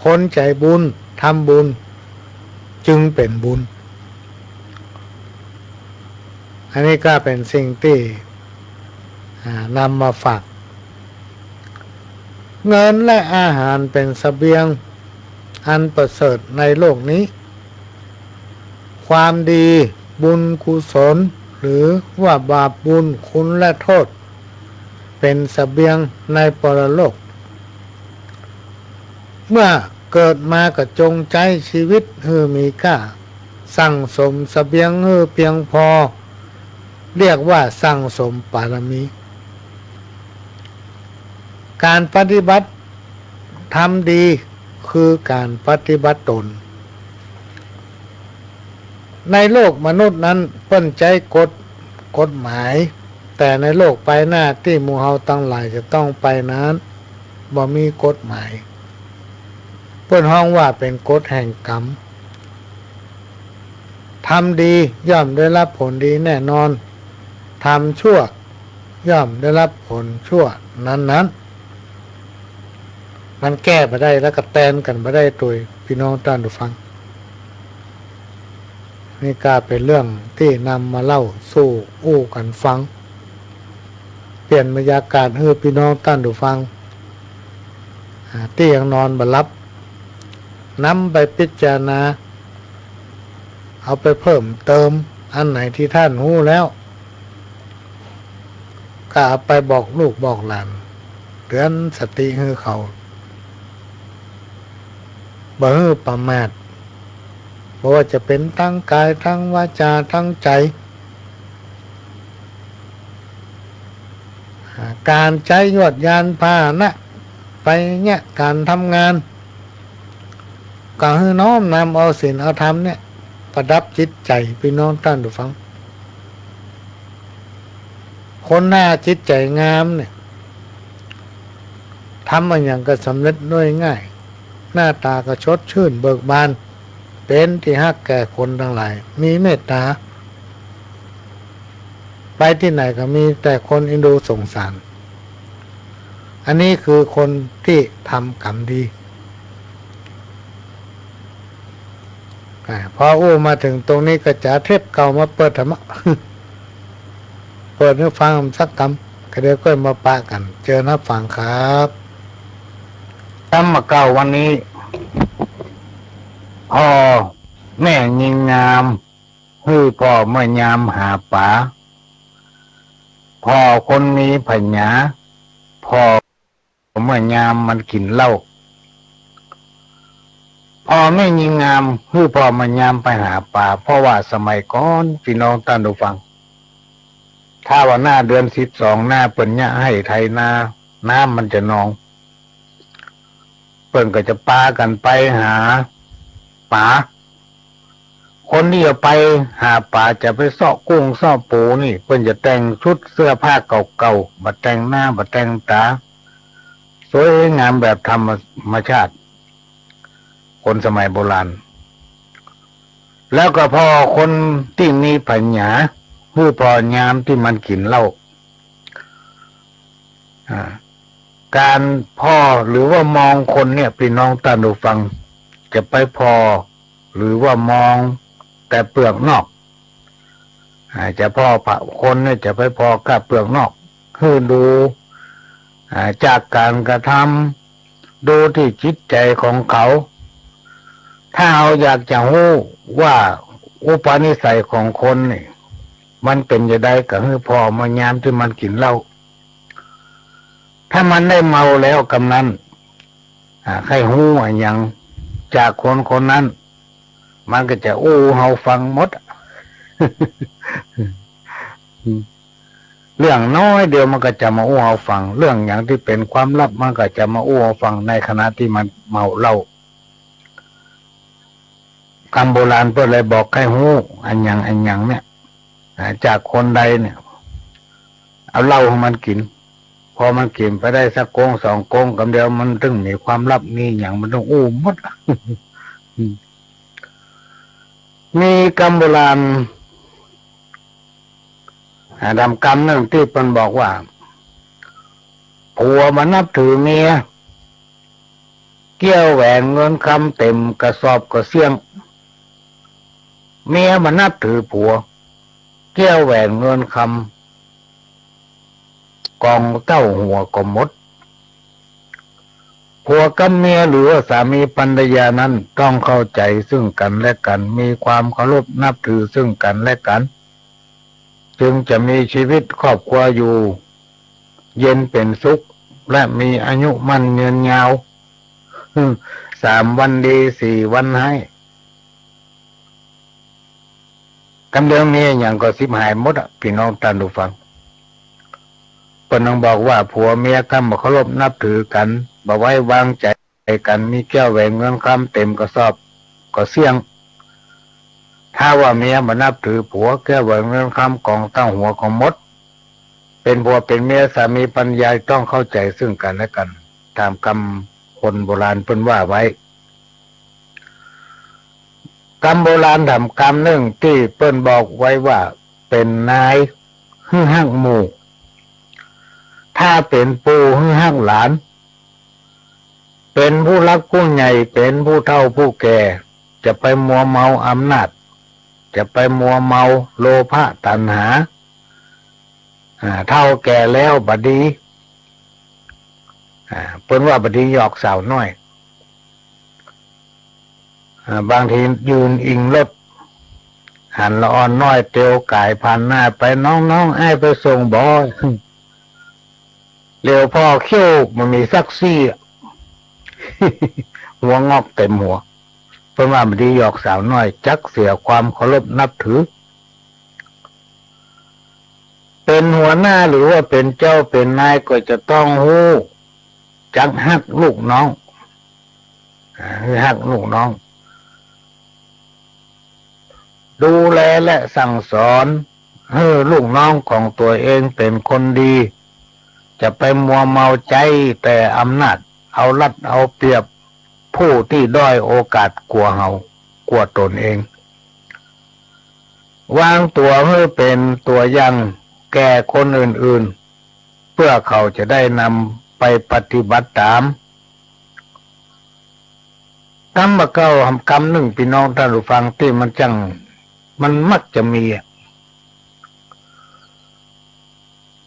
คนใจ๋บุญทำบุญ จึงเป๋นบุญ อันนี้ก็เป๋นสิ่งตี้ อ่า นำมาฝาก เงินและอาหารเป๋นเสบียงอันประเสริฐในโลกนี้ ความดี บุญกุศล หรือว่าบาปบุญคุณและโต้ษ เป๋นเสบียงในปรโลก เมื่อเกิดมาก็จงใจ๊ชีวิตหื้อมีก้า สั่งสมเสบียงหื้อเปียงพอ เรียกว่าสั่งสมบารมี ก๋านปฏิบัติธรรมดีคือก๋านปฏิบัติตน ในโลกมนุษย์นั้นเปิ้นใจ๊กฎ กฎหมาย แต่ในโลกไปหน้าตี้หมู่เฮาตังหลายจะต้องไปนั้น บ่มีกฎหมาย เปิ้นฮ้องว่าเป๋นกฎแห่งกรรม ทำดีย่อมได้รับผลดีแน่นอน ทำชั่วย่อมได้รับผลชั่วนั้นๆ มันแก้บ่ได้ แล้วก็แตนกั๋นบ่ได้ ตวย ปี้น้องต้านผู้ฟัง นี่ก็เป๋นเรื่องตี้นำมาเล่าสู่อู้กั๋นฟัง เปลี่ยนบรรยากาศหื้อปี้น้องต้านผู้ฟัง อ่า ตี้ยังนอนบ่หลับ นำไปพิจารณา เอาไปเพิ่มเติม อันไหนตี้ต้านฮู้แล้ว ก็เอาไปบอกลูกบอกหลาน เตือนสติหื้อเขา บ่หื้อประมาท บ่ว่าจะเป๋นตางก๋าย ตางวาจา ตางใจ๋ อ่า ก๋านใจ๊ยวดยานพาหนะ ไปเยียะก๋านทำงาน ก็หื้อน้อมนำเอาศีลเอาธรรมเนี่ย ประดับจิตใจ๋ ปี้น้องต้านผู้ฟัง คนหน้าจิตใจ๋งามเนี่ย ทำอะหยังก็สำเร็จโดยง่าย หน้าต๋าก็สดชื่นเบิกบาน เป๋นตี้ฮักแก่คนตังหลาย มีเมตต๋า ไปตี้ไหนก็มีแต่คนเอ็นดูสงสาร อันนี้คือคนตี้ทำกรรมดี อ่า พออู้มาเถิงตรงนี้ก็จะเอาเทปเก่ามาเปิดทำไม เปิดหื้อฟังสักกำ ก็เดี๋ยวก็มาปะกั๋น เจิญฮับฟังครับ ธรรมะเก่าวันนี้ พ่อแม่ญิงงาม หื้อพ่อเมื่อยามหาป๋า พ่อคนมีผญา พ่อเมื่อยามมันกิ๋นเหล้า พ่อแม่ญิงงาม หื้อพ่อเมื่อยามไปหาป๋า เพราะว่าสมัยก่อน ปี้น้องต้านผู้ฟัง ถ้าว่าหน้าเดือนสิบสอง หน้าเปิ้นเยียะไฮ่ไถนา น้ำมันจะนอง เปิ้นก็จะปากั๋นไปหาป๋า คนตี้จะไปหาป๋า จะไปเซาะกุ้งเซาะปูนี่ เปิ้นจะแต่งชุดเสื้อผ้าเก่าๆ บ่แต่งหน้า บ่แต่งต๋า สวยงามแบบธรรมชาติ คนสมัยโบราณ แล้วก็พ่อคนตี้มีผญา หื้อพ่อยามตี้มันกิ๋นเหล้า อ่า ก๋านผ่อหรือว่ามองคนเนี่ย ปี้น้องต้านผู้ฟัง จะไปผ่อหรือว่ามองแต่เปลือกนอก อ่า จะผ่อคนเนี่ยจะไปผ่อก้าเปลือกนอก หื้อดู อ่า จากก๋านกระทำ ดูตี้จิตใจ๋ของเขา ถ้าเฮาอยากจะฮู้ว่าอุปนิสัยของคนนี่ มันเป๋นจะใด ก็หื้อผ่อเมื่อยามตี้มันกิ๋นเหล้า ถ้ามันได้เมาแล้วกำนั้น อ่า ใค่ฮู้อะหยังจากคนคนนั้น มันก็จะอู้เฮาฟังหมด เรื่องน้อยเดียวมันก็จะมาอู้เฮาฟัง เรื่องหยังตี้เป๋นความลับมันก็จะมาอู้เฮาฟังในขณะตี้มันเมาเหล้า กำโบราณเปิ้นเลยบอกใค่ฮู้ อันหยังอันหยังเนี่ย อ่า จากคนใดเนี่ย เอาเหล้าหื้อมันกิ๋น พอมันกิ๋นไปได้สักก๊งสองก๊ง กำเดียวมันตึงมีความลับ มีหยังมันตึงอู้หมด มีกำโบราณ อ่า ดำกำนึ่งตี้เปิ้นบอกว่า ผัวบ่นับถือเมีย แก้วแหวนเงินคำเต๋มกระสอบก็เสี้ยง เมียบ่นับถือผัว แก้วแหวนเงินคำ ก๋องเต้าหัวก็หมด ผัวกับเมียหรือว่าสามีภรรยานั้นต้องเข้าใจ๋ซึ่งกั๋นและกั๋น มีความเคารพนับถือซึ่งกั๋นและกั๋น จึงจะมีชีวิตครอบครัวอยู่เย็นเป๋นสุข และมีอายุมั่นยืนยาว สามวันดีสี่วันฮ้าย กำเดียวมีอะหยังก็ฉิบหายหมดอะ ปี้น้องต้านผู้ฟัง เปิ้นต้องบอกว่าผัวเมียก้ำบ่เคารพนับถือกั๋น บ่ไว้วางใจ๋กั๋น มีแก้วแหวนเงินคำเต๋มกระสอบก็เสี้ยง ถ้าว่าเมียบ่นับถือผัว แก้วแหวนเงินคำก๋องเต้าหัวก็หมด เป๋นผัวเป๋นเมียสามีภรรยาต้องเข้าใจ๋ซึ่งกั๋นและกั๋น ต๋ามกำคนโบราณเปิ้นว่าไว้ กำโบราณดำกำนึ่งตี้เปิ้นบอกไว้ว่า เป๋นนายหื้อฮักหมู่ ถ้าเป๋นปู่หื้อฮักหลาน เป๋นผู้หลักผู้ใหญ่ เป๋นผู้เฒ่าผู้แก่ จะไปมัวเมาอำนาจ จะไปมัวเมาโลภะตัณหา อ่า เฒ่าแก่แล้วบ่ดี อ่า เปิ้นว่าบ่ดีหยอกสาวน้อย อ่า บางทียืนอิงรถ หันละอ่อนน้อยเตียวก๋ายผ่านหน้าไป "น้องๆ อ้ายไปส่งบ่" เหลียวผ่อเขี้ยวบ่มีสักซี่อะ หัวงอกเต๋มหัว เปิ้นว่าบ่ดีหยอกสาวน้อย จักเสียความเคารพนับถือ เป๋นหัวหน้าหรือว่าเป๋นเจ้าเป๋นนายก็จะต้องฮู้จักฮักลูกน้อง อ่า ฮักลูกน้อง ดูแลและสั่งสอนหื้อลูกน้องของตั๋วเองเป๋นคนดี จะไปมัวเมาใจ๊แต่อำนาจ เอารัดเอาเปรียบผู้ตี้ด้อยโอกาสกว่าเฮา กว่าต๋นเอง วางตั๋วหื้อเป๋นตั๋วอย่างแก่คนอื่นๆ เปื้อเขาจะได้นำไปปฏิบัติต๋าม กำบ่าเก่ากำนึ่ง ปี้น้องต้านผู้ฟัง ตี้มันจั้ง มันมักจะมีอะ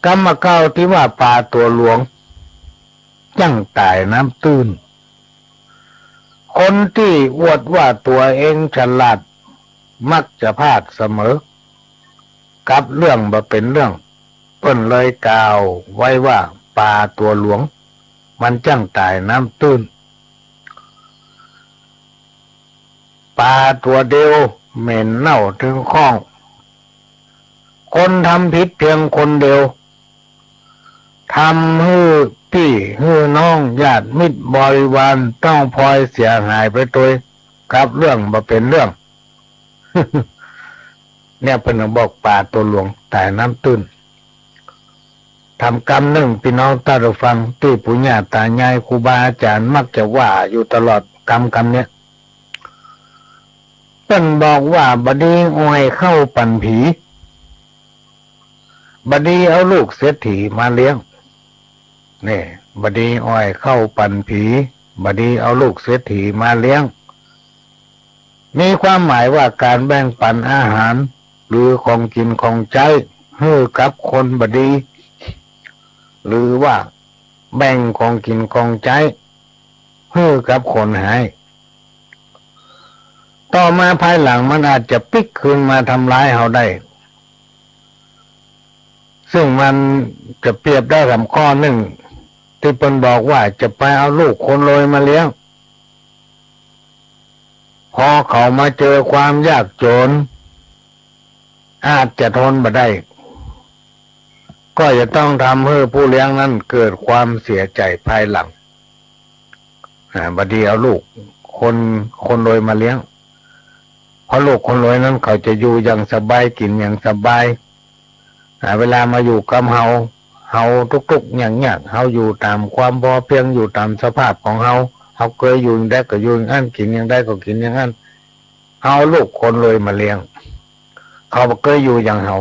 กำบ่าเก่าตี้ว่าป๋าตั๋วหลวง จั้งต๋ายน้ำตื้น คนตี้อวดว่าตั๋วเองฉลาด มักจะพลาดเสมอ กับเรื่องบ่เป๋นเรื่อง เปิ้นเลยกล่าวไว้ว่า ป๋าตั๋วหลวง มันจั้งต๋ายน้ำตื้น ป๋าตั๋วเดียวเหม็นเน่าเถิงข้อง คนทำผิดเพียงคนเดียว ทำหื้อปี้หื้อน้องญาติมิตรบริวารต้องพลอยเสียหายไปตวย กับเรื่องบ่เป๋นเรื่อง เนี่ยเปิ้นบอกป๋าตั๋วหลวงต๋ายน้ำตื้น ดำกำนึ่ง ปี้น้องต้านผู้ฟัง ตี้ปู่ย่าต๋ายายครูบาอาจ๋ารย์มักจะว่าอยู่ตลอด กำกำเนี้ย เปิ้นบอกว่า บ่ดีอ่อยข้าวปั๋นผี บ่ดีเอาลูกเศรษฐีมาเลี้ยง นี่ บ่ดีอ่อยข้าวปั๋นผี บ่ดีเอาลูกเศรษฐีมาเลี้ยง มีความหมายว่าก๋านแบ่งปั๋นอาหาร หรือของกิ๋นของใจ๊หื้อกับคนบ่ดี หรือว่าแบ่งของกิ๋นของใจ๊หื้อกับคนฮ้าย ต่อมาภายหลังมันอาจจะปิ๊กคืนมาทำร้ายเฮาได้ ซึ่งมันจะเปรียบได้กับข้อนึ่ง ตี้เปิ้นบอกว่าจะไปเอาลูกคนรวยมาเลี้ยง พอเขามาเจอความยากจน อาจจะทนบ่ได้ ก็จะต้องทำหื้อผู้เลี้ยงนั้นเกิดความเสียใจ๋ภายหลัง อ่า บ่ดีเอาลูกคน คนรวยมาเลี้ยง เพราะลูกคนรวยนั้นเขาจะอยู่อย่างสบาย กิ๋นอย่างสบาย อ่า เวลามาอยู่กับเฮา เฮาตุ๊กๆ ยากๆ เฮาอยู่ต๋ามความพอเพียง อยู่ต๋ามสภาพของเฮา เฮาเกยอยู่อย่างใดก็อยู่อย่างอั้น กิ๋นอย่างใดก็กิ๋นอย่างอั้น เอาลูกคนรวยมาเลี้ยง เขาบ่เกยอยู่อย่างเฮา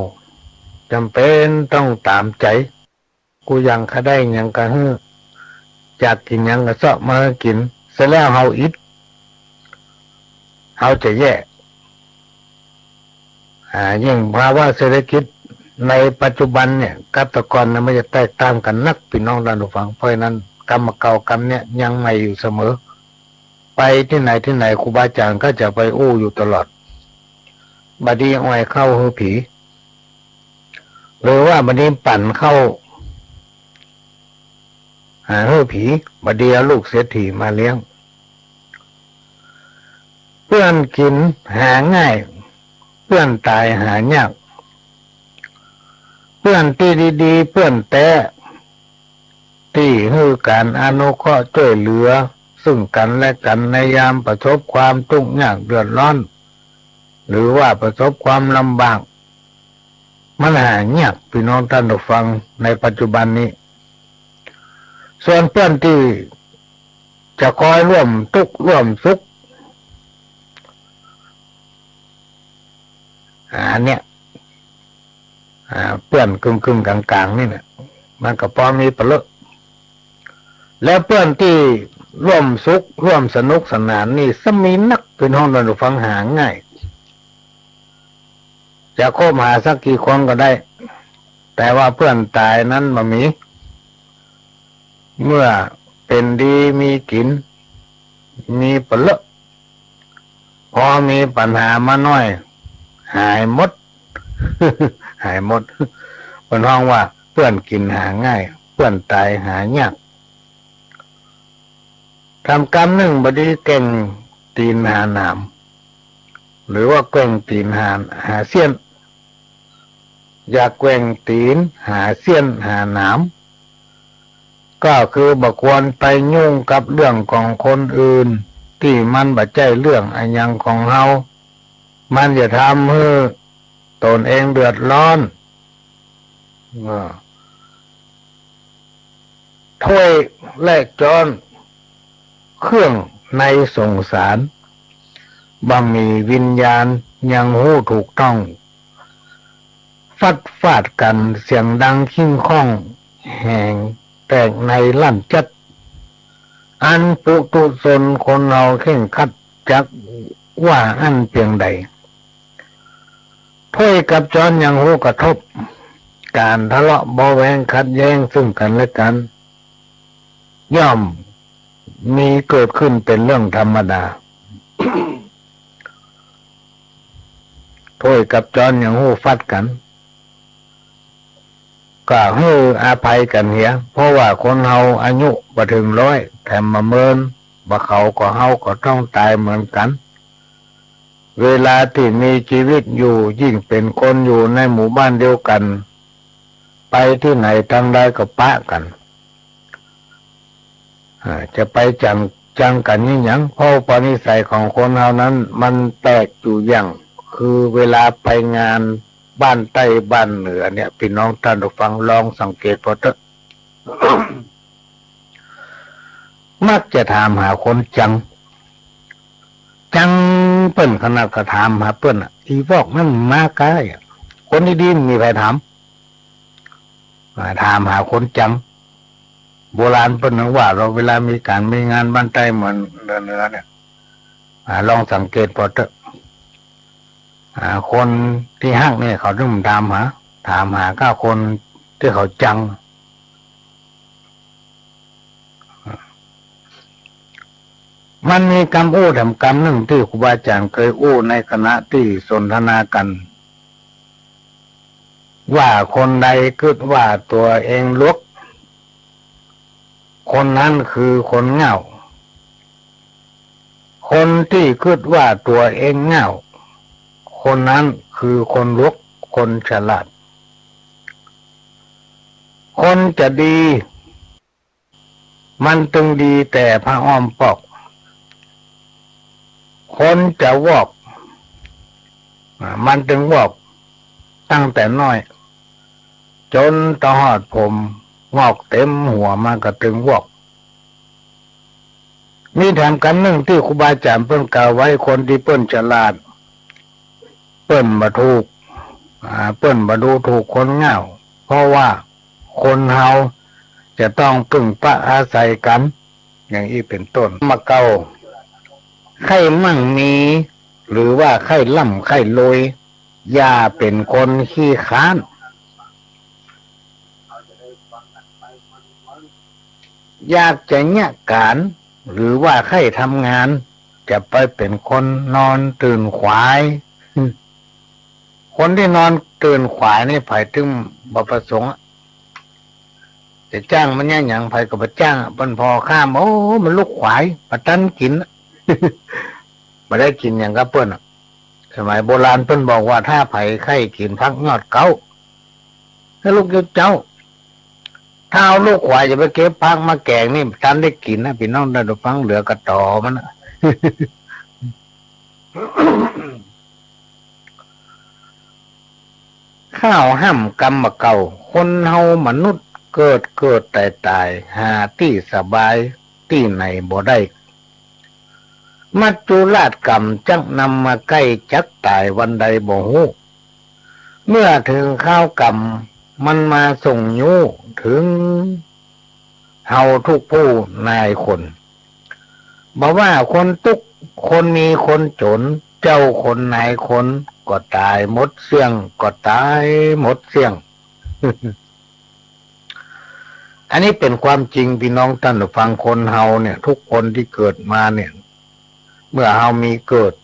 จ๋ำเป๋นต้องต๋ามใจ๋ กู้อย่างข้าได้หยังก็หื้อ อยากกิ๋นหยังก็เซาะมาหื้อกิ๋น เสร็จแล้วเฮาอิด เฮาจะแย่ อ่า ยิ่งภาวะเศรษฐกิจในปัจจุบันเนี่ย กับแต่ก่อนเนี่ยมันจะแตกต่างกั๋นนัก ปี้น้องต้านผู้ฟัง เพราะฉะนั้นกำเก่ากำเนี่ยยังใหม่อยู่เสมอ ไปตี้ไหนตี้ไหนครูบาอาจ๋ารย์ก็จะไปอู้อยู่ตลอด บ่ดีอ้อยเข้าหื้อผี หรือว่าบ่ดีปั่นเข้า อ่า หื้อผี บ่ดีเอาลูกเศรษฐีมาเลี้ยง เปื้อนกิ๋นหาง่าย เปื้อนต๋ายหายาก เปื้อนตี้ดีๆ เปื้อนแต๊ ตี้หื้อก๋านอนุเคราะห์จ้วยเหลือซึ่งกั๋นและกั๋นในยามประสบความตุ๊กข์ยากเดือดร้อน หรือว่าประสบความลำบาก มันหายาก ปี้น้องต้านผู้ฟัง ในปัจจุบันนี้ ส่วนเปื้อนตี้จะคอยร่วมตุ๊กข์ร่วมสุข อ่า อันเนี้ย อ่า เปื้อนกึ่งๆ ก๋างๆ นี่แหละ มันก็ปอมีปะเลอะ แล้วเปื้อนตี้ร่วมสุขร่วมสนุกสนานนี่ซ้ำมีนัก ปี้น้องต้านผู้ฟัง หาง่าย จะคบหาสักกี่คนก็ได้ แต่ว่าเปื้อนต๋ายนั้นบ่มี เมื่อเป๋นดีมีกิ๋น มีปะเลอะ พอมีปัญหามาน้อย หายหมด หายหมด เปิ้นฮ้องว่าเปื้อนกิ๋นหาง่าย เปื้อนต๋ายหายาก ทำกำนึ่งบ่ดีแกว่งตี๋นหาหนาม หรือว่าแกว่งตี๋นหา หาเสี้ยน อย่าแกว่งตี๋นหาเสี้ยนหาหนาม ก็คือบ่ควรไปยุ่งกับเรื่องของคนอื่น ตี้มันบ่ใจ้เรื่องอะหยังของเฮา มันจะทำหื้อตนเองเดือดร้อน เออ ถ้วยและจ๊อน เครื่องในสงสาร บ่มีวิญญาณยังฮู้ถูกต้อง ฟัดฟาดกั๋นเสียงดังคิ้งค่อง แหงแตกในลั่นจัด อันปุถุชนคนเฮาเคร่งครัดจักว่าอั้นเปียงใด ถ้วยกับจ๊อนยังฮู้กระทบ ก๋านทะเลาะเบาะแว้งขัดแย้งซึ่งกั๋นและกั๋น ย่อมมีเกิดขึ้นเป๋นเรื่องธรรมดา ถ้วยกับจ๊อนยังฮู้ฟัดกั๋น ก็หื้ออภัยกั๋นเหีย เพราะว่าคนเฮาอายุบ่เถิงร้อย แถมบ่เมิน บ่เขาก็เฮาก็ต้องต๋ายเหมือนกั๋น เวลาตี้มีจีวิตอยู่ ยิ่งเป๋นคนอยู่ในหมู่บ้านเดียวกั๋น ไปตี้ไหนตางใดก็ปะกั๋น อ่า จะไปจัง จังกั๋นอี้หยัง เพราะอุปนิสัยของคนเฮานั้นมันแปลกอยู่อย่าง คือเวลาไปงานบ้านใต้บ้านเหนือเนี่ย ปี้น้องต้านผู้ฟังลองสังเกตผ่อเต๊อะ มักจะถามหาคนจัง จังเปิ้น ขนาดก็ถามหาเปิ้นอะ อีวอกนั้นมาก้าอะ คนดีๆ บ่มีใผถาม อ่า ถามหาคนจัง โบราณเปิ้นยังว่า เวลามีก๋านมีงานบ้านใต้เหมือนเหนือๆ เนี่ย อ่า ลองสังเกตผ่อเต๊อะ อ่า คนตี้ฮักเนี่ยเขาต้องถามหา ถามหาก้าคนตี้เขาจัง มันมีกำอู้แถมกำนึ่งตี้ครูบาอาจ๋ารย์เกยอู้ในขณะตี้สนทนากั๋น ว่าคนใดกึ๊ดว่าตั๋วเองหลวก คนนั้นคือคนง่าว คนตี้กึ๊ดว่าตั๋วเองง่าว คนนั้นคือคนหลวก คนฉลาด คนจะดี มันตึงดีแต่ผ้าอ้อมปอก คนจะวอก อ่า มันตึงวอกตั้งแต่น้อย จ๋นตะฮอดผม งอกเต็มหัวมาก็ตึงวอก มีแถมกำนึ่งตี้ครูบาอาจ๋ารย์เปิ้นกล่าวไว้ คนตี้เปิ้นฉลาด เปิ้นบ่ถูก อ่า เปิ้นบ่ดูถูกคนง่าว เพราะว่าคนเฮาจะต้องปึ้งปะอาศัยกั๋น อย่างอี้เป๋นต้น มาเก่า ใค่มั่งมี หรือว่าใค่ร่ำใค่รวย อย่าเป๋นคนขี้คร้าน อยากจะเยียะก๋าน หรือว่าใค่ทำงาน จะไปเป๋นคนนอนตื่นขวาย คนตี้นอนตื่นขวายนี่ ใผตึงบ่ประสงค์อะ จะจ้างมันเยียะหยัง ใผก็บ่จ้างอะ เปิ้นผ่อข้าม โอ้ มันลุกขวาย บ่ตันกิ๋นอะ บ่ได้กิ๋นหยังกับเปิ้นอะ สมัยโบราณเปิ้นบอกว่า ถ้าใผใค่กิ๋นผักยอดเก๊า หื้อลุกเจ๊าๆ ถ้าเฮาลุกขวายจะไปเก็บผักมาแก๋งนี่ บ่ตันได้กิ๋นนะ ปี้น้องต้านผู้ฟัง เหลือกระต๋อมันนะ ข้าวห้ำกำบ่าเก่า คนเฮามนุษย์เกิดเกิดต๋ายต๋าย หาตี้สบายตี้ไหนบ่ได้ มัจจุราชกรรมจักนำมาใก้ จักต๋ายวันใดบ่ฮู้ เมื่อเถิงคราวกรรมมันมาส่งยู้ เถิงเฮาทุกผู้นายคน บ่ว่าคนตุ๊กข์คนมีคนจ๋น เจ้าคนนายคนก็ต๋ายหมดเสี้ยง ก็ต๋ายหมดเสี้ยง อันนี้เป๋นความจริง ปี้น้องต้านผู้ฟัง คนเฮาเนี่ย ทุกคนตี้เกิดมาเนี่ย เมื่อเฮามีเกิด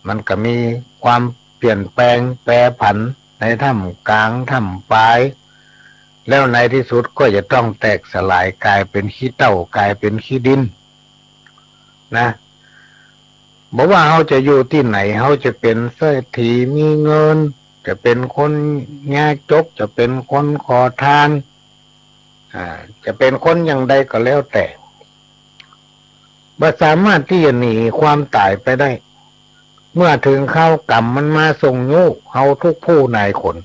มันก็มีความเปลี่ยนแปลงแปรผันในท่ามก๋างท่ามปาย แล้วในตี้สุดก็จะต้องแตกสลายก๋ายเป๋นขี้เถ้า ก๋ายเป๋นขี้ดิน นะ บ่ว่าเฮาจะอยู่ตี้ไหน เฮาจะเป๋นเศรษฐีมีเงิน จะเป๋นคนยากจก จะเป๋นคนขอทาน อ่า จะเป๋นคนอย่างใดก็แล้วแต่ บ่สามารถตี้จะหนีความต๋ายไปได้ เมื่อเถิงคราวกรรมมันมาส่งยู้ เฮาทุกผู้นายคน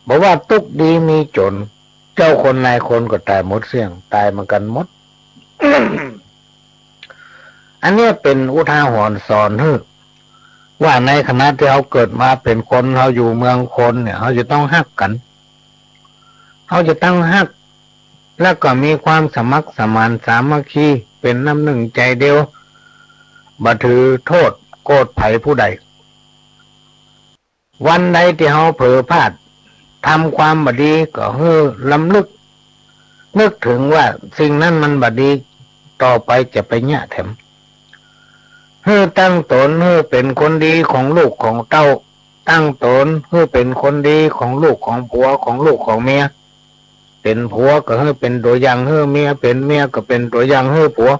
บ่ว่าตุ๊กข์ดีมีจ๋น เจ้าคนนายคนก็ต๋ายหมดเสี้ยง ต๋ายเหมือนกั๋นหมด อันเนี้ยเป๋นอุทาหรณ์สอนหื้อ ว่าในขณะตี้เฮาเกิดมาเป๋นคน เฮาอยู่เมืองคนเนี่ย เฮาจะต้องฮักกั๋น เฮาจะต้องฮัก แล้วก็มีความสมัครสมานสามัคคี เป๋นน้ำนึ่งใจ๋เดียว บ่ถือโต้ษโกรธใผผู้ใด วันใดตี้เฮาเผลอพลาด ทำความบ่ดีก็หื้อรำลึก นึกเถิงว่าสิ่งนั้นมันบ่ดี ต่อไปจะไปเยียะแถม หื้อตั้งต๋นหื้อเป๋นคนดีของลูกของเต้า ตั้งต๋นหื้อเป๋นคนดีของลูกของผัว ของลูกของเมีย เป๋นผัวก็หื้อเป๋นตั๋วอย่างหื้อเมีย เป๋นเมียก็เป๋นตั๋วอย่างหื้อผัว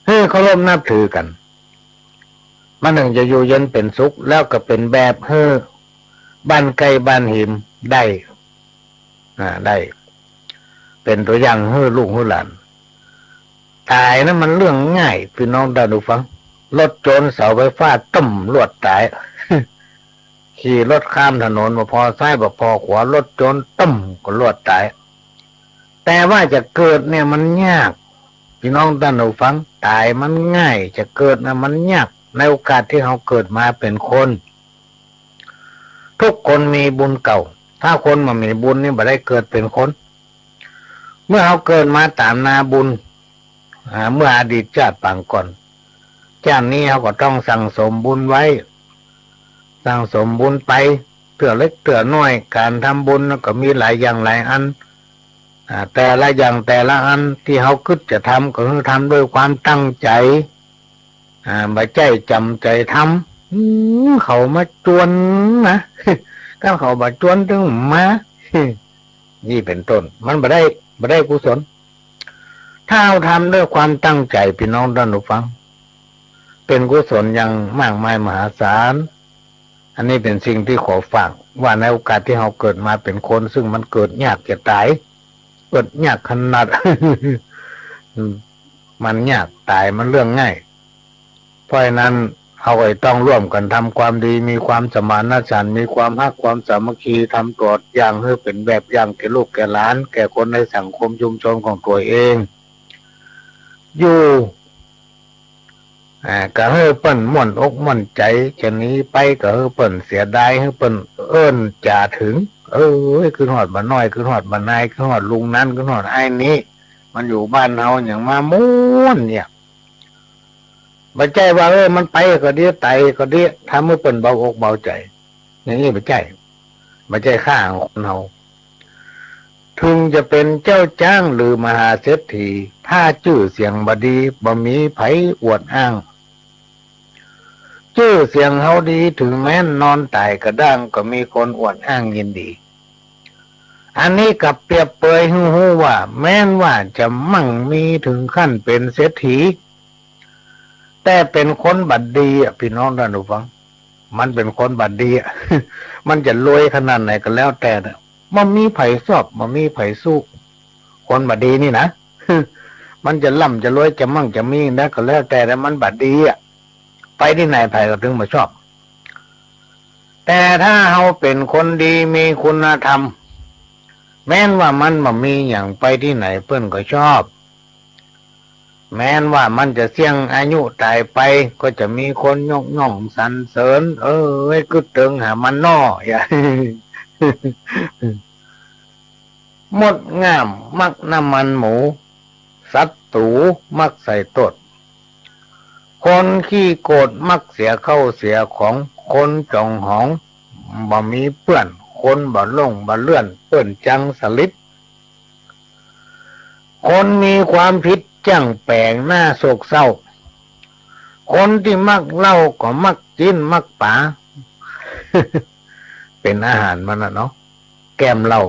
หื้อเคารพนับถือกั๋น มันเถิงจะอยู่เย็นเป๋นสุข แล้วก็เป๋นแบบหื้อบ้านใก้บ้านหิมได้ อ่า ได้ เป๋นตั๋วอย่างหื้อลูกหื้อหลาน ต๋ายนั้นมันเรื่องง่าย ปี้น้องต้านผู้ฟัง รถจนเสาไฟฟ้าตึ้มลวดต๋าย ขี่รถข้ามถนนบ่ผ่อซ้ายบ่ผ่อขวา รถจนตึ้มก็ลวดต๋าย แต่ว่าจะเกิดเนี่ยมันยาก ปี้น้องต้านผู้ฟัง ต๋ายมันง่าย จะเกิดนะมันยาก ในโอกาสตี้เฮาเกิดมาเป๋นคน ทุกคนมีบุญเก่า ถ้าคนบ่มีบุญนี่บ่ได้เกิดเป๋นคน เมื่อเฮาเกิดมาต๋ามนาบุญ อ่า เมื่ออดีตจาติปางก่อน จาตินี้เฮาก็ต้องสั่งสมบุญไว้ สั่งสมบุญไป เตื้อเล็กเตื้อน้อย ก๋านทำบุญก็มีหลายอย่างหลายอัน อ่า แต่ละอย่างแต่ละอันตี้เฮากึ๊ดจะทำ ก็หื้อทำด้วยความตั้งใจ๋ อ่า บ่ใจ้จ๋ำใจ๋ทำ อืม เขามาจวนนะ คันเขาบ่จวนตึงมา นี่เป๋นต้น มันบ่ได้ บ่ได้กุศล ถ้าเฮาทำด้วยความตั้งใจ๋ ปี้น้องต้านผู้ฟัง เป๋นกุศลอย่างมากมายมหาศาล อันนี้เป๋นสิ่งตี้ขอฝาก ว่าในโอกาสตี้เฮาเกิดมาเป๋นคน ซึ่งมันเกิดยากจะต๋าย เกิดยากขนาด อืม มันยาก ต๋ายมันเรื่องง่าย เพราะฉะนั้นเฮาก็ต้องร่วมกั๋นทำความดี มีความสมานฉันท์ มีความฮักความสามัคคี ทำตั๋วอย่างหื้อเป๋นแบบอย่างแก่ลูกแก่หลาน แก่คนในสังคมชุมชนของตั๋วเอง อยู่ อ่า ก็หื้อเปิ้นม่วนอกม่วนใจ๋ จะหนีไปก็หื้อเปิ้นเสียดาย หื้อเปิ้นเอิ้นจ๋าเถิง เอ้ย กึ๊ดฮอดบ่าน้อย กึ๊ดฮอดบ่านาย กึ๊ดฮอดลุงนั้น กึ๊ดฮอดอ้ายนี้ มันอยู่บ้านเฮาหยังมาม่วนเนี่ย บ่ใจ้ว่า เออ มันไปก็ดี ไต่ก็ดี ทำหื้อเปิ้นเบาอกเบาใจ๋ อย่างนี้บ่ใจ้ บ่ใจ้ค่าของคนเฮา เถิงจะเป๋นเจ้าจ๊างหรือมหาเศรษฐี ถ้าจื้อเสียงบ่ดี บ่มีใผอวดอ้าง จื้อเสียงเฮาดี เถิงแม้นนอนต๋ายกะด้าง ก็มีคนอวดอ้างยินดี อันนี้กลับเปรียบเปยหื้อฮู้ว่า แม้นว่าจะมั่งมีเถิงขั้นเป๋นเศรษฐี แต่เป๋นคนบ่ดีอะ ปี้น้องต้านผู้ฟัง มันเป๋นคนบ่ดีอะ มันจะรวยขนาดไหนก็แล้วแต่นะ บ่มีใผชอบ บ่มีใผสู้ คนบ่ดีนี่นะ มันจะร่ำจะรวย จะมั่งจะมีนะ ก็แล้วแต่นะ มันบ่ดีอะ ไปตี้ไหนใผก็เถิงบ่ชอบ แต่ถ้าเฮาเป๋นคนดี มีคุณธรรม แม้นว่ามันบ่มีหยัง ไปตี้ไหนเปิ้นก็ชอบ แม้นว่ามันจะเสี้ยงอายุต๋ายไป ก็จะมีคนยกย่องสรรเสริญ เอ้ย กึ๊ดเถิงหามันน้อ อย่า มดง่ามมักน้ำมันหมู ศัตรูมักใส่ตด คนขี้โกรธมักเสียเข้าเสียของ คนจ๋องหองบ่มีเปื้อน คนบ่หลงบ่เลื่อน เปิ้นจังสลิด คนมีความผิดจ้างแป๋งหน้าโศกเศร้า คนตี้มักเหล้าก็มักจีนมักป๋า เป๋นอาหารมันน่ะเนาะ แก้มเหล้า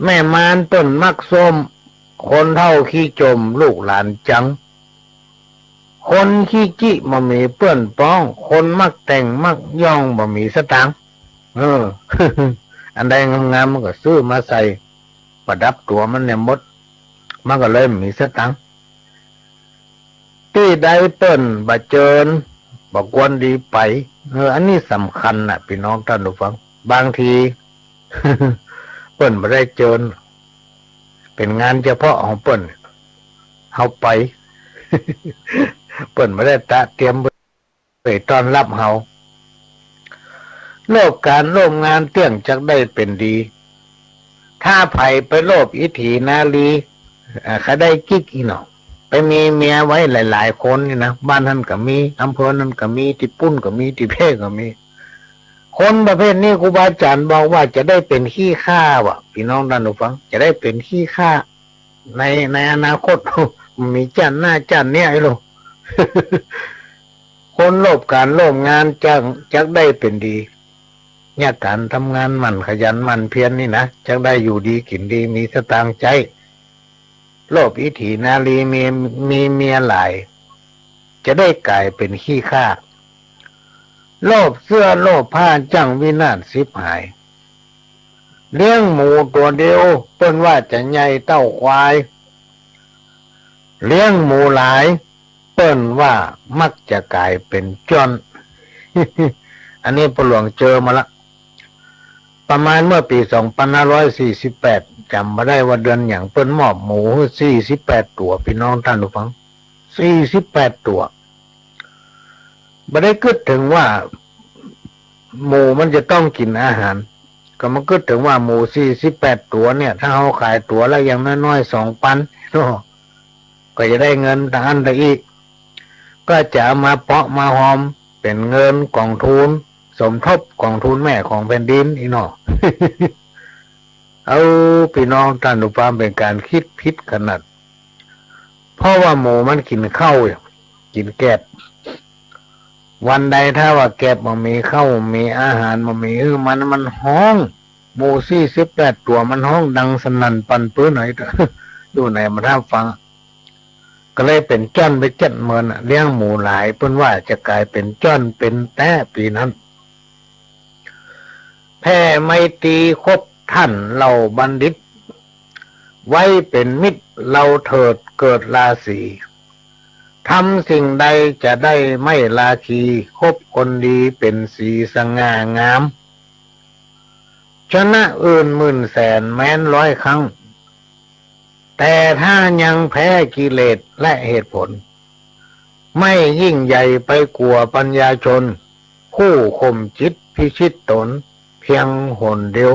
แม่มารเปิ้นมักส้ม คนเฒ่าขี้จม ลูกหลานจัง คนขี้จิบ่มีเปื้อนป้อง คนมักแต่งมักย่องบ่มีสตางค์ เออ อันใดงามๆ มันก็ซื้อมาใส่ประดับตั๋วมันเนี่ยหมด มันก็เลยบ่มีสตางค์ ตี้ใดเปิ้นบ่เจิญ บ่ควรดีไป เออ อันนี้สำคัญน่ะ ปี้น้องต้านผู้ฟัง บางที เปิ้นบ่ได้เจิญ เป๋นงานเฉพาะของเปิ้น เฮาไป เปิ้นบ่ได้ตระเตรียมไว้ต้อนรับเฮา โลภก๋านโลภงานเตี้ยงจักได้เป๋นดี ถ้าใผไปโลภอิถีนารี อ่า ใค่ได้กิ๊กอี้เนาะ ไปมีเมียไว้หลายๆ คนนี่นะ บ้านหั้นก็มี อำเภอนั้นก็มี ตี้ปุ้นก็มี ตี้แพร่ก็มี คนประเภทนี้ครูบาอาจ๋ารย์บอกว่าจะได้เป๋นขี้ข้าว่ะ ปี้น้องต้านผู้ฟัง จะได้เป๋นขี้ข้า ใน ในอนาคต มีจ้าดหน้าจ้าดเนี้ยไอ้ลูก คนโลภก๋านโลภงานจัก จักได้เป๋นดี เนี่ยก๋านทำงานหมั่นขยันหมั่นเพียรนี่นะ จักได้อยู่ดีกิ๋นดี มีสตางค์ใจ๊ โลภอิถีนารี มี มีเมียหลาย จะได้ก๋ายเป๋นขี้ข้า โลภเสื้อโลภผ้าจ้างวินาศฉิบหาย เลี้ยงหมูตั๋วเดียว เปิ้นว่าจะใหญ่เต้าควาย เลี้ยงหมูหลาย เปิ้นว่ามักจะก๋ายเป๋นจ้อน อันนี้ป้อหลวงเจอมาละ ประมาณเมื่อปี๋สองปันห้าร้อยสี่สิบแปด จ๋ำบ่ได้ว่าเดือนหยัง เปิ้นมอบหมูหื้อสี่สิบแปดตั๋ว ปี้น้องต้านผู้ฟัง สี่สิบแปดตั๋ว บ่ได้กึ๊ดเถิงว่า หมูมันจะต้องกิ๋นอาหาร ก็มากึ๊ดเถิงว่าหมูสี่สิบแปดตั๋วเนี่ย ถ้าเฮาขายตั๋วละอย่างน้อยๆ สองปันเนาะ ก็จะได้เงินตางอั้นตางอี้ ก็จะเอามาเปาะมาฮอมเป๋นเงินกองทุน สมทบกองทุนแม่ของแผ่นดินอี้เนาะ เออ ปี้น้องต้านผู้ฟัง เป๋นก๋านกึ๊ดผิดขนาด เพราะว่าหมูมันกิ๋นข้าว กิ๋นแกบ วันใดถ้าว่าแกบบ่มีข้าว บ่มีอาหาร บ่มีหื้อมัน มันฮ้อง หมูสี่สิบแปดตั๋ว มันฮ้องดังสนั่นปั่นปื้นไหน อยู่ไหนมาถ้าฟัง ก็เลยเป๋นจ้อนไปเจ็ดเมินอะ เลี้ยงหมูหลาย เปิ้นว่าจะก๋ายเป๋นจ้อนเป๋นแต๊ปี้นั้น แผ่ไมตรีคบต้านเหล่าบัณฑิต ไว้เป๋นมิตรเราเถิดเกิดราศี ทำสิ่งใดจะได้ไม่ราคี คบคนดีเป๋นสีสง่างาม ชนะอื่นหมื่นแสนแม้นร้อยครั้ง แต่ถ้ายังแพ้กิเลสและเหตุผล ไม่ยิ่งใหญ่ไปกว่าปัญญาชน ผู้ข่มจิตพิชิตตนเพียงหนเดียว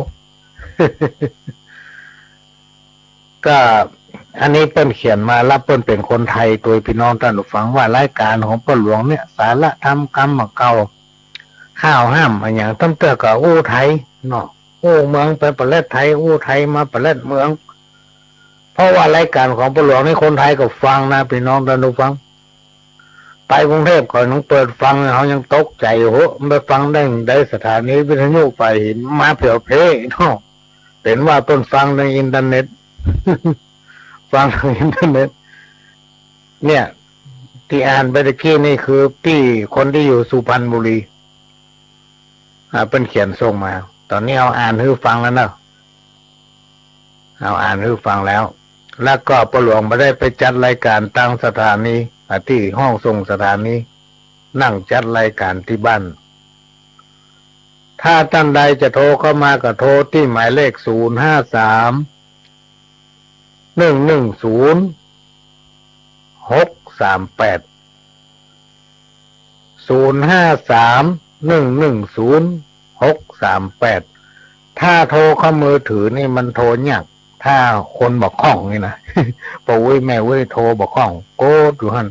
ก็อันนี้เปิ้นเขียนมา แล้วเปิ้นเป๋นคนไทย โตยปี้น้องต้านผู้ฟัง ว่ารายก๋านของป้อหลวงเนี่ย สาระธรรมกำเก่า ข้าวห้ามอะหยัง ต้ำเตื้อก็อู้ไทยเนาะ อู้เมืองไปประเทศไทย อู้ไทยมาประเทศเมือง เพราะว่ารายก๋านของป้อหลวงนี่คนไทยก็ฟังนะ ปี้น้องต้านผู้ฟัง ไปกรุงเทพฯ เขายังเปิดฟัง เฮายังตกใจ๋ โห ไปฟังได้ ได้สถานีวิทยุฝ่ายหินมาแผ่วๆ เนาะ เป๋นว่าเปิ้นฟังในอินเทอร์เน็ต ฟังทางอินเทอร์เน็ต เนี่ย ตี้อ่านไปตะกี้นี่คือปี้คนตี้อยู่สุพรรณบุรี อ่า เปิ้นเขียนส่งมา ต๋อนนี้เอาอ่านหื้อฟังแล้วเนาะ เอาอ่านหื้อฟังแล้ว แล้วก็ป้อหลวงบ่ได้ไปจัดรายก๋านตางสถานี อ่า ตี้ห้องส่งสถานี นั่งจัดรายก๋านตี้บ้าน ถ้าต้านใดจะโทรเข้ามาก็โทรตี้หมายเลข ศูนย์ห้าสาม หนึ่งหนึ่งศูนย์ หกสามแปด ศูนย์ห้าสาม หนึ่งหนึ่งศูนย์ หกสามแปด ถ้าโทรเข้ามือถือนี่มันโทรยาก ถ้าคนบ่คล่องนี่นะ ป้ออุ๊ยแม่อุ๊ยโทรบ่คล่อง โกดอยู่หั้น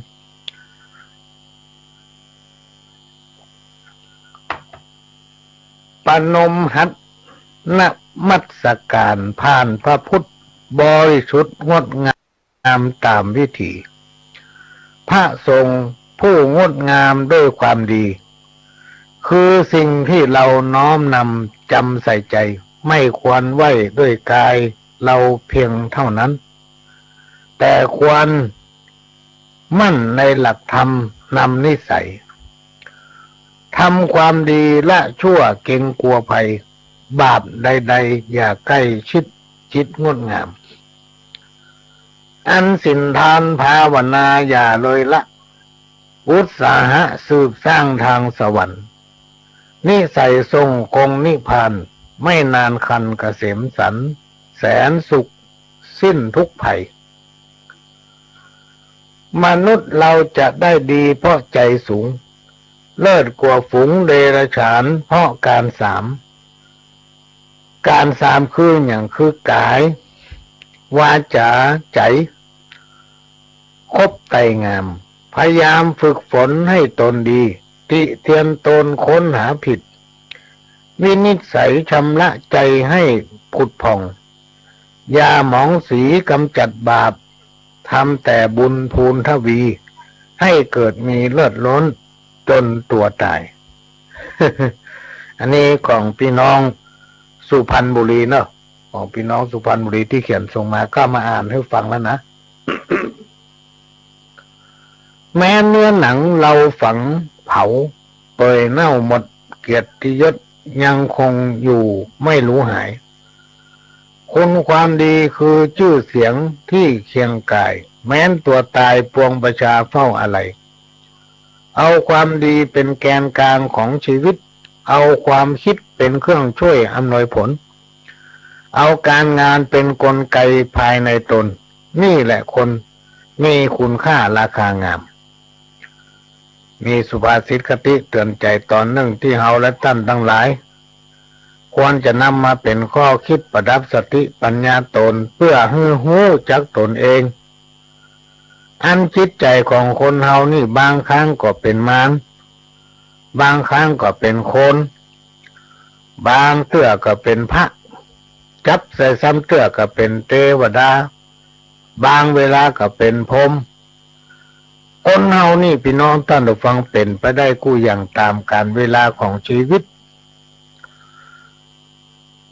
ประนมหัตถ์นมัสก๋านผ่านพระพุทธบริสุทธิ์งดงามต๋ามวิถี พระสงฆ์ผู้งดงามด้วยความดี คือสิ่งที่เราน้อมนำจำใส่ใจ ไม่ควรไหว้ด้วยกายเราเพียงเท่านั้น แต่ควรมั่นในหลักธรรมนำนิสัย ทำความดีละชั่วเกรงกลัวภัย บาปใดๆ อย่าใกล้ชิดจิตงดงาม อันศีลทานภาวนาอย่าเลยละ อุตสาหะสืบสร้างทางสวรรค์ นิสัยทรงคงนิพพาน ไม่นานครรภ์เกษมสันต์ แสนสุขสิ้นทุกข์ภัย มนุษย์เราจะได้ดีเพราะใจสูง เลิศกว่าฝูงเดรัจฉานเพราะก๋านสาม ก๋านสามคือหยัง คือกาย วาจา ใจ๋ คบไตร่งาม พยายามฝึกฝนให้ตนดี ติเตียนตนค้นหาผิด วินิจฉัยชำระใจให้ผุดผ่อง อย่าหมองสีกำจัดบาป ทำแต่บุญพูนทวี ให้เกิดมีเลิศล้นจนตัวต๋าย อันนี้ของปี้น้องสุพรรณบุรีเนาะ ของปี้น้องสุพรรณบุรีตี้เขียนส่งมา ก็มาอ่านหื้อฟังแล้วนะ แม้เนื้อหนังเราฝังเผา เปื่อยเน่าหมดเกียรติยศยังคงอยู่ไม่รู้หาย คุณความดีคือจื้อเสียงที่เคียงก่าย แม้นตัวต๋ายปวงประชาเฝ้าอาลัย เอาความดีเป๋นแกนกลางของชีวิต เอาความคิดเป๋นเครื่องช่วยอำนวยผล เอาก๋านงานเป๋นกลไกภายในตน นี่แหละคนมีคุณค่าราคางาม มีสุภาษิตคติเตือนใจ๋ต๋อนนึ่งตี้เฮาและต้านตังหลาย ควรจะนำมาเป๋นข้อคิดประดับสติปัญญาต๋น เปื้อหื้อฮู้จักต๋นเอง อันจิตใจ๋ของคนเฮานี่บางครั้งก็เป๋นมาร บางครั้งก็เป๋นคน บางเตื้อก็เป๋นพระ จับใส่ซ้ำเตื้อก็เป๋นเตวดา บางเวลาก็เป๋นพรหม คนเฮานี่ปี้น้องต้านผู้ฟังเป๋นไปได้กู้อย่างต๋ามกาลเวลาของจีวิต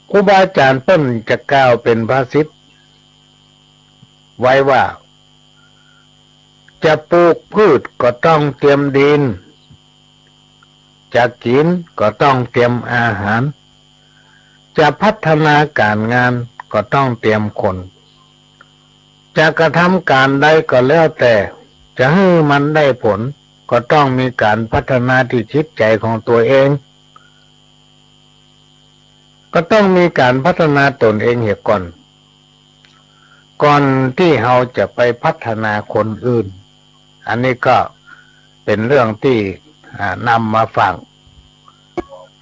ครูบาอาจ๋ารย์เปิ้นจะกล่าวเป๋นภาษิตไว้ว่า จะปลูกพืชก็ต้องเตรียมดิน จะกิ๋นก็ต้องเตรียมอาหาร จะพัฒนาก๋านงานก็ต้องเตรียมคน จะกระทำก๋านใดก็แล้วแต่ จะหื้อมันได้ผล ก็ต้องมีก๋านพัฒนาตี้จิตใจ๋ของตั๋วเอง ก็ต้องมีก๋านพัฒนาต๋นเองเหียก่อน ก่อนตี้เฮาจะไปพัฒนาคนอื่น อันนี้ก็เป๋นเรื่องตี้ อ่า นำมาฝาก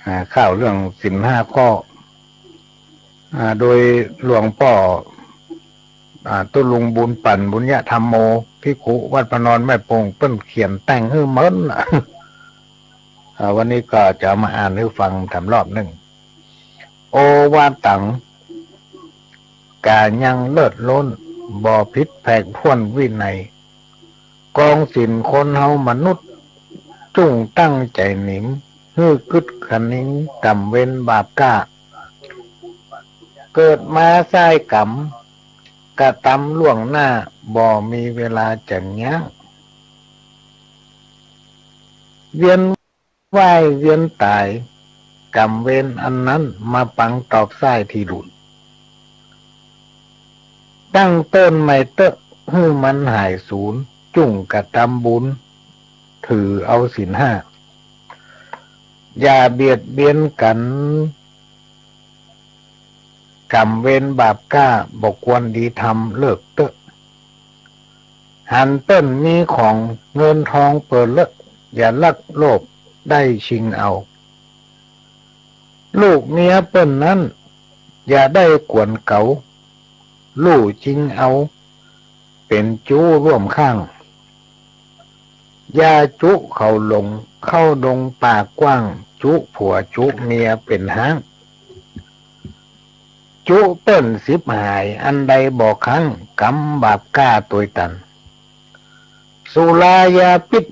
อ่า ข่าวเรื่องศีลห้าข้อ อ่า โดยหลวงป้อ อ่า ตุ๊ลุงบุญปั๋น บุญญธรรมโม ภิกขุวัดพระนอนแม่โป่ง เปิ้นเขียนแต่งหื้อเมินน่ะ อ่า วันนี้ก็จะเอามาอ่านหื้อฟังแถมรอบนึ่ง โอวาตัง ก๋ายังเลิศล้น บ่ผิดแผกถ้วนวินัย กองศีลคนเฮามนุษย์ จุ่งตั้งใจ๋หนิม หื้อกึ๊ดคะนิง กรรมเวรบาปกล้า เกิดมาใส้กรรม กระตำล่วงหน้า บ่มีเวลาจะยั้ง เวียนว่ายเวียนต๋าย กรรมเวรอันนั้น มาปังตอบใส้ตี้หลุน ตั้งเติ๊้นใหม่เต๊อะ หื้อมันหายสูญ จุ่งกระตำบุญ ถือเอาศีลห้า อย่าเบียดเบียนกั๋น กรรมเวรบาปกล้า บ่ควรดีทำ เลิกเต๊อะ หันเปิ้นมีของเงินทองเป๋อเลอะ อย่าลักโลภได้ชิงเอา ลูกเมียเปิ้นนั้น อย่าได้กวนเก๋า ลู่จิงเอา เป๋นจู๊ร่วมข้าง อย่าจุ๊เขาหลง เข้าดงป่ากว้าง จุ๊ผัวจุ๊เมียเป๋นฮ้าง จุ๊เปิ้นฉิบหาย อันใดบ่คั้ง กรรมบาปกล้าตวยตัน สุรายาพิษ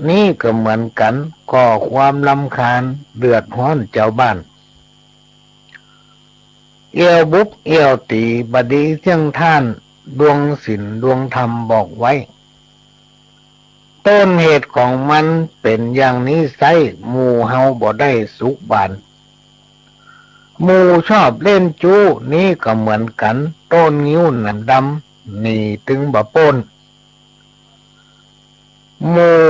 นี้ก็เหมือนกั๋น ก่อความรำคาญ เดือดฮ้อนจาวบ้าน เอี่ยวบุบเอี่ยวตี๋ บ่ดีเสี้ยงท่าน ดวงศีลดวงธรรมบอกไว้ ต้นเหตุของมันเป๋นอย่างนี้ไซร้ หมู่เฮาบ่ได้สุขบาน หมู่ชอบเล่นจู๊นี้ก็เหมือนกั๋น ต้นงิ้วหนามดำ หนีตึงบ่ป๊น หมู่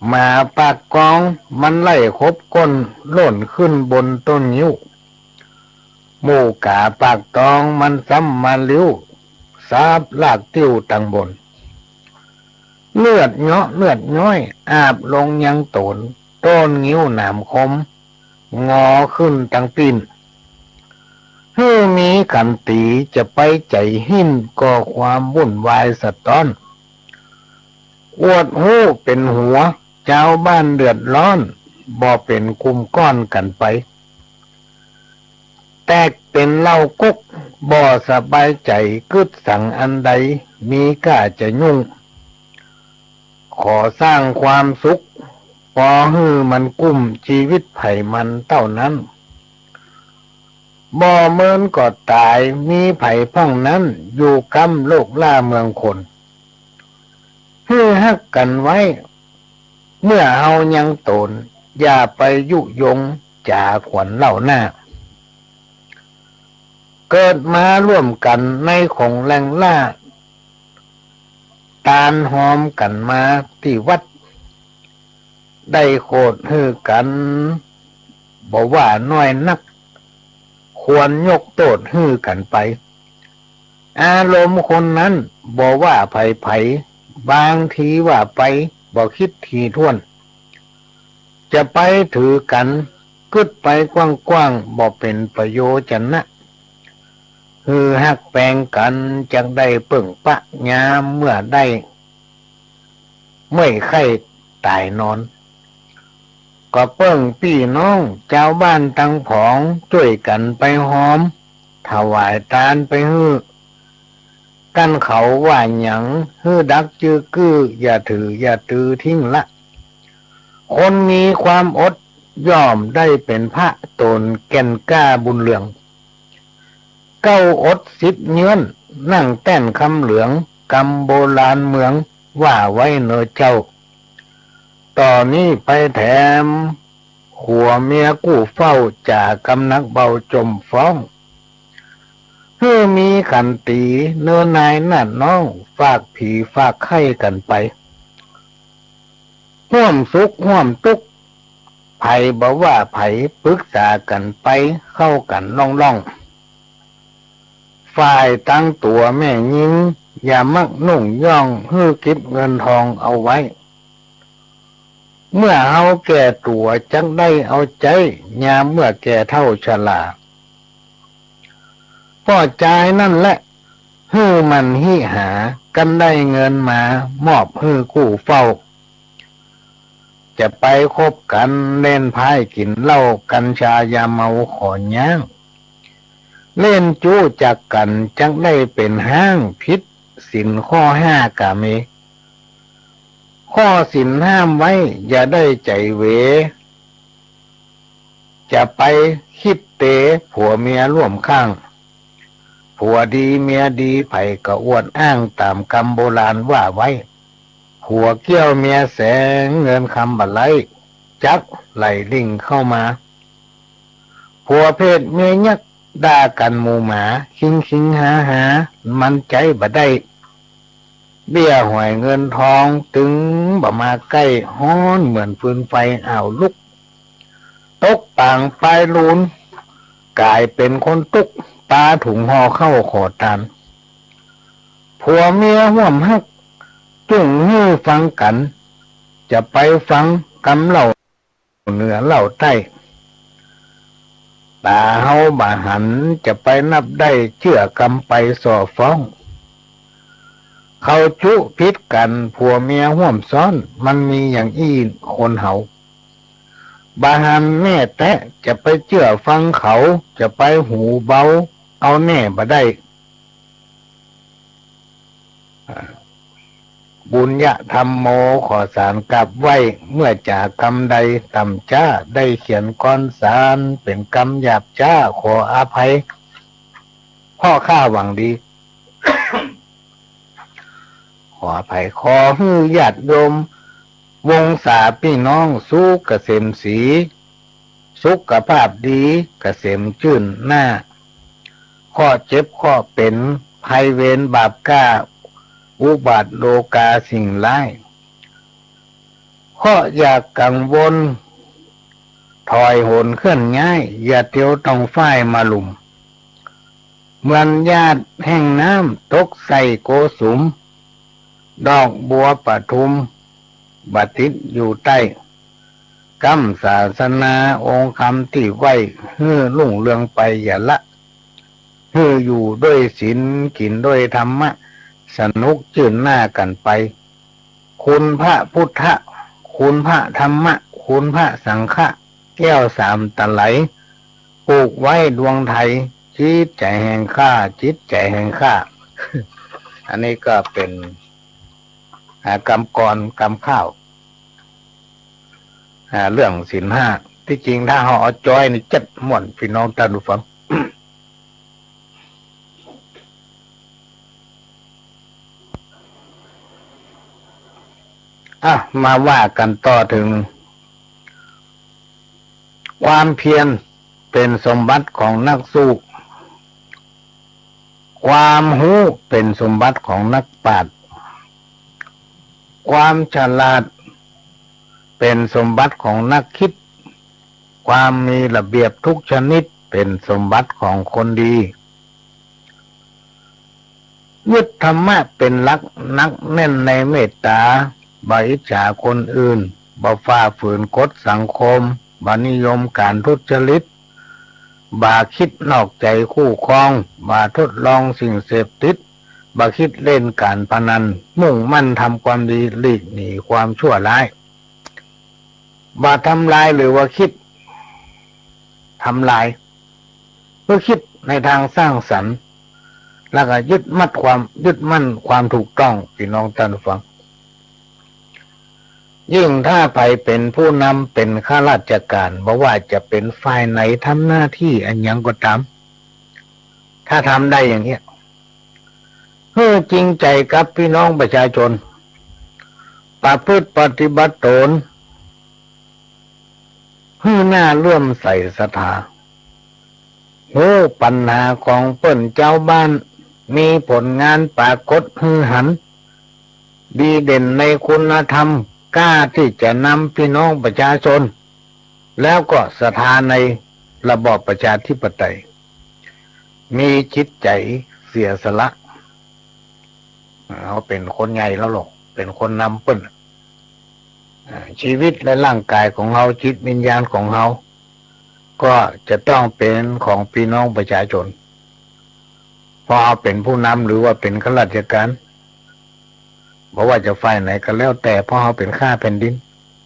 หมาปากกอง มันไล่ขบก้น โล่นขึ้นบนต้นงิ้ว หมู่ก๋าปากตอง มันซ้ำมาลิ้ว สาบลากติ้วตังบน เลือดเยาะเลือดย้อย อาบลงยังต๋น ต้นงิ้วหนามคม งอขึ้นตังปิ้น หื้อมีขันตี จะไปใจ๋หิ้น ก่อความวุ่นวายสะต๊อน อวดฮู้เป๋นหัว จาวบ้านเดือดร้อน บ่เป๋นกุมก้อนกั๋นไป แตกเป๋นเหล้าก๊ก บ่สบายใจ๋ กึ๊ดสังอันใด มีก้าจะยุ่ง ขอสร้างความสุข ปอหื้อมันกุ้ม จีวิตใผมันเต้านั้น บ่เมินก็ต๋าย มีใผพ่องนั้น อยู่ก้ำโลกล่าเมืองคน หื้อฮักกั๋นไว้ เมื่อเฮายังต๋น อย่าไปยุยงจ๋าขวัญเล่าหน้า เกิดมาร่วมกั๋นในของแรงล่า ตานฮอมกั๋นมาตี้วัด ได้โขดหื้อกั๋น บ่ว่าน้อยนัก ควรยกโต้ษหื้อกั๋นไป อารมณ์คนนั้นบ่ว่าใผๆ บางทีว่าไปบ่คิดถี่ถ้วน จะไปถือกั๋น กึ๊ดไปกว้างๆ บ่เป๋นประโยชนะ หื้อฮักแปงกั๋น จักได้เปิ้งปะยามเมื่อได้ เมื่อยไข้ต๋ายนอน ก็เปิ้งปี้น้องจาวบ้านตังผองจ้วยกั๋นไปฮอม ถวายตานไปหื้อ กั๋นเขาว่าหยัง หื้อดักจื้อกื้อ อย่าถืออย่าตือทิ้งละ คนมีความอดย่อมได้เป๋นพระ โต๋นแก่นกล้าบุญเรือง เก๊าอดสิบเยื้อน นั่งแต้นคำเหลือง กำโบราณเมือง ว่าไว้เน่อเจ้า ต่อนี้ไปแถม ผัวเมียกู้เฝ้า จ๋ากำหนักเบาจ่มฟ้อง หื้อมีขันตี เน่อนายนาฏน้อง ฝากผีฝากไข้กั๋นไป ฮ่วมสุขฮ่วมตุ๊กข์ ใผบ่ว่าใผ ปึกษากั๋นไป เข้ากั๋นล่องๆ ฝ่ายตังตั๋วแม่ญิง อย่ามักนุ่งย่อง หื้อเก็บเงินทองเอาไว้ เมื่อเฮาแก่ตั๋วจักได้เอาใจ๊ ยามเมื่อแก่เฒ่าชรา ป้อจายนั้นแหละ หื้อหมั่นฮิหา กันได้เงินมา มอบหื้อกู้เฝ้า จะไปคบกั๋น เล่นไพ่กิ๋นเหล้า กัญชายาเมาขอย้าง เล่นจู๊จักกั๋น จักได้เป๋นฮ้าง ผิดศีลข้อห้าก๋าเม ข้อศีลห้ามไว้ อย่าได้ใจ๋เหว จะไปคิดเต ผัวเมียร่วมข้าง ผัวดีเมียดี ใผก็อวดอ้าง ต๋ามกำโบราณว่าไว้ ผัวเกี้ยวเมียแสง เงินคำบ่ไร้ จักไหลริ่งเข้ามา ผัวเพศเมียยักษ์ ด่ากั๋นหมูหมา คิงคิงหาหา มันใจ๊บ่ได้ เบี้ยหวยเงินทอง ตึงบ่มาใก้ ฮ้อนเหมือนฟืนไฟ อ้าวลุก ตกปางปายลูน ก๋ายเป๋นคนตุ๊กข์ ปาถุงห่อข้าวขอตาน ผัวเมียฮ่วมฮัก จุ่งหื้อฟังกั๋น จะไปฟังกำเหล้าเหนือเหล้าใต้ ต๋าเฮาบ่หัน จะไปนับได้ เจื้อกำไปส่อฟ้อง เขาจุ๊ผิดกั๋น ผัวเมียฮ่วมซ้อน มันมีอย่างอี้คนเฮา บ่หันแน่แต๊ จะไปเจื้อฟังเขา จะไปหูเบา เอาแน่บ่ได้ ปุญญะธัมโม ขอสารกราบไหว้ เมื่อจ๋ากำใดต่ำจ๊า ได้เขียนกรสารเป๋นกำหยาบจ๊า ขออภัย เพราะข้าหวังดี ขออภัย ขอหื้อญาติโยม วงศาปี้น้อง สุขเกษมศรี สุขภาพดี เกษมจื้นหน้า เคราะห์เจ็บเคราะห์เป๋น ภัยเวรบาปกล้า อุบาทโลกาสิ่งร้าย เคราะห์อย่ากังวล ถอยโหนเคลื่อนย้าย อย่าเตียวต้องฟ้ายมาลุ่ม เหมือนหยาดแห่งน้ำ ตกใส่โกสุม ดอกบัวปทุม บ่ติดอยู่ใต้ กำศาสนาองค์คำตี้ไหว้ หื้อรุ่งเรืองไปอย่าละ หื้ออยู่ด้วยศีล กิ๋นด้วยธรรมะ สนุกจื้นหน้ากั๋นไป คุณพระพุทธะ คุณพระธรรมะ คุณพระสังฆะ แก้วสามตะไล ผูกไว้ดวงไทย จิตใจ๋แห่งข้า จิตใจ๋แห่งข้า อันนี้ก็เป๋น อ่า กำกร กำข้าว อ่า เรื่องศีลห้า ตี้จริงถ้าเฮาเอาจ้อยนี่จัดม่วน ปี้น้องต้านผู้ฟัง อ่ะ มาว่ากั๋นต่อเถิง ความเพียรเป๋นสมบัติของนักสู้ ความฮู้เป๋นสมบัติของนักปราชญ์ ความฉลาดเป๋นสมบัติของนักคิด ความมีระเบียบทุกชนิดเป๋นสมบัติของคนดี ยึดธรรมะเป๋นหลัก หนักแน่นในเมตต๋า บ่อิจฉาคนอื่น บ่ฝ่าฝืนกฎสังคม บ่นิยมก๋านทุจริต บ่คิดนอกใจ๋คู่ครอง บ่ทดลองสิ่งเสพติด บ่คิดเล่นก๋านพนัน มุ่งมั่นทำความดี หลีกหนีความชั่วร้าย บ่าทำลายหรือว่ากึ๊ดทำลาย เปื้อคิดในตางสร้างสรรค์ แล้วก็ยึดมั่นความ ยึดมั่นความถูกต้อง ปี้น้องต้านผู้ฟัง ยิ่งถ้าใผเป๋นผู้นำ เป๋นข้าราชก๋าน บ่ว่าจะเป๋นฝ่ายไหน ทำหน้าตี้อะหยังก็ต๋าม ถ้าทำได้อย่างเนี้ย หื้อจริงใจ๋กับปี้น้องประชาชน ประพฤติปฏิบัติต๋น หื้อหน้าเลื่อมใสศรัทธา ฮู้ปัญหาของเปิ้นจาวบ้าน มีผลงานปรากฏหื้อหัน ดีเด่นในคุณธรรม กล้าตี้จะนำปี้น้องประชาชน แล้วก็ศรัทธาในระบอบประชาธิปไตย มีจิตใจ๋เสียสละ เฮาเป๋นคนใหญ่แล้วลอ เป๋นคนนำเปิ้น อ่า ชีวิตและร่างก๋ายของเฮา จิตวิญญาณของเฮา ก็จะต้องเป๋นของปี้น้องประชาชน เพราะเฮาเป๋นผู้นำหรือว่าเป๋นข้าราชก๋าน บ่ว่าจะฝ่ายไหนก็แล้วแต่ เพราะเฮาเป๋นข้าแผ่นดิน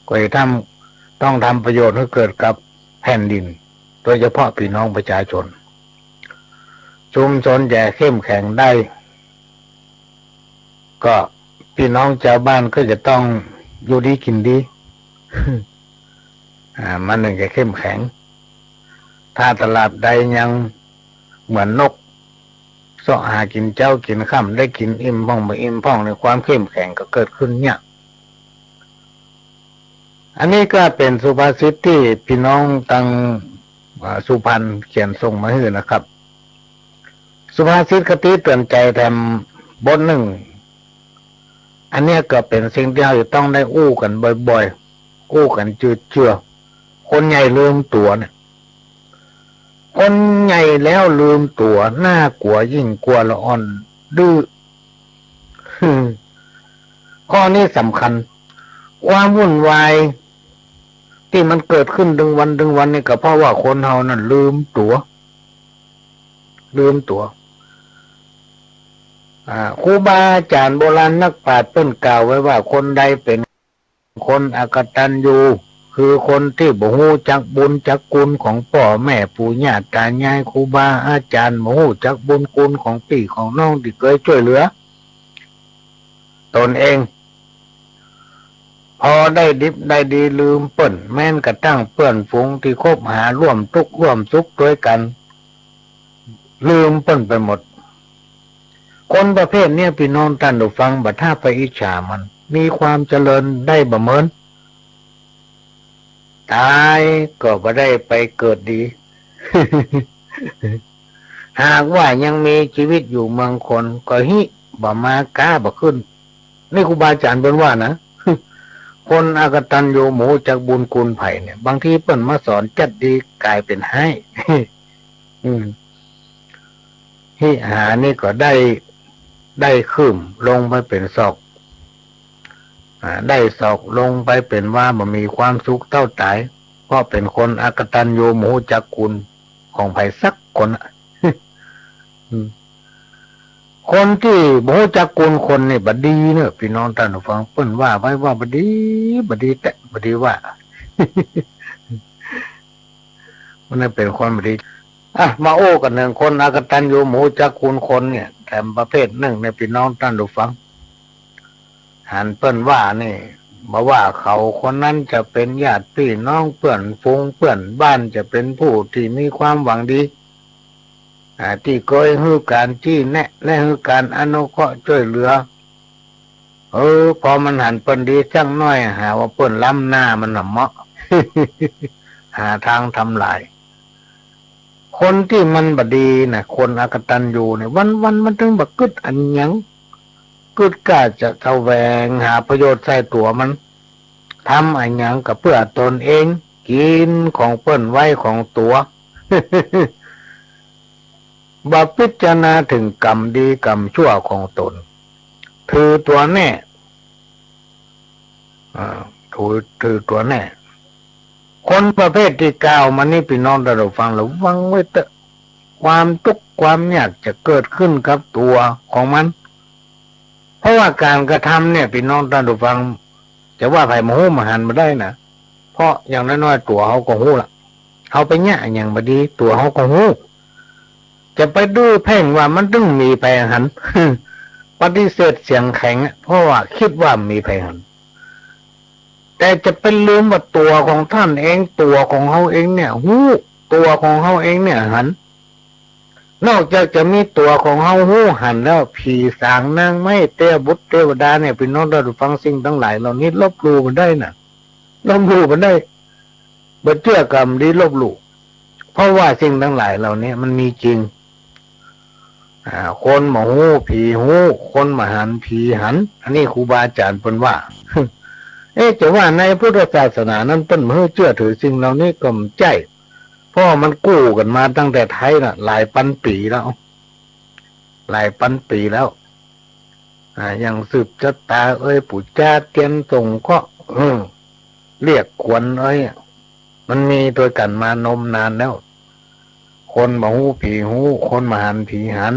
ก็จะต้อง ต้องทำประโยชน์หื้อเกิดกับแผ่นดิน โดยเฉพาะปี้น้องประชาชน ชุมชนจะเข้มแข็งได้ ก็ปี้น้องจาวบ้านก็จะต้องอยู่ดีกิ๋นดี อ่า มันนึ่งจะเข้มแข็ง ถ้าตราบใดยังเหมือนนก เซาะหากิ๋นเจ๊ากิ๋นค่ำ ได้กิ๋นอิ่มพ่องบ่อิ่มพ่อง ในความเข้มแข็งก็เกิดขึ้นยาก อันนี้ก็เป๋นสุภาษิตตี้ปี้น้องตัง อ่า สุพรรณเขียนส่งมาหื้อนะครับ สุภาษิตคติเตือนใจ๋แถมบทนึ่ง อันเนี้ยก็เป๋นสิ่งตี้เฮาจะต้องได้อู้กั๋นบ่อยๆ อู้กั๋นเจือๆ คนใหญ่ลืมตั๋วเนี่ย คนใหญ่แล้วลืมตั๋ว น่ากลัวยิ่งกว่าละอ่อนดื้อ ข้อนี้สำคัญ ความวุ่นวายตี้มันเกิดขึ้นตึงวันตึงวันนี่ ก็เพราะว่าคนเฮานั้นลืมตั๋ว ลืมตั๋ว อ่า ครูบาอาจ๋ารย์โบราณนักปราชญ์เปิ้นกล่าวไว้ว่า คนใดเป๋นคนอกตัญญู คือคนตี้บ่ฮู้จักบุญจักคุณของป้อแม่ปู่ย่าต๋ายายครูบาอาจ๋ารย์ บ่ฮู้จักบุญคุณของปี้ของน้องตี้เกยจ้วยเหลือต๋นเอง พอได้ดิบได้ดีลืมเปิ้น แม้นกระทั่งเปื้อนฝูงตี้คบหาร่วมตุ๊กข์ร่วมสุขตวยกั๋น ลืมเปิ้นไปหมด คนประเภทเนี้ย ปี้น้องต้านผู้ฟัง บ่าถ้าไปอิจฉามัน มีความเจริญได้บ่เหมิน ต๋ายก็บ่ได้ไปเกิดดี หากว่ายังมีจีวิตอยู่เมืองคน ก็ฮิบ่มาก๊าบ่ขึ้น นี่ครูบาอาจ๋ารย์เปิ้นว่านะ คนอกตัญญูบ่ฮู้จักบุญคุณใผเนี่ย บางทีเปิ้นมาสอนจั๊ดดีก๋ายเป๋นฮ้าย อืม ฮิหานี่ก็ได้ ได้คืบลงไปเป๋นศอก อ่า ได้ศอกลงไปเป๋นวา บ่มีความสุขเต้าต๋าย เพราะเป๋นคนอกตัญญูบ่ฮู้จักคุณของใผสักคนอะ อืม คนตี้บ่ฮู้จักคุณคนนี่บ่ดีเน่อ ปี้น้องต้านผู้ฟัง เปิ้นว่าไว้ว่าบ่ดี บ่ดีแต๊ บ่ดีว่า มันนั้นเป๋นคนบ่ดี อ่ะ มาอู้กั๋นเถิงคนอกตัญญูบ่ฮู้จักคุณคนเนี่ย แถมประเภทนึ่งเนี่ย ปี้น้องต้านผู้ฟัง หันเปิ้นว่านี่ บ่ว่าเขาคนนั้นจะเป๋นญาติปี้น้อง เปื้อนฝูงเปื้อนบ้าน จะเป๋นผู้ตี้มีความหวังดี อ่า ตี้เกยหื้อก๋านจี้แนะ และหื้อก๋านอนุเคราะห์จ้วยเหลือ เออ พอมันหันเปิ้นดีสักหน้อย หาว่าเปิ้นล้ำหน้ามันน่ะเมาะ หาตางทำลาย คนตี้มันบ่ดีน่ะ คนอกตัญญูเนี่ย วันๆ มันตึงบ่กึ๊ดอะหยัง กึ๊ดก้าจะแสวงหาประโยชน์ใส่ตั๋วมัน ทำอะหยังก็เปื้อต๋นเอง กิ๋นของเปิ้นไว้ของตั๋ว บ่พิจารณาเถิงกรรมดีกรรมชั่วของต๋น ถือตั๋วแน่ อ่า ถือ ถือตั๋วแน่ คนประเภทตี้กล่าวมานี่ ปี้น้องต้านผู้ฟัง ระวังไว้เต๊อะ ความตุ๊กข์ความยากจะเกิดขึ้นกับตั๋วของมัน เพราะว่าก๋านกระทำเนี่ย ปี้น้องต้านผู้ฟัง จะว่าใผบ่ฮู้บ่หันบ่ได้นะ เพราะอย่างน้อยๆ ตั๋วเฮาก็ฮู้ละ เฮาไปเยียะอะหยังบ่ดี ตั๋วเฮาก็ฮู้ จะไปดื้อเพ่งว่ามันตึงมีใผหัน ปฏิเสธเสียงแข็งอะ เพราะว่าคิดว่ามีใผหัน แต่จะไปลืมว่าตั๋วของต้านเอง ตั๋วของเฮาเองเนี่ยฮู้ ตั๋วของเฮาเองเนี่ยหัน นอกจากจะมีตั๋วของเฮาฮู้หันแล้ว ผีสางนางไม้ เตวบุตรเตวดาเนี่ย ปี้น้องต้านผู้ฟัง สิ่งตังหลายเหล่านี้ลบหลู่บ่ได้นะ ลบหลู่บ่ได้ บ่เจื้อก็บ่ดีลบหลู่ เพราะว่าสิ่งตังหลายเหล่านี้มันมีจริง อ่า คนบ่ฮู้ผีฮู้ คนบ่หันผีหัน อันนี้ครูบาอาจ๋ารย์เปิ้นว่า เอ๊ะ จะว่าในพุทธศาสนานั้นเปิ้นบ่หื้อเจื้อถือสิ่งเหล่านี้ก็บ่ใจ้ เพราะว่ามันกู้กั๋นมาตั้งแต่ไทยน่ะ หลายปันปี๋แล้ว หลายปันปี๋แล้ว อ่า อย่างสืบจะต๋าเอย ปู๋จาเตียนสงเคราะห์ อืม เรียกขวัญเอย มันมีตวยกั๋นมานมนานแล้ว คนบ่ฮู้ผีฮู้ คนบ่หันผีหัน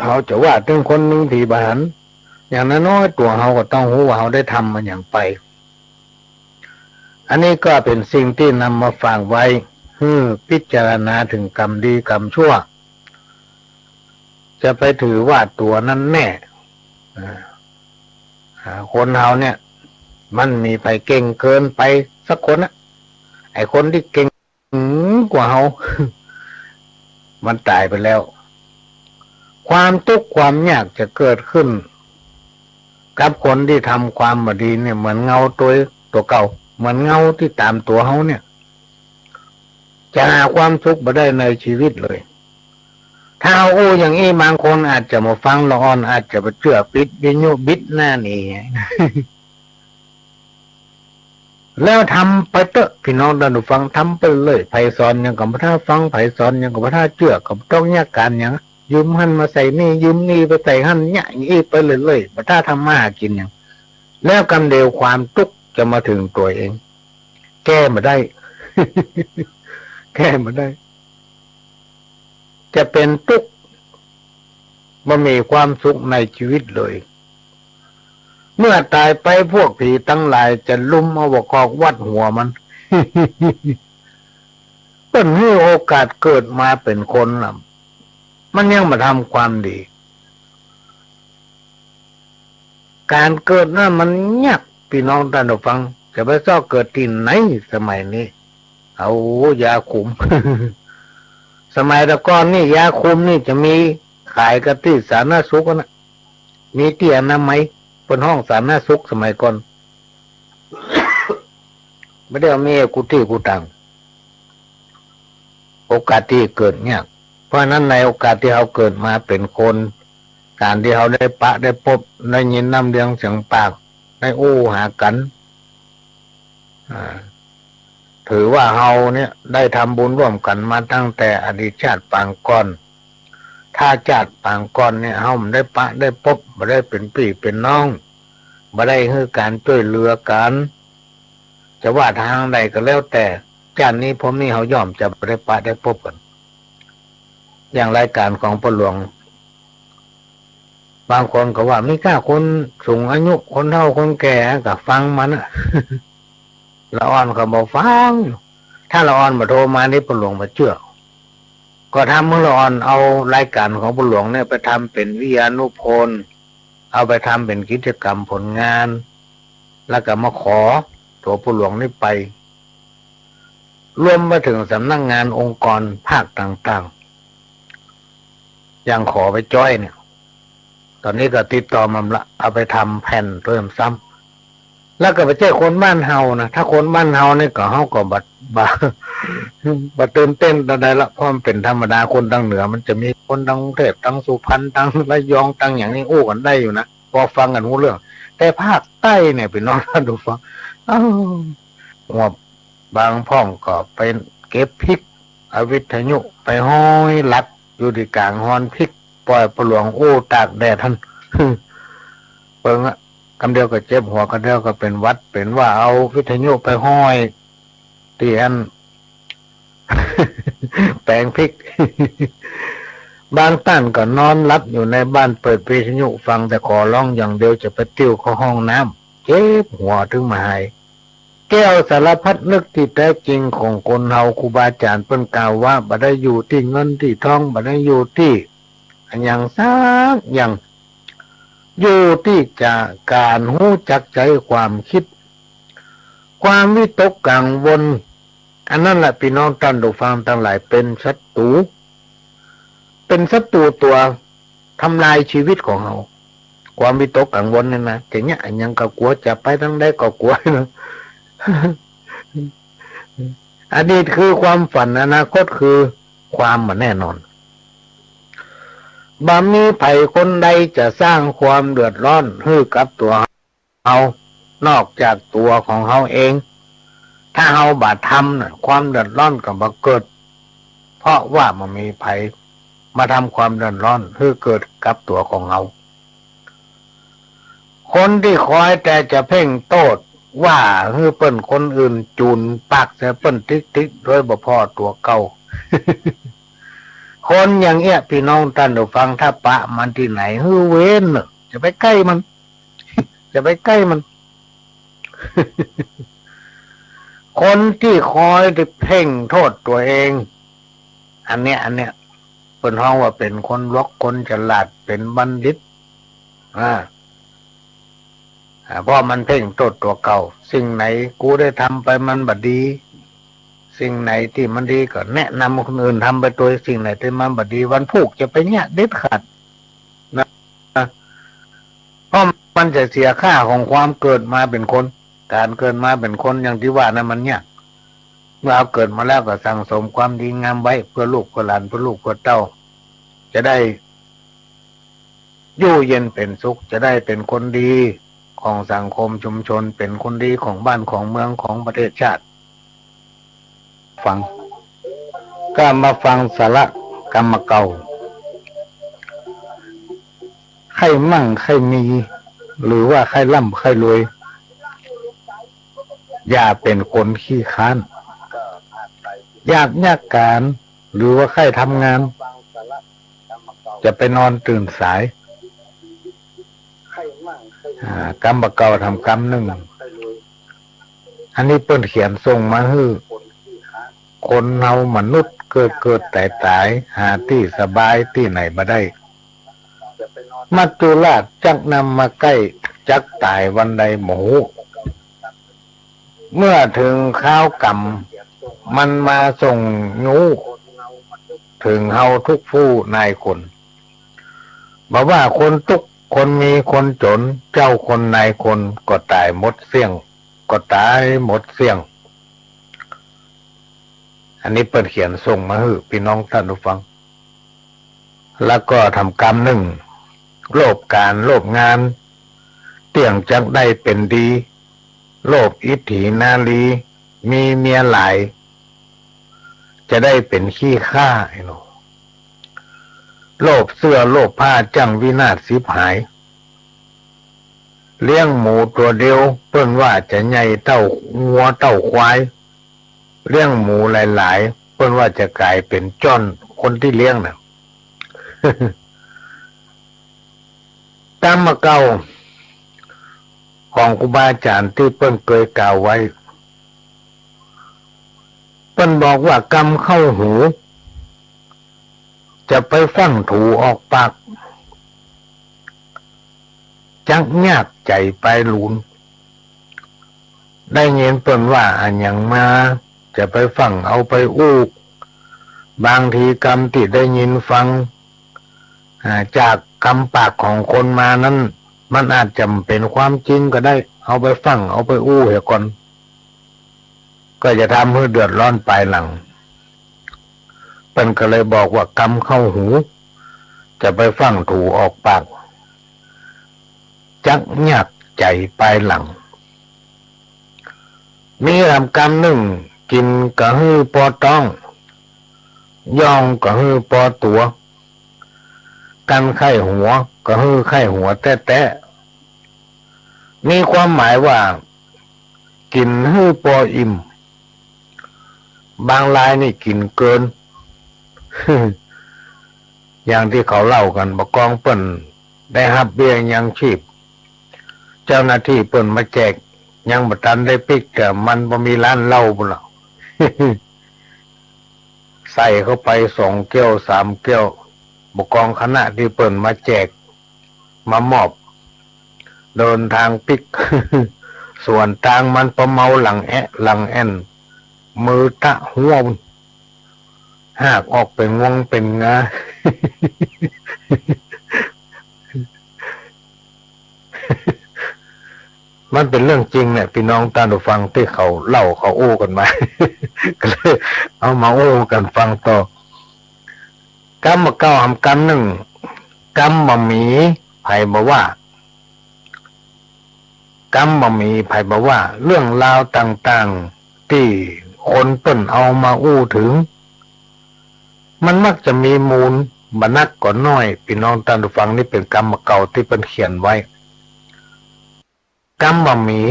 เฮาจะว่าเถิงคนนึ่งผีบ่หัน อย่างน้อยๆ ตั๋วเฮาก็ต้องฮู้ว่าเฮาได้ทำมาหยังไป อันนี้ก็เป๋นสิ่งตี้นำมาฝากไว้ หื้อพิจารณาเถิงกรรมดีกรรมชั่ว จะไปถือว่าตั๋วนั้นแน่ อ่า อ่า คนเฮาเนี่ย มันมีใผเก่งเกินไปสักคนนะ ไอ้คนตี้เก่งกว่าเฮา มันต๋ายไปแล้ว ความตุ๊กข์ความยากจะเกิดขึ้น กับคนตี้ทำความบ่ดีเนี่ย เหมือนเงาตั๋ว ตั๋วเก่า เหมือนเงาตี้ต๋ามตั๋วเฮาเนี่ย จะหาความสุขบ่ได้ในชีวิตเลย ถ้าเฮาอู้อย่างอี้ บางคนอาจจะบ่ฟัง ละอ่อนอาจจะบ่เจื้อ ปิดวิทยุบิดหน้าหนี แล้วทำไปเต๊อะ ปี้น้องต้านผู้ฟัง ทำไปเลย ใผสอนหยังก็บ่ต้าฟัง ใผสอนหยังก็บ่ต้าเจื้อ ก็บ่ต้องเยียะก๋านหยัง ยืมหั้นมาใส่นี่ ยืมนี่ไปใส่หั้น เยียะอี้ไปเรื่อยๆ บ่ต้าทำมาหากิ๋นหยัง แล้วกำเดียวความตุ๊กข์จะมาเถิงตั๋วเอง แก้บ่ได้ แก้บ่ได้ จะเป๋นตุ๊กข์ บ่มีความสุขในชีวิตเลย เมื่อต๋ายไปพวกผีตังหลายจะลุมเอาบ่าคอกวัดหัวมัน เปิ้นหื้อโอกาสเกิดมาเป๋นคนน่ะ มันยังบ่ทำความดี ก๋านเกิดนั้นมันยาก ปี้น้องต้านผู้ฟัง จะไปเซาะเกิดตี้ไหนสมัยนี้ เอายาคุม สมัยแต่ก่อนนี่ยาคุมนี่จะมีขายกั๋นตี้สาธารณสุขอะนะ มีตี้อนามัย เปิ้นฮ้องสาธารณสุขสมัยก่อน บ่ได้มีกู้ตี้กู้ตาง โอกาสตี้เกิดยาก เพราะฉะนั้นในโอกาสตี้เฮาเกิดมาเป๋นคน ก๋านตี้เฮาได้ปะได้ปบ ได้ยินน้ำเสียงปาก ได้อู้หากั๋น อ่า ถือว่าเฮาเนี่ยได้ทำบุญร่วมกั๋นมาตั้งแต่อดีตชาติปางก่อน ถ้าชาติปางก่อนเนี่ย เฮาบ่ได้ปะได้ปบ บ่ได้เป๋นปี้เป๋นน้อง บ่ได้หื้อก๋านจ้วยเหลือกั๋น จะว่าตางใดก็แล้วแต่ ชาตินี้ภพนี้เฮาย่อมจะบ่ได้ปะได้ปบกั๋น อย่างรายก๋านของป้อหลวง บางคนก็ว่ามีก้าคนสูงอายุ คนเฒ่าคนแก่ ก็ฟังมันน่ะ ละอ่อนก็บ่ฟัง ถ้าละอ่อนบ่โทรมานี่ป้อหลวงบ่เจื้อ ก็ทำหื้อละอ่อนเอารายก๋านของป้อหลวงเนี่ยไปทำเป๋นวิทยานุพนธ์ เอาไปทำเป๋นกิจกรรมผลงาน แล้วก็มาขอตั๋วป้อหลวงนี่ไป รวมไปเถิงสำนักงานองค์กรภาคต่างๆ อย่างขอไปจ้อยเนี่ย ต๋อนนี้ก็ติดต่อมาละ เอาไปทำแผ่นตวยซ้ำ แล้วก็บ่ใจ้คนบ้านเฮานะ ถ้าคนบ้านเฮานี่ก็ เฮาก็บ่ บ่ บ่ตื่นเต้นเต้าใดละ เพราะมันเป๋นธรรมดา คนตางเหนือมันจะมีคนตางกรุงเทพฯ ตางสุพรรณ ตางระยอง ตางหยังนี่อู้กั๋นได้อยู่นะ ปอฟังกั๋นฮู้เรื่อง แต่ภาคใต้เนี่ย ปี้น้องต้านผู้ฟัง อ้าว หัว บางพ่องก็ไปเก็บพริก เอาวิทยุไปห้อยลัดอยู่ตี้ก๋างฮอนพริก ป้อยป้อหลวงอู้ตากแดดหั้น เปิงอะ กำเดียวก็เจ็บหัว กำเดียวก็เป๋นหวัด เป๋นว่า เอาวิทยุไปห้อยตี้อัน แปลงพริก บางต้านก็นอนหลับอยู่ในบ้าน เปิดวิทยุฟัง แต่ขอร้องอย่างเดียว จะไปติ้วเข้าห้องน้ำ เจ็บหัว เถิงบ่หาย แก้วสารพัดนึกตี้แต๊จริงของคนเฮา ครูบาอาจ๋ารย์เปิ้นกล่าวว่า บ่ได้อยู่ตี้เงินตี้ทอง บ่ได้อยู่ตี้อะหยังสักอย่าง อยู่ตี้จะก๋านฮู้จักใจ๊ความกึ๊ด ความวิตกกังวล อันนั้นแหละ ปี้น้องต้านผู้ฟังตังหลาย เป๋นศัตรู๋ เป๋นศัตรู๋ตั๋วทำลายชีวิตของเฮา ความวิตกกังวลเนี่ยนะ จะเยียะอะหยังก็กั๋ว จะไปตางใดก็กั๋วนะ อดีตคือความฝัน อนาคตคือความบ่แน่นอน บ่มีใผคนใดจะสร้างความเดือดร้อนหื้อกับตั๋วเฮา นอกจากตั๋วของเฮาเอง ถ้าเฮาบ่ทำน่ะ ความเดือดร้อนก็บ่เกิด เพราะว่าบ่มีใผมาทำความเดือดร้อนหื้อเกิดกับตั๋วของเฮา คนตี้คอยแต่จะเพ่งโต้ษว่าหื้อเปิ้นคนอื่นจู๋นปากใส่เปิ้นติ๊กๆ โดยบ่ผ่อตั๋วเก่า คนอย่างเอี้ย ปี้น้องต้านผู้ฟัง ถ้าปะมันตี้ไหน หื้อเว้นเน่อ จะไปใก้มัน จะไปใก้มัน คนตี้คอยตี้เพ่งโต้ษตั๋วเอง อันเนี้ย อันเนี้ย เปิ้นฮ้องว่าเป๋นคนหลวก คนฉลาด เป๋นบัณฑิต อ่า อ่า เพราะมันเพ่งโต้ษตั๋วเก่า สิ่งไหนกูได้ทำไปมันบ่ดี สิ่งไหนตี้มันดีก็แนะนำคนอื่นทำไปตวย สิ่งไหนตี้มันบ่ดี วันพูกจะไปเยียะเด็ดขาดนะ เพราะมันจะเสียค่าของความเกิดมาเป๋นคน ก๋านเกิดมาเป๋นคนอย่างตี้ว่านั้นมันยาก เมื่อเฮาเกิดมาแล้วก็สั่งสมความดีงามไว้ เปื้อลูกเปื้อหลาน เปื้อลูกเปื้อเต้า จะได้อยู่เย็นเป๋นสุข จะได้เป๋นคนดีของสังคมชุมชน เป๋นคนดีของบ้านของเมืองของประเทศชาติ ฟัง ก็มาฟังสาระกำบ่าเก่า ใค่มั่งใค่มี หรือว่าใค่ร่ำใค่รวย อย่าเป๋นคนขี้คร้าน อยากเยียะก๋าน หรือว่าใค่ทำงาน จะไปนอนตื่นสาย อ่า กำบ่าเก่าทำกำนึ่ง อันนี้เปิ้นเขียนส่งมาหื้อ คนเฮามนุษย์เกิดเกิดต๋ายต๋าย หาตี้สบายตี้ไหนบ่ได้ มัจจุราชจักนำมาใก้ จักต๋ายวันใดบ่ฮู้ เมื่อเถิงคราวกรรม มันมาส่งยู้ เถิงเฮาทุกผู้นายคน บ่ว่าคนตุ๊กข์ คนมี คนจ๋น เจ้าคนนายคน ก็ต๋ายหมดเสี้ยง ก็ต๋ายหมดเสี้ยง อันนี้เปิ้นเขียนส่งมาหื้อปี้น้องต้านผู้ฟัง แล้วก็ทำกำนึ่ง โลภก๋านโลภงาน เตี้ยงจักได้เป๋นดี โลภอิทธินารี มีเมียหลาย จะได้เป๋นขี้คร้า ไอ้หนอ โลภเสื้อโลภผ้าจั้งวินาศฉิบหาย เลี้ยงหมูตั๋วเดียว เปิ้นว่าจะใหญ่เต้างัวเต้าควาย เลี้ยงหมูหลายๆ เปิ้นว่าจะก๋ายเป๋นจ้อนคนตี้เลี้ยงน่ะ กำบ่าเก่าของครูบาอาจ๋ารย์ตี้เปิ้นเกยกล่าวไว้ เปิ้นบอกว่ากำเข้าหู จะไปฟั่งถูออกปาก จักยากใจ๋ปายหลูน ได้ยินเปิ้นว่าอะหยังมา จะไปฟั่งเอาไปอู้ บางทีกำตี้ได้ยินฟัง อ่า จากกำปากของคนมานั้น มันอาจจะบ่เป๋นความจริงก็ได้ เอาไปฟั่งเอาไปอู้เหียก่อน ก็จะทำหื้อเดือดร้อนปายหลัง เปิ้นก็เลยบอกว่ากำเข้าหู จะไปฟั่งถูออกปาก จักยากใจ๋ปายหลัง มีกำนึ่ง กิ๋นก็หื้อปอต๊อง ย่องก็หื้อปอตั๋ว กั้นใค่หัวก็หื้อใค่หัวแต๊ๆ มีความหมายว่า กิ๋นหื้อปออิ่ม บางรายนี่กิ๋นเกิน อย่างตี้เขาเล่ากั๋น บ่ากองเปิ้นได้ฮับเบี้ยยังชีพ เจ้าหน้าตี้เปิ้นมาแจก ยังบ่ตันได้ปิ๊ก แต่มันบ่มีร้านเหล้าปู้นละ ใส่เข้าไปสองแก้วสามแก้ว ผู้กองคณะตี้เปิ้นมาแจก มามอบ เดินตางปิ๊ก สวนตางมันปะเมาหลังแอะหลังแอ่น มือตะหัว หากออกเป๋นงวงเป๋นงา มันเป๋นเรื่องจริงเนี่ย ปี้น้องต้านผู้ฟังตี้เขาเล่าเขาอู้กั๋นมา ก็เลยเอามาอู้กั๋นฟังต่อ กำบ่าเก่าหำกำนึ่ง กำบ่าหมี ใผบ่ว่า กำบ่าหมี ใผบ่ว่า เรื่องราวต่างๆ ตี้คนเปิ้นเอามาอู้เถิง มันมักจะมีมูล บ่นักก็น้อย ปี้น้องต้านผู้ฟัง นี่เป๋นกำบ่าเก่าตี้เปิ้นเขียนไว้ กำบ่าหมี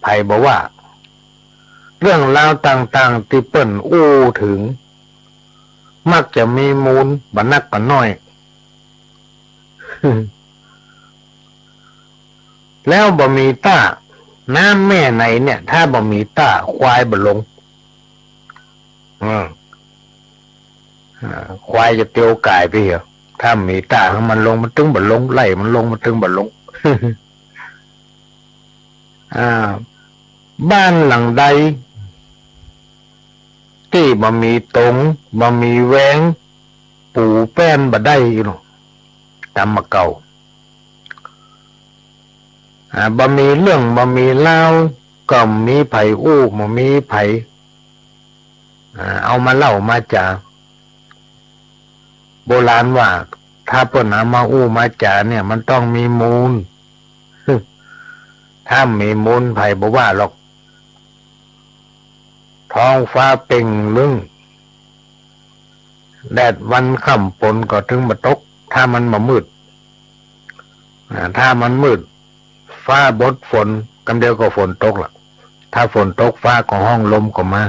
ใผบ่ว่า เรื่องราวต่างๆ ตี้เปิ้นอู้เถิง มักจะมีมูล บ่นักก็น้อย แล้วบ่มีต้า น้ำแม่ไหนเนี่ย ถ้าบ่มีต้า ควายบ่ลง อืม อ่า ควายจะเตียวก่ายไปเหีย ถ้าบ่มีต้า หื้อมันลง มันตึงบ่ลง ไล่มันลง มันตึงบ่ลง อ่า บ้านหลังใด ตี้บ่มีตง บ่มีแวง ปูแป้นบ่ได้อยู่เนาะ กำบ่าเก่า อ่า บ่มีเรื่อง บ่มีราว ก็บ่มีใผอู้ บ่มีใผ อ่า เอามาเล่ามาจ๋า โบราณว่า ถ้าเปิ้นเอามาอู้มาจ๋าเนี่ย มันต้องมีมูล ถ้าบ่มีมูล ใผบ่ว่าหรอก ท้องฟ้าเป่งลึ้ง แดดวันค่ำฝนก็ตึงบ่ตก ถ้ามันบ่มืด อ่า ถ้ามันมืด ฟ้าบดฝน กำเดียวก็ฝนตกละ ถ้าฝนตก ฟ้าก็ฮ้อง ลมก็มา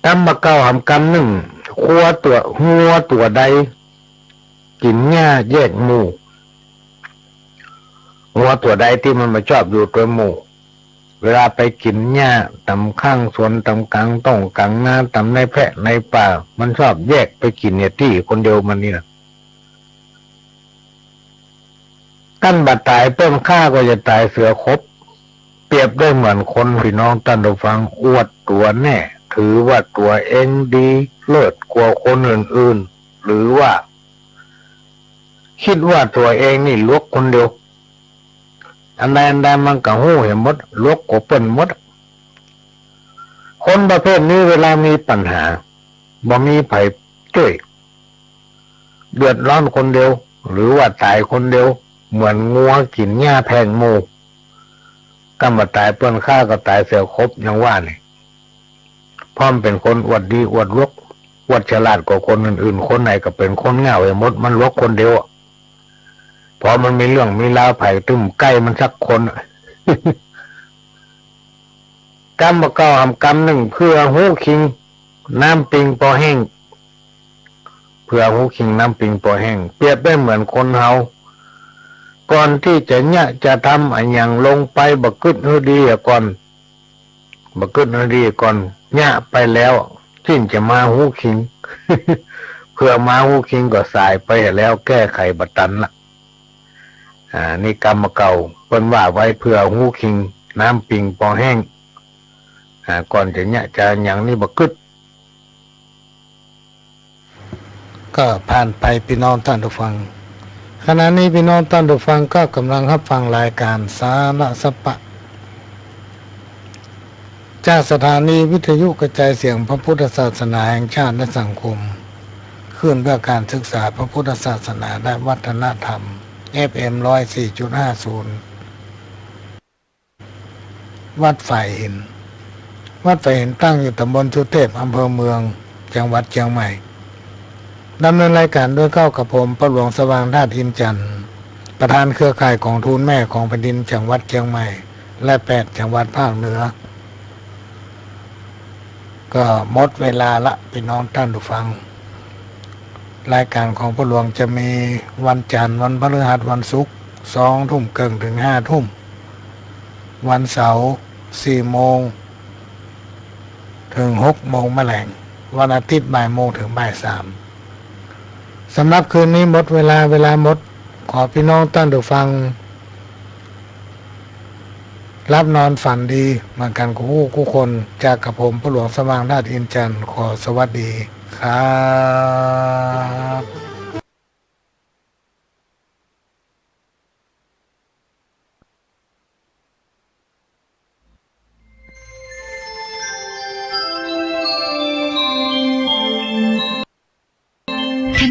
กำบ่าเก่าหำกำนึ่ง งัวตั๋ว งัวตั๋วใด กิ๋นหญ้าแยกหมู่ งัวตั๋วใดตี้มันบ่ชอบอยู่ตวยหมู่ เวลาไปกิ๋นหญ้าต๋ามข้างสวน ต๋ามก๋างต้งก๋างนา ต๋ามในแพะในป่า มันชอบแยกไปกิ๋นเนี่ยตี้คนเดียวมันนี่นะ คันบ่ต๋ายเปิ้นฆ่าก็จะต๋ายเสือขบ เปรียบได้เหมือนคน ปี้น้องต้านผู้ฟัง อวดตั๋วแน่ ถือว่าตั๋วเองดีเลิศกว่าคนอื่นๆ หรือว่า กึ๊ดว่าตั๋วเองนี่หลวกคนเดียว อันใดอันใดมันก็ฮู้เหียหมด หลวกกว่าเปิ้นหมด คนประเภทนี้เวลามีปัญหา บ่มีใผจ้วย เดือดร้อนคนเดียว หรือว่าต๋ายคนเดียว เหมือนงัวกิ๋นหญ้าแพงหมู่ คันบ่ต๋ายเปิ้นฆ่าก็ต๋ายเสือขบอย่างว่านี่ เพราะมันเป๋นคนอวดดีอวดหลวก อวดฉลาดกว่าคนอื่นๆ คนไหนก็เป๋นคนเหง้าไปหมด มันหลวกคนเดียวอะ เพราะมันมีเรื่องมีราว ใผตึงใก้มันสักคนอะ กำบ่าเก่าหำกำนึ่ง เผื่อฮู้คิง น้ำปิงปอแห้ง เผื่อฮู้คิง น้ำปิงปอแห้ง เปรียบได้เหมือนคนเฮา ก่อนตี้จะเยียะจะทำอะหยังลงไป บ่กึ๊ดหื้อดีเหียก่อน บ่กึ๊ดหื้อดีก่อน เยียะไปแล้ว จึ่งจะมาฮู้คิง เผื่อมาฮู้คิงก็สายไปแล้ว แก้ไขบ่ตันละ อ่า นี่กำบ่าเก่า เปิ้นว่าไว้ เผื่อฮู้คิง น้ำปิงปอแห้ง อ่า ก่อนจะเยียะจะหยังนี่บ่กึ๊ด ก็ผ่านไป ปี้น้องต้านผู้ฟัง ขณะนี้ปี้น้องต้านผู้ฟังก็กำลังฮับฟังรายก๋านสาระสะปะ จากสถานีวิทยุกระจายเสียงพระพุทธศาสนาแห่งชาติและสังคม คลื่นเพื่อการศึกษาพระพุทธศาสนาและวัฒนธรรม เอฟเอ็ม ร้อยสี่จุดห้าศูนย์ วัดฝายหิน วัดฝายหินตั้งอยู่ตำบลสุเทพ อำเภอเมือง จังหวัดเจียงใหม่ ดำเนินรายก๋านโดยเก้ากับผม ป้อหลวงสว่างธาตุอินทร์จันทร์ ประธานเครือข่ายก๋องทูลแม่ของแผ่นดินจังหวัดเจียงใหม่ และแปดจังหวัดภาคเหนือ ก็หมดเวลาละ ปี้น้องต้านผู้ฟัง รายการของพ่อหลวงจะมีวันจันทร์ วันพฤหัส วันศุกร์ สองทุ่มเกิ่งถึงห้าทุ่ม วันเสาร์ สี่โมงถึงหกโมงมะแลง วันอาทิตย์บ่ายโมงถึงบ่ายสาม สำหรับคืนนี้หมดเวลา เวลาหมด ขอพี่น้องต้านผู้ฟัง หลับนอนฝันดีเหมือนกั๋นกู้ กู้คน จากกระผมพ่อหลวงสว่างธาตุอินทร์จันทร์ ขอสวัสดีครับ